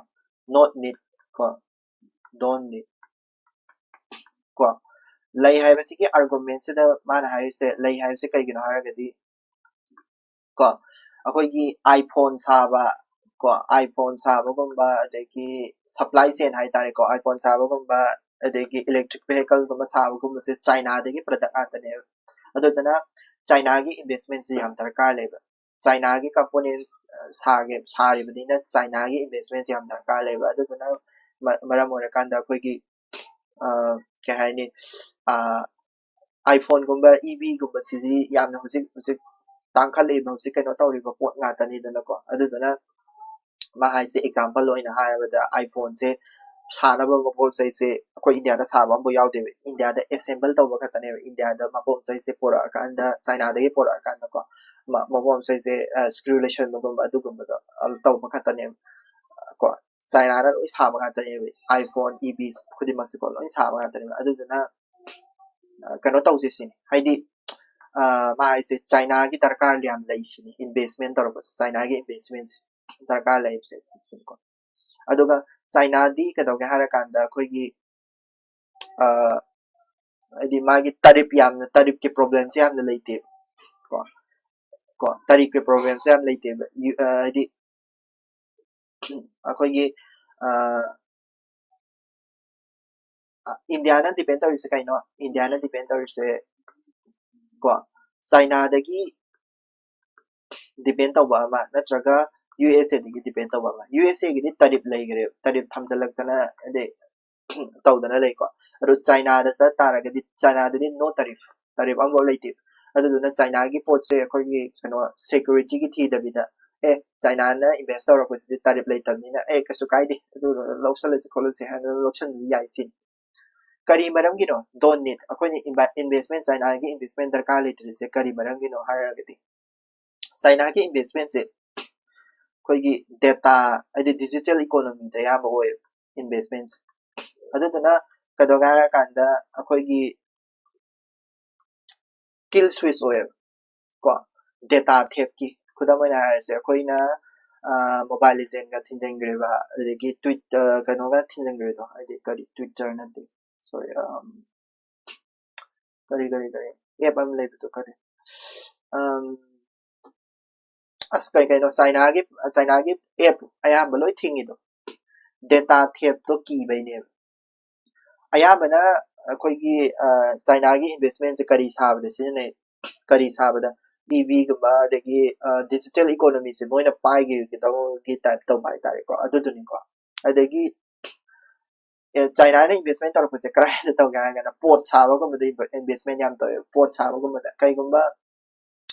ꯅꯣꯠ ꯅꯤꯠ ꯀꯣ, ꯗꯣꯟ ꯅꯤꯠ ꯀꯣ꯫ ꯂꯩ ꯍꯥꯏꯕꯁꯤꯒꯤ ꯑꯥꯔꯒꯨꯃꯦꯟꯁꯤꯗ ꯃꯥꯅ ꯍꯥꯏꯔꯤꯁꯦ, ꯂꯩ ꯍꯥꯏꯕꯁꯦ ꯀꯩꯒꯤꯅꯣ ꯍꯥꯏꯔꯒꯗꯤ ꯀꯣ, ꯑꯩꯈꯣꯏꯒꯤ ꯑꯥꯏꯐꯣꯟ ꯁꯥꯕ ꯀꯣ, ꯑꯥꯏꯐꯣꯟ ꯁꯥꯕꯒꯨꯝꯕ, ꯑꯗꯒꯤ ꯁꯄ꯭ꯂꯥꯏ ꯆꯦꯟ ꯍꯥꯏꯇꯥꯔꯦꯀꯣ, ꯑꯥꯏꯐꯣꯟ ꯁꯥꯕꯒꯨꯝꯕ, ꯑꯗꯒꯤ ꯏꯂꯦꯛꯇ꯭ꯔꯤꯛ ꯚꯦꯍꯤꯀꯜꯒꯨꯝꯕ ꯁꯥꯕꯒꯨꯝꯕꯁꯦ ꯆꯥꯏꯅꯥꯗꯒꯤ ꯄ꯭ꯔꯗꯛ ꯉꯥꯛꯇꯅꯦꯕ꯫ ꯑꯗꯨꯗꯨꯅ ꯆꯥꯏꯅꯥꯒꯤ ꯏꯟꯚꯦꯁꯃꯦꯟꯁꯦ ꯌꯥꯝ ꯗꯔꯀꯥꯔ ꯂꯩꯕ꯫ ꯆꯥꯏꯅꯥꯒꯤ ꯀꯝꯄꯣꯅꯦꯟ ꯁꯥꯒꯦ ꯁꯥꯔꯤꯕꯅꯤꯅ ꯆꯥꯏꯅꯥꯒꯤ ꯏꯟꯚꯦꯁꯃꯦꯟꯁꯦ ꯌꯥꯝ ꯗꯔꯀꯥꯔ ꯂꯩꯕ꯫ ꯑꯗꯨꯗꯨꯅ ꯃ- ꯃꯔꯝ ꯑꯣꯏꯔꯀꯥꯟꯗ ꯑꯩꯈꯣꯏꯒꯤ ꯑ, ꯀꯩ ꯍꯥꯏꯅꯤ, ꯑ, ꯑꯥꯏꯐꯣꯟꯒꯨꯝꯕ, ꯏ ꯚꯤꯒꯨꯝꯕꯁꯤꯗꯤ ꯌꯥꯝꯅ ꯍꯧꯖꯤꯛ ꯍꯧꯖꯤꯛ ꯇꯥꯡꯈꯠꯂꯛꯏꯕ, ꯍꯧꯖꯤꯛ ꯀꯩꯅꯣ ꯇꯧꯔꯤꯕ ꯄꯣꯠ ꯉꯥꯛꯇꯅꯤꯗꯅꯀꯣ꯫ ꯑꯗꯨꯗꯨꯅ ꯃꯥ ꯍꯥꯏꯁꯦ, ꯑꯦꯛꯖꯥꯝꯄꯜ ꯑꯣꯏꯅ ꯍꯥꯏꯔꯕꯗ, ꯑꯥꯏꯐꯣꯟꯁꯦ ꯁꯥꯅꯕ ꯃꯄꯣꯠ ꯆꯩꯁꯦ ꯑꯩꯈꯣꯏ ꯏꯟꯗꯤꯌꯥꯗ ꯁꯥꯕ ꯑꯃꯐꯥꯎ ꯌꯥꯎꯗꯦꯕ꯫ ꯏꯟꯗꯤꯌꯥꯗ ꯑꯦꯁꯦꯝꯕꯜ ꯇꯧꯕ ꯈꯛꯇꯅꯦꯕ꯫ ꯏꯟꯗꯤꯌꯥꯗ ꯃꯄꯣꯠ ꯆꯩꯁꯦ ꯄꯨꯔꯛꯑꯀꯥꯟꯗ, ꯆꯥꯏꯅꯥꯗꯒꯤ ꯄꯨꯔꯛꯑꯀꯥꯟꯗꯀꯣ, ꯃ- ꯃꯄꯣꯠ ꯆꯩꯁꯦ ꯁ꯭ꯀ꯭ꯔꯨ ꯂꯩꯁꯟꯕꯒꯨꯝꯕ, ꯑꯗꯨꯒꯨꯝꯕꯗꯣ ꯑꯗꯨ ꯇꯧꯕ ꯈꯛꯇꯅꯦꯕ ꯀꯣ꯫ ꯆꯥꯏꯅꯥꯅ ꯂꯣꯏ ꯁꯥꯕ ꯉꯥꯛꯇꯅꯦꯕ꯫ ꯑꯥꯏꯐꯣꯟ, ꯏ ꯚꯤ ꯈꯨꯗꯤꯡꯃꯛꯁꯦꯀꯣ, ꯂꯣꯏ ꯁꯥꯕ ꯉꯥꯛꯇꯅꯦꯕ꯫ ꯑꯗꯨꯗꯨꯅ ꯑ, ꯀꯩꯅꯣ ꯇꯧꯁꯦ ꯁꯤꯅꯤ, ꯍꯥꯏꯗꯤ ꯑ, ꯃꯥ ꯍꯥꯏꯁꯦ ꯆꯥꯏꯅꯥꯒꯤ ꯗꯔꯀꯥꯔ ꯌꯥꯝ ꯂꯩ ꯁꯤꯅꯤ, ꯏꯟꯚꯦꯁꯃꯦꯟ ꯇꯧꯔꯛꯄꯁꯦ ꯆꯥꯏꯅꯥꯒꯤ ꯏꯟꯚꯦꯁꯃꯦꯟꯁꯦ ꯗꯔꯀꯥꯔ ꯂꯩꯕꯁꯦ ꯁꯤꯅꯤꯀꯣ꯫ ꯑꯗꯨꯒ ꯆꯥꯏꯅꯥꯗꯤ ꯀꯩꯗꯧꯒꯦ ꯍꯥꯏꯔꯀꯥꯟꯗ ꯑꯩꯈꯣꯏꯒꯤ ꯑ, ꯍꯥꯏꯗꯤ ꯃꯥꯒꯤ ꯇꯔꯤꯞ ꯌꯥꯝꯅ, ꯇꯔꯤꯞꯀꯤ ꯄ꯭ꯔꯣꯕ꯭ꯂꯦꯝꯁꯦ ꯌꯥꯝꯅ ꯂꯩꯇꯦꯕ ꯀꯣ꯫ ꯀꯣ, ꯇꯔꯤꯞꯀꯤ ꯄ꯭ꯔꯣꯕ꯭ꯂꯦꯝꯁꯦ ꯌꯥꯝ ꯂꯩꯇꯦꯕ꯫ ꯌꯨ- ꯑ, ꯍꯥꯏꯗꯤ ꯑꯩꯈꯣꯏꯒꯤ ꯑ, ꯑ, ꯏꯟꯗꯤꯌꯥꯅ ꯗꯤꯄꯦꯟ ꯇꯧꯔꯤꯁꯦ ꯀꯩꯅꯣ? ꯏꯟꯗꯤꯌꯥꯅ ꯗꯤꯄꯦꯟ ꯇꯧꯔꯤꯁꯦ ꯀꯣ, ꯆꯥꯏꯅꯥꯗꯒꯤ ꯗꯤꯄꯦꯟ ꯇꯧꯕ ꯑꯃ ꯅꯠꯇ꯭ꯔꯒ ꯌꯨ ꯑꯦꯁ ꯑꯦꯗꯒꯤ ꯗꯤꯄꯦꯟ ꯇꯧꯕ ꯑꯃ꯫ ꯌꯨ ꯑꯦꯁ ꯑꯦꯒꯤꯗꯤ ꯇꯔꯤꯞ ꯂꯩꯈ꯭ꯔꯦꯕ, ꯇꯔꯤꯞ ꯊꯝꯖꯤꯜꯂꯛꯇꯅ, ꯑꯗꯩ ꯇꯧꯗꯅ ꯂꯩꯀꯣ꯫ ꯑꯗꯣ ꯆꯥꯏꯅꯥꯗ ꯆꯠ ꯇꯥꯔꯒꯗꯤ ꯆꯥꯏꯅꯥꯗꯗꯤ ꯅꯣ ꯇꯔꯤꯞ, ꯇꯔꯤꯞ ꯑꯃꯐꯥꯎ ꯂꯩꯇꯦꯕ꯫ ꯑꯗꯨꯗꯨꯅ ꯆꯥꯏꯅꯥꯒꯤ ꯄꯣꯠꯁꯦ ꯑꯩꯈꯣꯏꯒꯤ ꯀꯩꯅꯣ, ꯁꯦꯀ꯭ꯌꯨꯔꯤꯇꯤꯒꯤ ꯊꯤꯗꯕꯤꯗ, ꯑꯦ, ꯆꯥꯏꯅꯥꯅ ꯏꯟꯚꯦꯁ ꯇꯧꯔꯛꯄꯁꯤꯗꯤ ꯇꯔꯤꯞ ꯂꯩꯇꯕꯅꯤꯅ, ꯑꯦ, ꯀꯩꯁꯨ ꯀꯥꯏꯗꯦ, ꯑꯗꯨ ꯂꯧꯁꯜꯂꯁꯤ ꯈꯣꯠꯂꯁꯤ ꯍꯥꯏꯅ ꯂꯧꯁꯟꯕ ꯌꯥꯏ ꯁꯤꯅꯤ꯫ ꯀꯔꯤ ꯃꯔꯝꯒꯤꯅꯣ? Don't need. ꯑꯩꯈꯣꯏꯅ investment, ꯆꯥꯏꯅꯥꯒꯤ investment ꯗꯔꯀꯥꯔ ꯂꯩꯇ꯭ꯔꯤꯁꯦ ꯀꯔꯤ ꯃꯔꯝꯒꯤꯅꯣ ꯍꯥꯏꯔꯒꯗꯤ, ꯆꯥꯏꯅꯥꯒꯤ investmentꯁꯦ ꯑꯩꯈꯣꯏꯒꯤ data, ꯍꯥꯏꯗꯤ digital economyꯗ ꯑꯌꯥꯝꯕ ꯑꯣꯏꯌꯦꯕ investmentꯁꯦ꯫ ꯑꯗꯨꯗꯨꯅ ꯀꯩꯗꯧꯒꯦ ꯍꯥꯏꯔꯀꯥꯟꯗ ꯑꯩꯈꯣꯏꯒꯤ kill switch ꯑꯣꯏꯌꯦꯕ ꯀꯣ, data thiefꯀꯤ꯫ ꯈꯨꯗꯝ ꯑꯣꯏꯅ ꯍꯥꯏꯔꯁꯦ, ꯑꯩꯈꯣꯏꯅ Mobile Legendꯒ ꯊꯤꯡꯖꯤꯟꯈ꯭ꯔꯦꯕ, ꯑꯗꯒꯤ Twitter, ꯀꯩꯅꯣꯒ ꯊꯤꯡꯖꯤꯟꯈ꯭ꯔꯦꯗꯣ, ꯍꯥꯏꯗꯤ ꯀꯔꯤ, Twitter ꯅꯠꯇꯦ, sorry, ꯀꯔꯤ ꯀꯔꯤ ꯀꯔꯤ app ꯑꯃ ꯂꯩꯕꯗꯣ, ꯀꯔꯤ, ꯑꯁ, ꯀꯩ ꯀꯩꯅꯣ, ꯆꯥꯏꯅꯥꯒꯤ, ꯆꯥꯏꯅꯥꯒꯤ app ꯑꯌꯥꯝꯕ ꯂꯣꯏ ꯊꯤꯡꯉꯤꯗꯣ data thiefꯇꯣ ꯀꯤꯕꯩꯅꯦꯕ꯫ ꯑꯌꯥꯝꯕꯅ ꯑꯩꯈꯣꯏꯒꯤ ꯆꯥꯏꯅꯥꯒꯤ investmentꯁꯦ ꯀꯔꯤ ꯁꯥꯕꯗ ꯁꯤꯖꯤꯟꯅꯩ? ꯀꯔꯤ ꯁꯥꯕꯗ? EVꯒꯨꯝꯕ, ꯑꯗꯒꯤ digital economyꯁꯦ ꯃꯣꯏꯅ ꯄꯥꯏꯈꯤꯕꯒꯤ type ꯇꯧꯕ ꯍꯥꯏꯇꯥꯔꯦꯀꯣ, ꯑꯗꯨꯗꯨꯅꯤꯀꯣ꯫ ꯑꯗꯒꯤ ꯆꯥꯏꯅꯥꯅ investment ꯇꯧꯔꯛꯄꯁꯦ ꯀꯗꯥꯏꯗ ꯇꯧꯒꯦ ꯍꯥꯏꯔꯒꯅ port ꯁꯥꯕꯒꯨꯝꯕꯗ investment ꯌꯥꯝ ꯇꯧꯋꯦ꯫ Port ꯁꯥꯕꯒꯨꯝꯕꯗ, ꯀꯩꯒꯨꯝꯕ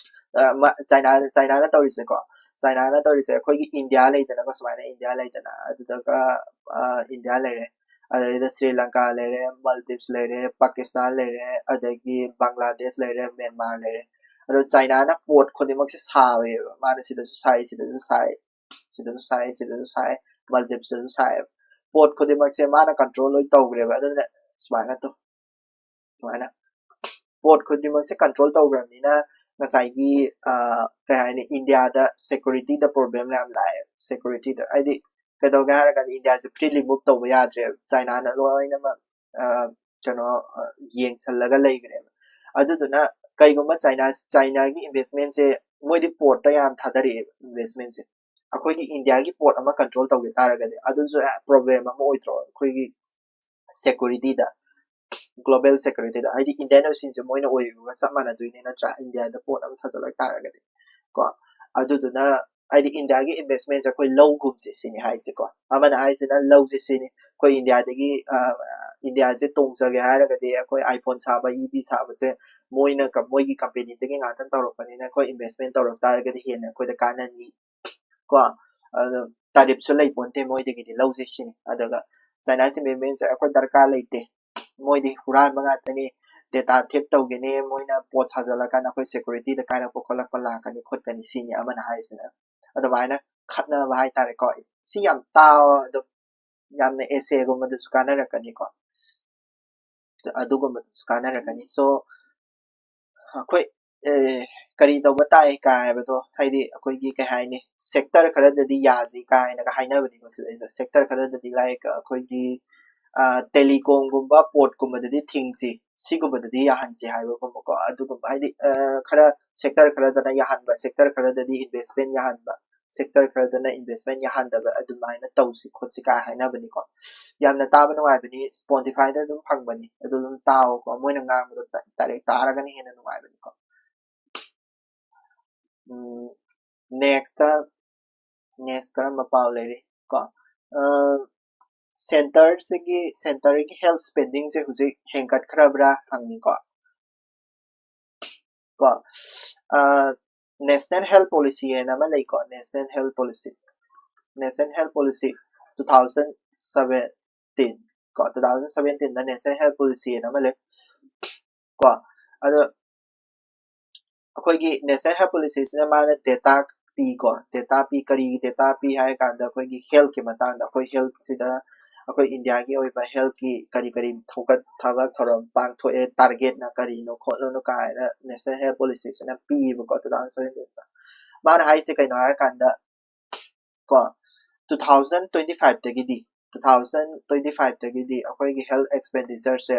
ꯆꯥꯏꯅꯥ, ꯆꯥꯏꯅꯥꯅ ꯇꯧꯔꯤꯁꯦꯀꯣ, ꯆꯥꯏꯅꯥꯅ ꯇꯧꯔꯤꯁꯦ ꯑꯩꯈꯣꯏꯒꯤ India ꯂꯩꯗꯅꯀꯣ, ꯁꯨꯃꯥꯏꯅ India ꯂꯩꯗꯅ, ꯑꯗꯨꯗꯒ India ꯂꯩꯔꯦ, ꯑꯗꯩꯗ Sri Lanka ꯂꯩꯔꯦ, Maldives ꯂꯩꯔꯦ, Pakistan ꯂꯩꯔꯦ, ꯑꯗꯒꯤ Bangladesh ꯂꯩꯔꯦ, Myanmar ꯂꯩꯔꯦ꯫ ꯑꯗꯣ ꯆꯥꯏꯅꯥꯅ port ꯈꯨꯗꯤꯡꯃꯛꯁꯦ ꯁꯥꯕ, ꯃꯥꯅ ꯁꯤꯗꯁꯨ ꯁꯥꯏ, ꯁꯤꯗꯁꯨ ꯁꯥꯏ, ꯁꯤꯗꯁꯨ ꯁꯥꯏ, ꯁꯤꯗꯁꯨ ꯁꯥꯏ, Maldives ꯇꯁꯨ ꯁꯥꯏ꯫ Port ꯈꯨꯗꯤꯡꯃꯛꯁꯦ ꯃꯥꯅ control ꯂꯣꯏ ꯇꯧꯈ꯭ꯔꯦꯕ꯫ ꯑꯗꯨꯅ ꯁꯨꯃꯥꯏꯅ ꯇꯧ, ꯁꯨꯃꯥꯏꯅ port ꯈꯨꯗꯤꯡꯃꯛꯁꯦ control ꯇꯧꯈ꯭ꯔꯕꯅꯤꯅ ꯉꯁꯥꯏꯒꯤ ꯀꯩ ꯍꯥꯏꯅꯤ, Indiaꯗ securityꯗ problem ꯌꯥꯝ ꯂꯥꯛꯑꯦ꯫ Securityꯗ ꯍꯥꯏꯗꯤ ꯀꯩꯗꯧꯒꯦ ꯍꯥꯏꯔꯀꯥꯟꯗ Indiaꯁꯦ freely move ꯇꯧꯕ ꯌꯥꯗ꯭ꯔꯦꯕ, ꯆꯥꯏꯅꯥꯅ ꯂꯣꯏꯅꯃꯛ ꯀꯩꯅꯣ ꯌꯦꯡꯁꯜꯂꯒ ꯂꯩꯈ꯭ꯔꯦꯕ꯫ ꯑꯗꯨꯗꯨꯅ ꯀꯩꯒꯨꯝꯕ ꯆꯥꯏꯅꯥ, ꯆꯥꯏꯅꯥꯒꯤ investmentꯁꯦ, ꯃꯣꯏꯗꯤ portꯇ ꯌꯥꯝ ꯊꯥꯗꯔꯛꯑꯦꯕ investmentꯁꯦ꯫ ꯑꯩꯈꯣꯏꯒꯤ Indiaꯒꯤ port ꯑꯃ control ꯇꯧꯒꯦ ꯇꯥꯔꯒꯗꯤ ꯑꯗꯨꯁꯨ problem ꯑꯃ ꯑꯣꯏꯗ꯭ꯔꯣ ꯑꯩꯈꯣꯏꯒꯤ securityꯗ, global securityꯗ? ꯍꯥꯏꯗꯤ Indian Oceanꯁꯦ ꯃꯣꯏꯅ ꯑꯣꯏꯔꯤꯕꯒ ꯆꯞ ꯃꯥꯟꯅꯗꯣꯏꯅꯤ ꯅꯠꯇ꯭ꯔꯥ, Indiaꯗ port ꯑꯃ ꯁꯥꯖꯜꯂꯛ ꯇꯥꯔꯒꯗꯤ ꯀꯣ꯫ ꯑꯗꯨꯗꯨꯅ ꯍꯥꯏꯗꯤ Indiaꯒꯤ investmentꯁꯦ ꯑꯩꯈꯣꯏ ꯂꯧꯒꯨꯝꯁꯦ ꯁꯤꯅꯤ ꯍꯥꯏꯁꯦꯀꯣ꯫ ꯑꯃꯅ ꯍꯥꯏꯁꯤꯅ ꯂꯧꯁꯦ ꯁꯤꯅꯤ, ꯑꯩꯈꯣꯏ Indiaꯗꯒꯤ Indiaꯁꯦ ꯇꯣꯡꯖꯒꯦ ꯍꯥꯏꯔꯒꯗꯤ ꯑꯩꯈꯣꯏ iPhone ꯁꯥꯕ, EV ꯁꯥꯕꯁꯦ ꯃꯣꯏꯅ, ꯃꯣꯏꯒꯤ companyꯗꯒꯤ ꯉꯥꯛꯇꯪ ꯇꯧꯔꯛꯄꯅꯤꯅ ꯑꯩꯈꯣꯏ investment ꯇꯧꯔꯛ ꯇꯥꯔꯒꯗꯤ ꯍꯦꯟꯅ ꯑꯩꯈꯣꯏꯗ ꯀꯥꯟꯅꯅꯤ ꯀꯣ꯫ ꯑꯗꯣ tariffꯁꯨ ꯂꯩ ꯄꯣꯟꯇꯦ ꯃꯣꯏꯗꯒꯤꯗꯤ, ꯂꯧꯁꯦ ꯁꯤꯅꯤ꯫ ꯑꯗꯨꯒ Chinaꯒꯤ investmentꯁꯦ ꯑꯩꯈꯣꯏ ꯗꯔꯀꯥꯔ ꯂꯩꯇꯦ, ꯃꯣꯏꯗꯤ ꯍꯨꯔꯥꯟꯕ ꯉꯥꯛꯇꯅꯤ, data thief ꯇꯧꯒꯅꯤ, ꯃꯣꯏꯅ ꯄꯣꯠ ꯁꯥꯖꯜꯂꯀꯥꯟꯗ ꯑꯩꯈꯣꯏ securityꯗ ꯀꯥꯏꯔꯛꯄ ꯈꯣꯠꯂꯛꯄ ꯂꯥꯛꯀꯅꯤ ꯈꯣꯠꯀꯅꯤ ꯁꯤꯅꯤ ꯑꯃꯅ ꯍꯥꯏꯔꯤꯁꯤꯅ꯫ ꯑꯗꯨꯃꯥꯏꯅ ꯈꯠꯅꯕ ꯍꯥꯏꯇꯥꯔꯦꯀꯣ꯫ ꯁꯤ ꯌꯥꯝ ꯇꯥꯎ ꯑꯗꯨꯝ, ꯌꯥꯝꯅ essayꯒꯨꯝꯕꯗꯁꯨ ꯀꯥꯟꯅꯔꯛꯀꯅꯤꯀꯣ꯫ ꯑꯗꯨꯒꯨꯝꯕꯗꯁꯨ ꯀꯥꯟꯅꯔꯛꯀꯅꯤ꯫ So ꯑꯩꯈꯣꯏ ꯀꯔꯤ ꯇꯧꯕ ꯇꯥꯏ ꯀꯥꯏ ꯍꯥꯏꯕꯗꯣ, ꯍꯥꯏꯗꯤ ꯑꯩꯈꯣꯏꯒꯤ ꯀꯩ ꯍꯥꯏꯅꯤ, sector ꯈꯔꯗꯗꯤ ꯌꯥꯁꯤ ꯀꯥꯏꯅꯒ ꯍꯥꯏꯅꯕꯅꯤꯀꯣ꯫ ꯁꯤꯗꯩꯗ sector ꯈꯔꯗꯗꯤ, like, ꯑꯩꯈꯣꯏꯒꯤ telecomꯒꯨꯝꯕ ꯄꯣꯠꯀꯨꯝꯕꯗꯗꯤ ꯊꯤꯡꯁꯤ, ꯁꯤꯒꯨꯝꯕꯗꯗꯤ ꯌꯥꯍꯟꯁꯤ ꯍꯥꯏꯕꯒꯨꯝꯕꯀꯣ꯫ ꯑꯗꯨꯒꯨꯝꯕ ꯍꯥꯏꯗꯤ ꯈꯔ sector ꯈꯔꯗꯅ ꯌꯥꯍꯟꯕ, sector ꯈꯔꯗꯗꯤ investment ꯌꯥꯍꯟꯕ, sector ꯈꯔꯗꯅ investment ꯌꯥꯍꯟꯗꯕ, ꯑꯗꯨꯃꯥꯏꯅ ꯇꯧꯁꯤ ꯈꯣꯠꯁꯤ ꯀꯥꯏ ꯍꯥꯏꯅꯕꯅꯤꯀꯣ꯫ ꯌꯥꯝꯅ ꯇꯥꯕ ꯅꯨꯡꯉꯥꯏꯕꯅꯤ, Spotifyꯗ ꯑꯗꯨꯝ ꯐꯪꯕꯅꯤ, ꯑꯗꯨ ꯑꯗꯨꯝ ꯇꯥꯎꯀꯣ꯫ ꯃꯣꯏꯅ ꯉꯥꯡꯕꯗꯣ direct ꯇꯥꯔꯒꯅ ꯍꯦꯟꯅ ꯅꯨꯡꯉꯥꯏꯕꯅꯤꯀꯣ꯫ Next, next ꯀꯔꯝꯕ ꯄꯥꯎ ꯂꯩꯔꯤ ꯀꯣ? Centreꯁꯤꯒꯤ, centreꯒꯤ health spendingꯁꯦ ꯍꯧꯖꯤꯛ ꯍꯦꯟꯒꯠꯈ꯭ꯔꯕ꯭ꯔꯥ ꯍꯪꯉꯤꯀꯣ꯫ ꯀꯣ, National Health Policy ꯍꯥꯏꯅ ꯑꯃ ꯂꯩꯀꯣ, National Health Policy, National Health Policy two thousand seventeen ꯀꯣ, two thousand seventeenꯗ National Health Policy ꯍꯥꯏꯅ ꯑꯃ ꯂꯩ ꯀꯣ꯫ ꯑꯗꯣ ꯑꯩꯈꯣꯏꯒꯤ National Health Policyꯁꯤꯅ ꯃꯥꯅ data ꯄꯤꯀꯣ꯫ Data ꯄꯤ, ꯀꯔꯤꯒꯤ data ꯄꯤ ꯍꯥꯏ ꯀꯥꯟꯗ ꯑꯩꯈꯣꯏꯒꯤ healthꯀꯤ ꯃꯇꯥꯡꯗ, ꯑꯩꯈꯣꯏ healthꯁꯤꯗ ꯑꯩꯈꯣꯏ Indiaꯒꯤ ꯑꯣꯏꯕ healthꯀꯤ ꯀꯔꯤ ꯀꯔꯤ ꯊꯧꯒꯠ ꯊꯕꯛ ꯊꯧꯔꯝ ꯄꯥꯡꯊꯣꯛꯑꯦ, targetꯅ ꯀꯔꯤꯅꯣ ꯈꯣꯠꯂꯣꯅꯣ ꯀꯥꯏꯅ National Health Policyꯁꯤꯅ ꯄꯤꯌꯦꯕꯀꯣ, two thousand seventeenꯁꯤꯗ꯫ ꯃꯥꯅ ꯍꯥꯏꯁꯦ ꯀꯩꯅꯣ ꯍꯥꯏꯔꯀꯥꯟꯗ ꯀꯣ, two thousand twenty fiveꯇꯒꯤꯗꯤ, two thousand twenty fiveꯇꯒꯤꯗꯤ ꯑꯩꯈꯣꯏꯒꯤ health expenditureꯁꯦ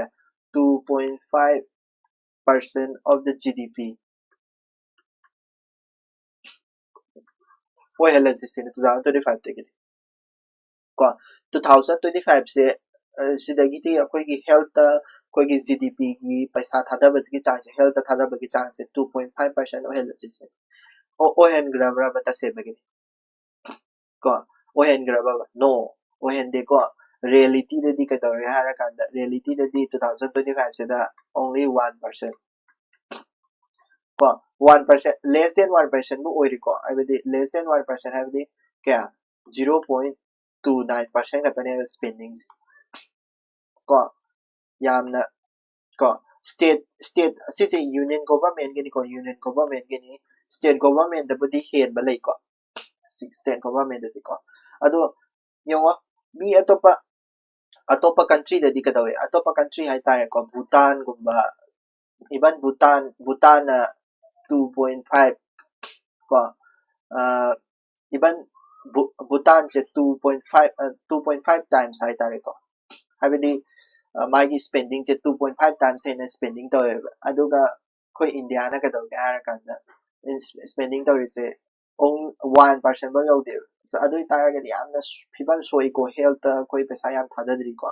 two point five percent of the GDP ꯑꯣꯏꯍꯜꯂꯁꯤ ꯁꯤꯅꯤ two thousand twenty fiveꯇꯒꯤꯗꯤ ꯀꯣ꯫ Two thousand twenty fiveꯁꯦ ꯁꯤꯗꯒꯤꯗꯤ ꯑꯩꯈꯣꯏꯒꯤ healthꯇ, ꯑꯩꯈꯣꯏꯒꯤ GDPꯒꯤ ꯄꯩꯁꯥ ꯊꯥꯗꯕꯁꯤꯒꯤ ꯆꯥꯡꯁꯦ, healthꯇ ꯊꯥꯗꯕꯒꯤ ꯆꯥꯡꯁꯦ two point five percent ꯑꯣꯏꯍꯜꯂꯁꯤ ꯁꯤꯅꯤ꯫ ꯑꯣ, ꯑꯣꯏꯍꯟꯈ꯭ꯔꯕ꯭ꯔꯕ ꯇꯁꯦꯡꯕꯒꯤꯗꯤ? ꯀꯣ, ꯑꯣꯏꯍꯟꯈ꯭ꯔꯕꯕ? No, ꯑꯣꯏꯍꯟꯗꯦꯀꯣ꯫ Realityꯗꯗꯤ ꯀꯩꯗꯧꯔꯦ ꯍꯥꯏꯔꯀꯥꯟꯗ, realityꯗꯗꯤ two thousand twenty fiveꯁꯤꯗ only one percent ꯀꯣ, one percent, less than one percentꯕꯨ ꯑꯣꯏꯔꯤꯀꯣ꯫ ꯍꯥꯏꯕꯗꯤ less than one percent ꯍꯥꯏꯕꯗꯤ ꯀꯌꯥ? Zero point two nine percent ꯈꯛꯇꯅꯦꯕ spendingꯁꯦ ꯀꯣ꯫ ꯌꯥꯝꯅ ꯀꯣ, state state ꯑꯁꯤꯁꯦ union government ꯒꯤꯅꯤꯀꯣ, union government Guinea. State government ꯕꯨꯗꯤ ꯍꯦꯟꯕ ꯂꯩꯀꯣ, state government ꯗꯗꯤꯀꯣ꯫ ꯑꯗꯣ ꯌꯦꯡꯉꯣ, ꯃꯤ ꯑꯇꯣꯞꯄ ꯑꯇꯣꯞꯄ country ꯗꯗꯤ ꯀꯩꯗꯧꯋꯦ? ꯑꯇꯣꯞꯄ country ꯍꯥꯏꯇꯥꯔꯦꯀꯣ, ꯚꯨꯇꯥꯟꯒꯨꯝꯕ, even Bhutan ꯚꯨꯇꯥꯟꯅ two point five ꯀꯣ, even ꯚꯨꯇꯥꯟꯁꯦ two point five two point five times ꯍꯥꯏꯇꯥꯔꯦꯀꯣ, ꯍꯥꯏꯕꯗꯤ ꯃꯥꯒꯤ spending ꯁꯦ two point five times ꯍꯦꯟꯅ spending ꯇꯧꯋꯦꯕ꯫ ꯑꯗꯨꯒ ꯑꯩꯈꯣꯏ ꯏꯟꯗꯤꯌꯥꯅ ꯀꯩꯗꯧꯒꯦ ꯍꯥꯏꯔꯀꯥꯟꯗ spending ꯇꯧꯔꯤꯁꯦ one percent ꯐꯥꯎ ꯌꯧꯗꯦꯕ꯫ ꯑꯗꯨ ꯑꯣꯏꯇꯥꯔꯒꯗꯤ ꯌꯥꯝꯅ ꯐꯤꯕꯝ ꯁꯣꯛꯏꯀꯣ, health ꯇ ꯑꯩꯈꯣꯏ ꯄꯩꯁꯥ ꯌꯥꯝ ꯊꯥꯗꯗ꯭ꯔꯤꯀꯣ꯫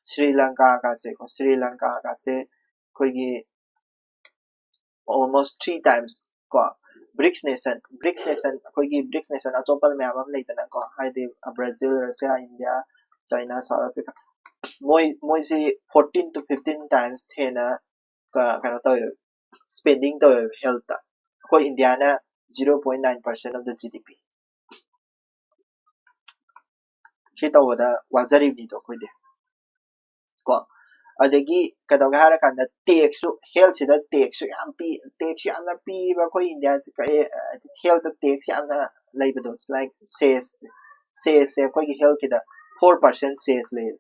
ꯁ꯭ꯔꯤ ꯂꯪꯀꯥꯒꯁꯦꯀꯣ, ꯁ꯭ꯔꯤ ꯂꯪꯀꯥꯒꯁꯦ ꯑꯩꯈꯣꯏꯒꯤ almost three times ꯀꯣ, BRICS nation, BRICS nation, ꯑꯩꯈꯣꯏꯒꯤ BRICS nation ꯑꯇꯣꯞꯄ ꯃꯌꯥꯝ ꯑꯃ ꯂꯩꯗꯅꯀꯣ, ꯍꯥꯏꯗꯤ Brazil, Russia, India, China, South Africa, ꯃꯣꯏ ꯃꯣꯏꯁꯤ fourteen to fifteen times ꯍꯦꯟꯅ ꯀꯩꯅꯣ ꯇꯧꯋꯦꯕ, spending ꯇꯧꯋꯦꯕ health ꯇ꯫ ꯑꯩꯈꯣꯏ ꯏꯟꯗꯤꯌꯥꯅ zero point nine percent of the G D P꯫ ꯁꯤ ꯇꯧꯕꯗ ꯋꯥꯖꯔꯤꯕꯅꯤꯗꯣ ꯑꯩꯈꯣꯏꯗꯤ ꯀꯣ꯫ ꯑꯗꯒꯤ ꯀꯩꯗꯧꯒꯦ ꯍꯥꯏꯔꯀꯥꯟꯗ tax ꯁꯨ, health ꯁꯤꯗ tax ꯁꯨ ꯌꯥꯝ ꯄꯤ, tax ꯁꯨ ꯌꯥꯝꯅ ꯄꯤꯕ ꯑꯩꯈꯣꯏ ꯏꯟꯗꯤꯌꯥꯁꯤ꯫ Health ꯇ tax ꯌꯥꯝꯅ ꯂꯩꯕꯗꯣ, like cess, cess ꯁꯦ ꯑꯩꯈꯣꯏꯒꯤ health ꯀꯤꯗ four percent cess ꯂꯩꯌꯦꯕ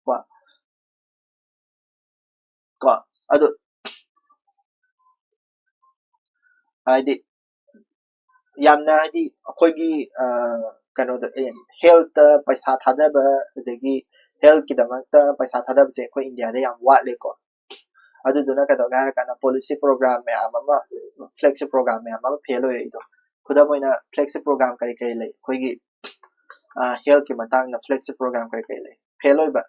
ꯀꯣ꯫ ꯀꯣ ꯑꯗꯨ ꯍꯥꯏꯗꯤ ꯌꯥꯝꯅ ꯍꯥꯏꯗꯤ ꯑꯩꯈꯣꯏꯒꯤ ꯀꯩꯅꯣꯗ, health ꯇ ꯄꯩꯁꯥ ꯊꯥꯗꯕ, ꯑꯗꯒꯤ health ꯀꯤꯗꯃꯛꯇ ꯄꯩꯁꯥ ꯊꯥꯗꯕꯁꯦ ꯑꯩꯈꯣꯏ ꯏꯟꯗꯤꯌꯥꯗ ꯌꯥꯝ ꯋꯥꯠꯂꯦꯀꯣ꯫ ꯑꯗꯨꯗꯨꯅ ꯀꯩꯗꯧꯒꯦ ꯍꯥꯏꯔꯀꯥꯟꯗ policy program ꯃꯌꯥꯝ ꯑꯃ, flagship program ꯃꯌꯥꯝ ꯑꯃ fail ꯑꯣꯏꯔꯛꯏꯗꯣ꯫ ꯈꯨꯗꯝ ꯑꯣꯏꯅ flagship program ꯀꯔꯤ ꯀꯔꯤ ꯂꯩ? ꯑꯩꯈꯣꯏꯒꯤ health ꯀꯤ ꯃꯇꯥꯡꯗ flagship program ꯀꯔꯤ ꯀꯔꯤ ꯂꯩ? Fail ꯑꯣꯏꯕ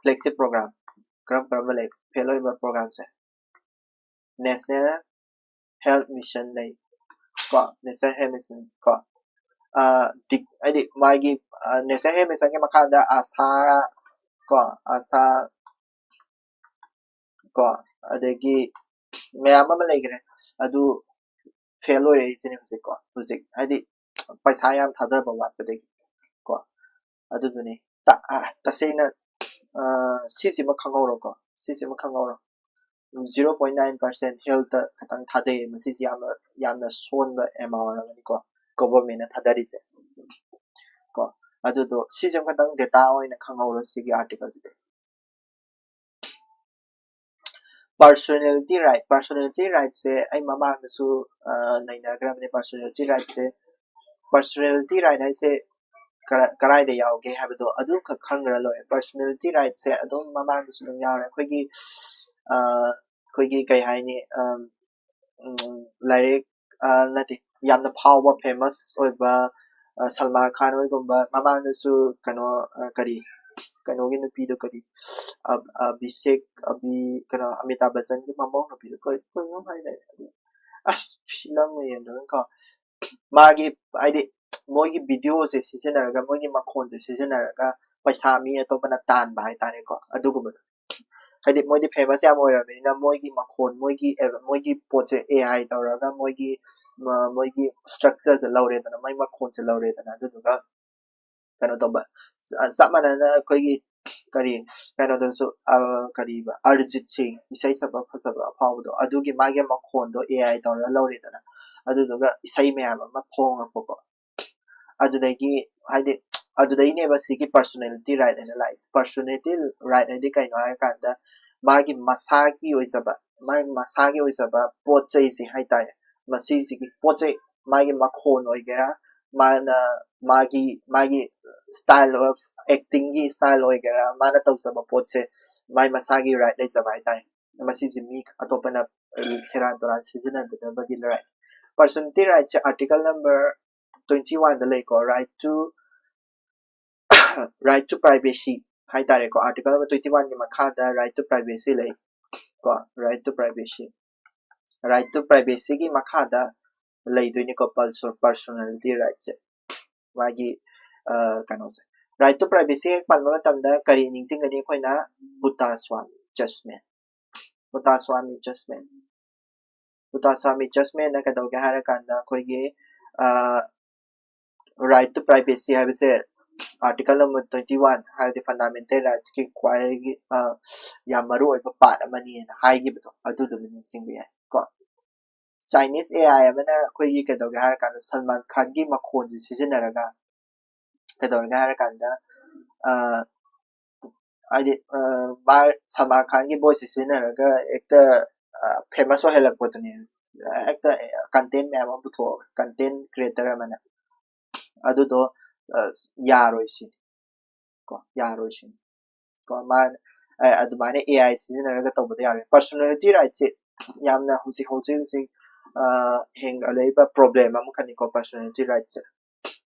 flagship program ꯀꯔꯝ ꯀꯔꯝꯕ ꯂꯩ? Fail ꯑꯣꯏꯕ program ꯁꯦ National Health Mission ꯂꯩ ꯀꯣ, National Health Mission ꯀꯣ꯫ ꯍꯥꯏꯗꯤ ꯃꯥꯒꯤ National Health Mission ꯒꯤ ꯃꯈꯥꯗ ASHA ꯀꯣ, ASHA ꯀꯣ, ꯑꯗꯒꯤ ꯃꯌꯥꯝ ꯑꯃ ꯂꯩꯈ꯭ꯔꯦ꯫ ꯑꯗꯨ fail ꯑꯣꯏꯔꯛꯏꯁꯤꯅꯦ ꯍꯧꯖꯤꯛꯀꯣ꯫ ꯍꯧꯖꯤꯛ ꯍꯥꯏꯗꯤ ꯄꯩꯁꯥ ꯌꯥꯝ ꯊꯥꯗꯕ ꯋꯥꯠꯄꯗꯒꯤ ꯀꯣ꯫ ꯑꯗꯨꯗꯨꯅꯤ꯫ ꯇ-, ꯑ, ꯇꯁꯦꯡꯅ ꯁꯤꯁꯤꯃ ꯈꯪꯍꯧꯔꯣꯀꯣ, ꯁꯤꯁꯤꯃ ꯈꯪꯍꯧꯔꯣ꯫ Zero point nine percent healthꯇ ꯈꯇꯪ ꯊꯥꯗꯩꯌꯦ꯫ ꯃꯁꯤꯁꯤ ꯌꯥꯝꯅ ꯌꯥꯝꯅ ꯁꯣꯟꯕ amount ꯑꯃꯅꯤꯀꯣ, governmentꯅ ꯊꯥꯗꯔꯤꯁꯦ ꯀꯣ꯫ ꯑꯗꯨꯗꯣ ꯁꯤꯁꯦ ꯈꯇꯪ data ꯑꯣꯏꯅ ꯈꯪꯍꯧꯔꯣ ꯁꯤꯒꯤ articleꯁꯤꯗꯤ꯫ Personality right, personality rightꯁꯦ ꯑꯩ ꯃꯃꯥꯡꯗꯁꯨ ꯅꯩꯅꯈ꯭ꯔꯕꯅꯦ꯫ Personality rightꯁꯦ, personality right ꯍꯥꯏꯁꯦ ꯀꯔꯥꯏꯗ ꯌꯥꯎꯒꯦ ꯍꯥꯏꯕꯗꯣ ꯑꯗꯨꯈꯛ ꯈꯪꯈ꯭ꯔ ꯂꯣꯏꯔꯦ꯫ Personality rightꯁꯦ ꯑꯗꯨꯝ ꯃꯃꯥꯡꯗꯁꯨ ꯑꯗꯨꯝ ꯌꯥꯎꯔꯦ꯫ ꯑꯩꯈꯣꯏꯒꯤ ꯑꯩꯈꯣꯏꯒꯤ ꯀꯩ ꯍꯥꯏꯅꯤ, ꯂꯥꯏꯔꯤꯛ, ꯅꯠꯇꯦ, ꯌꯥꯝꯅ ꯐꯥꯎꯕ, famous ꯑꯣꯏꯕ ꯁꯜꯃꯥꯟ ꯈꯥꯟ ꯍꯣꯏꯒꯨꯝꯕ, ꯃꯃꯥꯡꯗꯁꯨ ꯀꯩꯅꯣ, ꯀꯔꯤ, ꯀꯩꯅꯣꯒꯤ ꯅꯨꯄꯤꯗꯣ, ꯀꯔꯤ, ꯑꯕꯤꯁꯦꯛ, ꯑꯕꯤ, ꯀꯩꯅꯣ, ꯑꯃꯤꯇꯥꯕ ꯕꯆꯟꯒꯤ ꯃꯃꯧ ꯅꯨꯄꯤꯗꯣ, ꯀꯔꯤ, ꯀꯩꯅꯣꯝ ꯍꯥꯏꯗꯥꯏꯅꯦ꯫ ꯑꯁ, ꯐꯤꯂꯝ ꯌꯦꯡꯗ꯭ꯔꯒꯀꯣ, ꯃꯥꯒꯤ, ꯍꯥꯏꯗꯤ, ꯃꯣꯏꯒꯤ videoꯁꯦ ꯁꯤꯖꯤꯟꯅꯔꯒ, ꯃꯣꯏꯒꯤ ꯃꯈꯣꯟꯁꯦ ꯁꯤꯖꯤꯟꯅꯔꯒ ꯄꯩꯁꯥ ꯃꯤ ꯑꯇꯣꯞꯄꯅ ꯇꯥꯟꯕ ꯍꯥꯏꯇꯥꯔꯦꯀꯣ, ꯑꯗꯨꯒꯨꯝꯕꯗꯣ꯫ ꯍꯥꯏꯗꯤ ꯃꯣꯏꯗꯤ famous ꯌꯥꯝ ꯑꯣꯏꯔꯕꯅꯤꯅ ꯃꯣꯏꯒꯤ ꯃꯈꯣꯟ, ꯃꯣꯏꯒꯤ ꯃꯣꯏꯒꯤ ꯄꯣꯠꯁꯦ AI ꯇꯧꯔꯒ ꯃꯣꯏꯒꯤ ꯃꯣꯏꯒꯤ structureꯁꯦ ꯂꯧꯔꯦꯗꯅ, ꯃꯣꯏ ꯃꯈꯣꯟꯁꯦ ꯂꯧꯔꯦꯗꯅ, ꯑꯗꯨꯗꯨꯒ ꯀꯩꯅꯣ ꯇꯧꯕ꯫ ꯆꯞ ꯃꯥꯟꯅꯅ ꯑꯩꯈꯣꯏꯒꯤ ꯀꯔꯤ, ꯀꯩꯅꯣꯗꯁꯨ, ꯀꯔꯤꯕ, ꯑꯔꯤꯖꯤꯠ ꯁꯤꯡ, ꯏꯁꯩ ꯁꯛꯄ ꯐꯖꯕ ꯑꯐꯥꯎꯕꯗꯣ, ꯑꯗꯨꯒꯤ ꯃꯥꯒꯤ ꯃꯈꯣꯟꯗꯣ AI ꯇꯧꯔꯒ ꯂꯧꯔꯦꯗꯅ, ꯑꯗꯨꯗꯨꯒ ꯏꯁꯩ ꯃꯌꯥꯝ ꯑꯃ ꯐꯣꯡꯉꯛꯄꯀꯣ꯫ ꯑꯗꯨꯗꯒꯤ, ꯍꯥꯏꯗꯤ, ꯑꯗꯨꯗꯩꯅꯦꯕ ꯁꯤꯒꯤ personality right ꯍꯥꯏꯅ ꯂꯥꯛꯏꯁꯦ꯫ Personality right ꯍꯥꯏꯗꯤ ꯀꯩꯅꯣ ꯍꯥꯏꯔꯀꯥꯟꯗ, ꯃꯥꯒꯤ ꯃꯁꯥꯒꯤ ꯑꯣꯏꯖꯕ, ꯃꯥꯒꯤ ꯃꯁꯥꯒꯤ ꯑꯣꯏꯖꯕ ꯄꯣꯠ ꯆꯩꯁꯦ ꯍꯥꯏꯇꯥꯔꯦ, ꯃꯁꯤꯁꯤꯒꯤ ꯄꯣꯠ ꯆꯩ, ꯃꯥꯒꯤ ꯃꯈꯣꯟ ꯑꯣꯏꯒꯦꯔꯥ, ꯃꯥꯅ ꯃꯥꯒꯤ ꯃꯥꯒꯤ style of actingꯒꯤ style ꯑꯣꯏꯒꯦꯔꯥ, ꯃꯥꯅ ꯇꯧꯖꯕ ꯄꯣꯠꯁꯦ ꯃꯥꯏ ꯃꯁꯥꯒꯤ right ꯂꯩꯖꯕ ꯍꯥꯏꯇꯥꯔꯦ꯫ ꯃꯁꯤꯁꯦ ꯃꯤ ꯑꯇꯣꯞꯄꯅ ꯁꯦꯔꯥꯟ ꯇꯨꯔꯥꯟ ꯁꯤꯖꯤꯟꯅꯗꯅꯕꯒꯤ right꯫ Personality rightꯁꯦ article number twenty oneꯗ ꯂꯩꯀꯣ, right to right to privacy ꯍꯥꯏꯇꯥꯔꯦꯀꯣ꯫ Article number twenty oneꯒꯤ ꯃꯈꯥꯗ right to privacy ꯂꯩ ꯀꯣ, right to privacy, right to privacyꯒꯤ ꯃꯈꯥꯗ ꯂꯩꯗꯣꯏꯅꯤꯀꯣ personality rightꯁꯦ꯫ ꯃꯥꯒꯤ ꯀꯩꯅꯣꯁꯦ, right to privacy ꯍꯦꯛ ꯄꯟꯕ ꯃꯇꯝꯗ ꯀꯔꯤ ꯅꯤꯡꯁꯤꯡꯒꯅꯤ ꯑꯩꯈꯣꯏꯅ? ꯕꯨꯇꯥ ꯁ꯭ꯋꯥꯃꯤ judgment, ꯕꯨꯇꯥ ꯁ꯭ꯋꯥꯃꯤ judgment꯫ ꯕꯨꯇꯥ ꯁ꯭ꯋꯥꯃꯤ judgmentꯅ ꯀꯩꯗꯧꯒꯦ ꯍꯥꯏꯔꯀꯥꯟꯗ ꯑꯩꯈꯣꯏꯒꯤ right to privacy ꯍꯥꯏꯕꯁꯦ Article number twenty one ꯍꯥꯏꯕꯗꯤ fundamental rightsꯀꯤ ꯈ꯭ꯋꯥꯏꯗꯒꯤ ꯌꯥꯝ ꯃꯔꯨ ꯑꯣꯏꯕ part ꯑꯃꯅꯤꯅ ꯍꯥꯏꯈꯤꯕꯗꯣ, ꯑꯗꯨꯗꯨꯅ ꯅꯤꯡꯁꯤꯡꯕ ꯌꯥꯏ ꯀꯣ꯫ Chinese AI ꯑꯃꯅ ꯑꯩꯈꯣꯏꯒꯤ ꯀꯩꯗꯧꯒꯦ ꯍꯥꯏꯔ ꯀꯥꯟꯗ ꯁꯜꯃꯥꯟ ꯈꯥꯟꯒꯤ ꯃꯈꯣꯟꯁꯦ ꯁꯤꯖꯤꯟꯅꯔꯒ ꯀꯩꯗꯧꯔꯒꯦ ꯍꯥꯏꯔ ꯀꯥꯟꯗ ꯍꯥꯏꯗꯤ ꯃꯥ ꯁꯜꯃꯥꯟ ꯈꯥꯟꯒꯤ voiceꯁꯦ ꯁꯤꯖꯤꯟꯅꯔꯒ ꯍꯦꯛꯇ famous ꯑꯣꯏꯍꯜꯂꯛꯄꯗꯨꯅꯦ꯫ ꯍꯦꯛꯇ content ꯃꯌꯥꯝ ꯑꯃ ꯄꯨꯊꯣꯛꯑꯒ, content creator ꯑꯃꯅ꯫ ꯑꯗꯨꯗꯣ ꯌꯥꯔꯣꯏ ꯁꯤꯅꯤ ꯀꯣ, ꯌꯥꯔꯣꯏ ꯁꯤꯅꯤ ꯀꯣ꯫ ꯃꯥ ꯑꯗꯨꯃꯥꯏꯅ AI ꯁꯤꯖꯤꯟꯅꯔꯒ ꯇꯧꯕꯗ ꯌꯥꯔꯣꯏ꯫ Personality rightꯁꯦ ꯌꯥꯝꯅ ꯍꯧꯖꯤꯛ ꯍꯧꯖꯤꯛ ꯍꯧꯖꯤꯛ ꯍꯦꯟꯒꯠꯂꯛꯏꯕ problem ꯑꯃꯈꯛꯅꯤꯀꯣ, personality rightꯁꯦ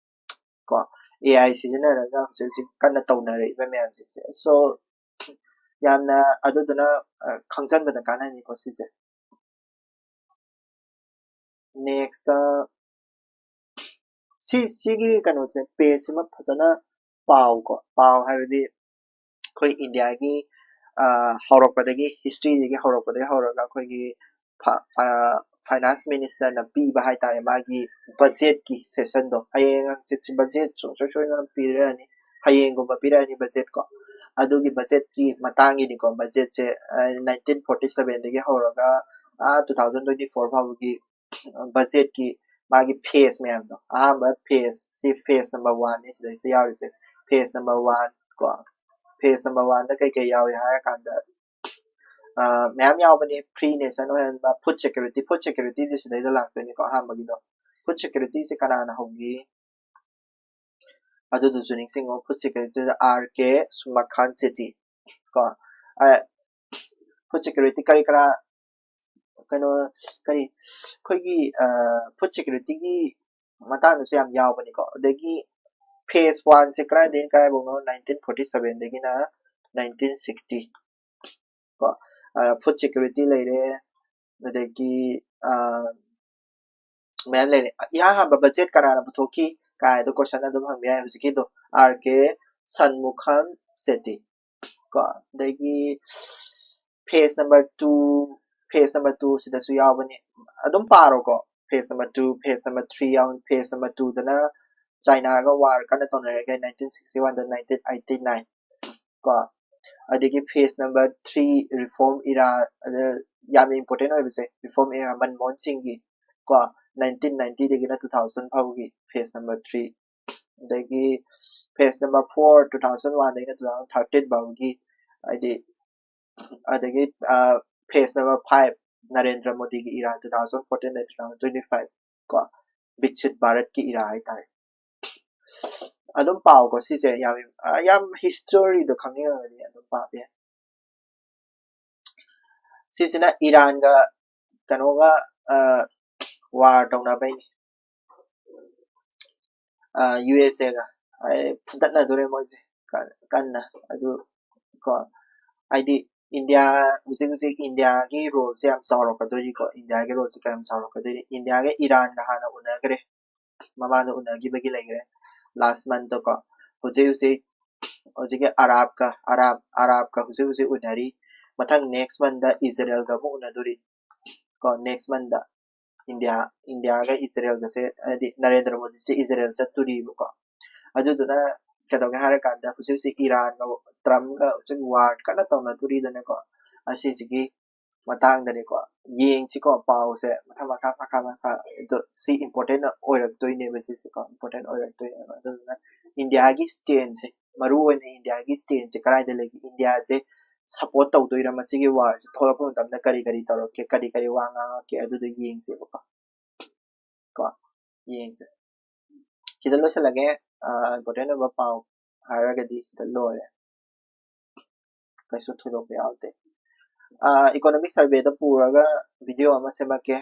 ꯀꯣ꯫ AI ꯁꯤꯖꯤꯟꯅꯔꯒ ꯍꯧꯖꯤꯛ ꯍꯧꯖꯤꯛ ꯀꯟꯅ ꯇꯧꯅꯔꯛꯏꯕ ꯃꯌꯥꯝꯁꯤꯡꯁꯦ꯫ So ꯌꯥꯝꯅ ꯑꯗꯨꯗꯨꯅ ꯈꯪꯖꯟꯕꯗ ꯀꯥꯟꯅꯅꯤꯀꯣ ꯁꯤꯁꯦ꯫ Next ꯁꯤ ꯁꯤꯒꯤ ꯀꯩꯅꯣꯁꯦ, pageꯁꯤꯃ ꯐꯖꯅ ꯄꯥꯎꯀꯣ꯫ ꯄꯥꯎ ꯍꯥꯏꯕꯗꯤ ꯑꯩꯈꯣꯏ ꯏꯟꯗꯤꯌꯥꯒꯤ ꯍꯧꯔꯛꯄꯗꯒꯤ, historyꯗꯒꯤ ꯍꯧꯔꯛꯄꯗꯒꯤ ꯍꯧꯔꯒ ꯑꯩꯈꯣꯏꯒꯤ finance ministerꯅ ꯄꯤꯕ ꯍꯥꯏꯇꯥꯔꯦ, ꯃꯥꯒꯤ budgetꯀꯤ sessionꯗꯣ꯫ ꯍꯌꯦꯡ ꯍꯪꯆꯤꯠꯁꯦ budget ꯁꯨꯡꯁꯣꯏ ꯁꯣꯏꯗꯅ ꯄꯤꯔꯛꯑꯅꯤ, ꯍꯌꯦꯡꯒꯨꯝꯕ ꯄꯤꯔꯛꯑꯅꯤ budget ꯀꯣ꯫ ꯑꯗꯨꯒꯤ budgetꯀꯤ ꯃꯇꯥꯡꯒꯤꯅꯤꯀꯣ꯫ Budgetꯁꯦ nineteen forty sevenꯗꯒꯤ ꯍꯧꯔꯒ ꯑꯥ two thousand twenty four ꯐꯥꯎꯕꯒꯤ budgetꯀꯤ ꯃꯥꯒꯤ phase ꯃꯌꯥꯝꯗꯣ꯫ ꯑꯍꯥꯟꯕ phase ꯁꯤ phase number oneꯅꯤ ꯁꯤꯗꯩꯁꯤꯗ ꯌꯥꯎꯔꯤꯁꯦ꯫ Phase number one ꯀꯣ꯫ Phase number oneꯗ ꯀꯩꯀꯩ ꯌꯥꯎꯏ ꯍꯥꯏꯔꯀꯥꯟꯗ ꯃꯌꯥꯝ ꯌꯥꯎꯕꯅꯤ꯫ Free ration ꯑꯣꯏꯍꯟꯕ, food security, food securityꯁꯦ ꯁꯤꯗꯩꯗ ꯂꯥꯛꯇꯣꯏꯅꯤꯀꯣ꯫ ꯑꯍꯥꯟꯕꯒꯤꯗꯣ food securityꯁꯦ ꯀꯅꯥꯅ ꯍꯧꯈꯤ ꯑꯗꯨꯗꯨꯁꯨ ꯅꯤꯡꯁꯤꯡꯉꯣ꯫ Food securityꯗ R K Sumakhan Sethi ꯀꯣ꯫ Food security ꯀꯔꯤ ꯀꯔꯥ ꯀꯩꯅꯣ ꯀꯔꯤ ꯑꯩꯈꯣꯏꯒꯤ food securityꯒꯤ ꯃꯇꯥꯡꯗꯁꯨ ꯌꯥꯝ ꯌꯥꯎꯕꯅꯤꯀꯣ꯫ ꯑꯗꯒꯤ phase oneꯁꯦ ꯀꯗꯥꯏꯗꯒꯤ ꯀꯗꯥꯏꯐꯥꯎꯅꯣ? Nineteen forty sevenꯗꯒꯤꯅ nineteen sixty ꯀꯣ꯫ Food security ꯂꯩꯔꯦ, ꯑꯗꯒꯤ ꯃꯌꯥꯝ ꯂꯩꯔꯦ꯫ ꯏꯍꯥꯟ ꯍꯥꯟꯕ budget ꯀꯅꯥꯅ ꯄꯨꯊꯣꯛꯈꯤ ꯀꯥꯏꯗꯣ question ꯑꯗꯨꯝ ꯍꯪꯕ ꯌꯥꯏ꯫ ꯍꯧꯖꯤꯛꯀꯤꯗꯣ R K Shanmugam Sethi ꯀꯣ꯫ ꯑꯗꯒꯤ phase number two, phase number two ꯁꯤꯗꯁꯨ ꯌꯥꯎꯕꯅꯤ꯫ ꯑꯗꯨꯝ ꯄꯥꯔꯣꯀꯣ꯫ Phase number two, phase number three ꯌꯥꯎꯅꯤ꯫ Phase number twoꯗꯅ ꯆꯥꯏꯅꯥꯒ ꯋꯥꯔ ꯀꯟꯅ ꯇꯧꯅꯔꯒ ꯅꯥꯏꯟꯇꯤꯟ ꯁꯤꯛꯁꯇꯤ ꯋꯥꯟꯗ ꯅꯥꯏꯟꯇꯤꯟ ꯑꯩꯠꯇꯤ ꯅꯥꯏꯟ ꯀꯣ꯫ ꯑꯗꯒꯤ phase number three reform era, ꯑꯗ ꯌꯥꯝꯅ ꯏꯝꯄꯣꯔꯇꯦꯟ ꯑꯣꯏꯕꯁꯦ ꯔꯤꯐꯣꯔꯝ ꯏꯔꯥ ꯃꯟꯃꯣꯍꯟ ꯁꯤꯡꯒꯤ ꯀꯣ, ꯅꯥꯏꯟꯇꯤꯟ ꯅꯥꯏꯟꯇꯤꯗꯒꯤꯅ ꯇꯨ ꯊꯥꯎꯖꯟ ꯐꯥꯎꯒꯤ ꯐꯦꯁ ꯅꯝꯕꯔ ꯊ꯭ꯔꯤ꯫ ꯑꯗꯒꯤ phase number four two thousand ꯋꯥꯟꯗꯒꯤꯅ ꯇꯨ ꯊꯥꯎꯖꯟ ꯊꯥꯔꯇꯤꯟ ꯐꯥꯎꯒꯤ, ꯍꯥꯏꯗꯤ ꯑꯗꯒꯤ ꯐꯦꯁ ꯅꯝꯕꯔ ꯐꯥꯏꯚ ꯅꯔꯦꯟꯗ꯭ꯔ ꯃꯣꯗꯤꯒꯤ era two thousand ꯐꯣꯔꯇꯤꯟꯗꯒꯤ two thousand twenty five ꯀꯣ, ꯕꯤꯛꯁꯤꯠ ꯚꯥꯔꯠꯀꯤ ꯏꯔꯥ ꯍꯥꯏꯇꯥꯔꯦ꯫ ꯑꯗꯨꯝ ꯄꯥꯎꯀꯣ ꯁꯤꯁꯦ, ꯌꯥꯝ ꯌꯥꯝ ꯍꯤꯁꯇꯣꯔꯤꯗꯣ ꯈꯪꯅꯤꯡꯉꯒꯗꯤ ꯑꯗꯨꯝ ꯄꯥꯕ ꯌꯥꯏ꯫ ꯁꯤꯁꯤꯅ ꯏꯔꯥꯟꯒ ꯀꯩꯅꯣꯒ ꯋꯥꯔ ꯇꯧꯅꯕꯩꯅꯤ꯫ ꯌꯨ ꯑꯦꯁ ꯑꯦꯒ ꯐꯨꯗꯠꯅꯗꯣꯔꯦ ꯃꯣꯏꯁꯦ ꯀꯟꯅ꯫ ꯑꯗꯨ ꯀꯣ, ꯍꯥꯏꯗꯤ ꯏꯟꯗꯤꯌꯥ, ꯍꯧꯖꯤꯛ ꯍꯧꯖꯤꯛ ꯏꯟꯗꯤꯌꯥꯒꯤ ꯔꯣꯜꯁꯦ ꯌꯥꯝ ꯆꯥꯎꯔꯛꯀꯗꯣꯏꯅꯤꯀꯣ꯫ ꯏꯟꯗꯤꯌꯥꯒꯤ ꯔꯣꯜꯁꯦ ꯀꯌꯥꯝ ꯆꯥꯎꯔꯛꯀꯗꯣꯏꯅꯤ? ꯏꯟꯗꯤꯌꯥꯒ ꯏꯔꯥꯟꯒ ꯍꯥꯟꯅ ꯎꯅꯈ꯭ꯔꯦ, ꯃꯃꯥꯡꯗ ꯎꯅꯈꯤꯕꯒꯤ ꯂꯩꯈ꯭ꯔꯦ ꯂꯥꯁ ꯃꯟꯇꯀꯣ꯫ ꯍꯧꯖꯤꯛ ꯍꯧꯖꯤꯛ ꯍꯧꯖꯤꯛꯀꯤ ꯑꯔꯥꯞꯀ ꯑꯔꯥꯞ ꯑꯔꯥꯞꯀ ꯍꯧꯖꯤꯛ ꯍꯧꯖꯤꯛ ꯎꯅꯔꯤ꯫ ꯃꯊꯪ ꯅꯦꯛꯁ ꯃꯟꯗ ꯏꯖꯔꯦꯜꯒ ꯑꯃꯨꯛ ꯎꯅꯗꯣꯔꯤ ꯀꯣ, ꯅꯦꯛꯁ ꯃꯟꯗ꯫ ꯏꯟꯗꯤꯌꯥ ꯏꯟꯗꯤꯌꯥꯒ ꯏꯖꯔꯦꯜꯒꯁꯦ, ꯍꯥꯏꯗꯤ ꯅꯔꯦꯟꯗ꯭ꯔ ꯃꯣꯗꯤꯁꯦ ꯏꯖꯔꯦꯜ ꯆꯠꯇꯣꯔꯤꯕꯀꯣ꯫ ꯑꯗꯨꯗꯨꯅ ꯀꯩꯗꯧꯒꯦ ꯍꯥꯏꯔꯀꯥꯟꯗ ꯍꯧꯖꯤꯛ ꯍꯧꯖꯤꯛ ꯏꯔꯥꯟꯒ ꯇ꯭ꯔꯝꯒ ꯍꯧꯖꯤꯛ ꯋꯥꯔ ꯀꯟꯅ ꯇꯧꯅꯗꯣꯔꯤꯗꯅꯀꯣ꯫ ꯑꯁꯤꯁꯤꯒꯤ ꯃꯇꯥꯡꯗꯅꯤꯀꯣ꯫ ꯌꯦꯡꯁꯤꯀꯣ ꯄꯥꯎꯁꯦ ꯃꯈꯥ ꯃꯈꯥ ꯃꯈꯥ ꯃꯈꯥ꯫ ꯑꯗꯣ ꯁꯤ ꯏꯝꯄꯣꯔꯇꯦꯟ ꯑꯣꯏꯔꯛꯇꯣꯏꯅꯦꯕ ꯁꯤꯁꯦꯀꯣ, ꯏꯝꯄꯣꯔꯇꯦꯟ ꯑꯣꯏꯔꯛꯇꯣꯏꯅꯦꯕ꯫ ꯑꯗꯨꯗꯨꯅ ꯏꯟꯗꯤꯌꯥꯒꯤ ꯁ꯭ꯇꯦꯟꯁꯦ, ꯃꯔꯨ ꯑꯣꯏꯅ ꯏꯟꯗꯤꯌꯥꯒꯤ ꯁ꯭ꯇꯦꯟꯁꯦ ꯀꯗꯥꯏꯗ ꯂꯩꯒꯦ? ꯏꯟꯗꯤꯌꯥꯁꯦ ꯁꯞꯄꯣꯔꯠ ꯇꯧꯗꯣꯏꯔꯥ ꯃꯁꯤꯒꯤ ꯋꯥꯔꯁꯦ ꯊꯣꯛꯂꯛꯄ ꯃꯇꯝꯗ? ꯀꯔꯤ ꯀꯔꯤ ꯇꯧꯔꯛꯀꯦ, ꯀꯔꯤ ꯀꯔꯤ ꯋꯥ ꯉꯥꯡꯉꯛꯀꯦ? ꯑꯗꯨꯗꯣ ꯌꯦꯡꯁꯦꯕꯀꯣ꯫ ꯀꯣ, ꯌꯦꯡꯁꯦ꯫ ꯁꯤꯗ ꯂꯣꯏꯁꯤꯜꯂꯒꯦ꯫ ꯏꯝꯄꯣꯔꯇꯦꯟ ꯑꯣꯏꯕ ꯄꯥꯎ ꯍꯥꯏꯔꯒꯗꯤ ꯁꯤꯗ ꯂꯣꯏꯔꯦ, ꯀꯩꯁꯨ ꯊꯣꯏꯗꯣꯛꯄ ꯌꯥꯎꯗꯦ꯫ ꯏꯀꯣꯅꯣꯃꯤꯛ ꯁꯔꯚꯦꯗ ꯄꯨꯔꯒ ꯚꯤꯗꯤꯑꯣ ꯑꯃ ꯁꯦꯝꯃꯛꯀꯦ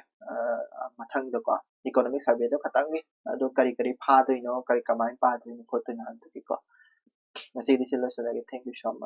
ꯃꯊꯪꯗꯀꯣ꯫ ꯏꯀꯣꯅꯣꯃꯤꯛ ꯁꯔꯚꯦꯗꯣ ꯈꯇꯪꯒꯤ, ꯑꯗꯨ ꯀꯔꯤ ꯀꯔꯤ ꯐꯥꯗꯣꯏꯅꯣ, ꯀꯔꯤ ꯀꯃꯥꯏꯅ ꯄꯥꯗꯣꯏꯅꯣ ꯈꯣꯠꯇꯣꯏꯅꯣ ꯍꯥꯏꯕꯗꯨꯒꯤꯀꯣ꯫ ꯉꯁꯤꯒꯤꯗꯤ ꯁꯤ ꯂꯣꯏꯁꯤꯜꯂꯒꯦ꯫ Thank you so much꯫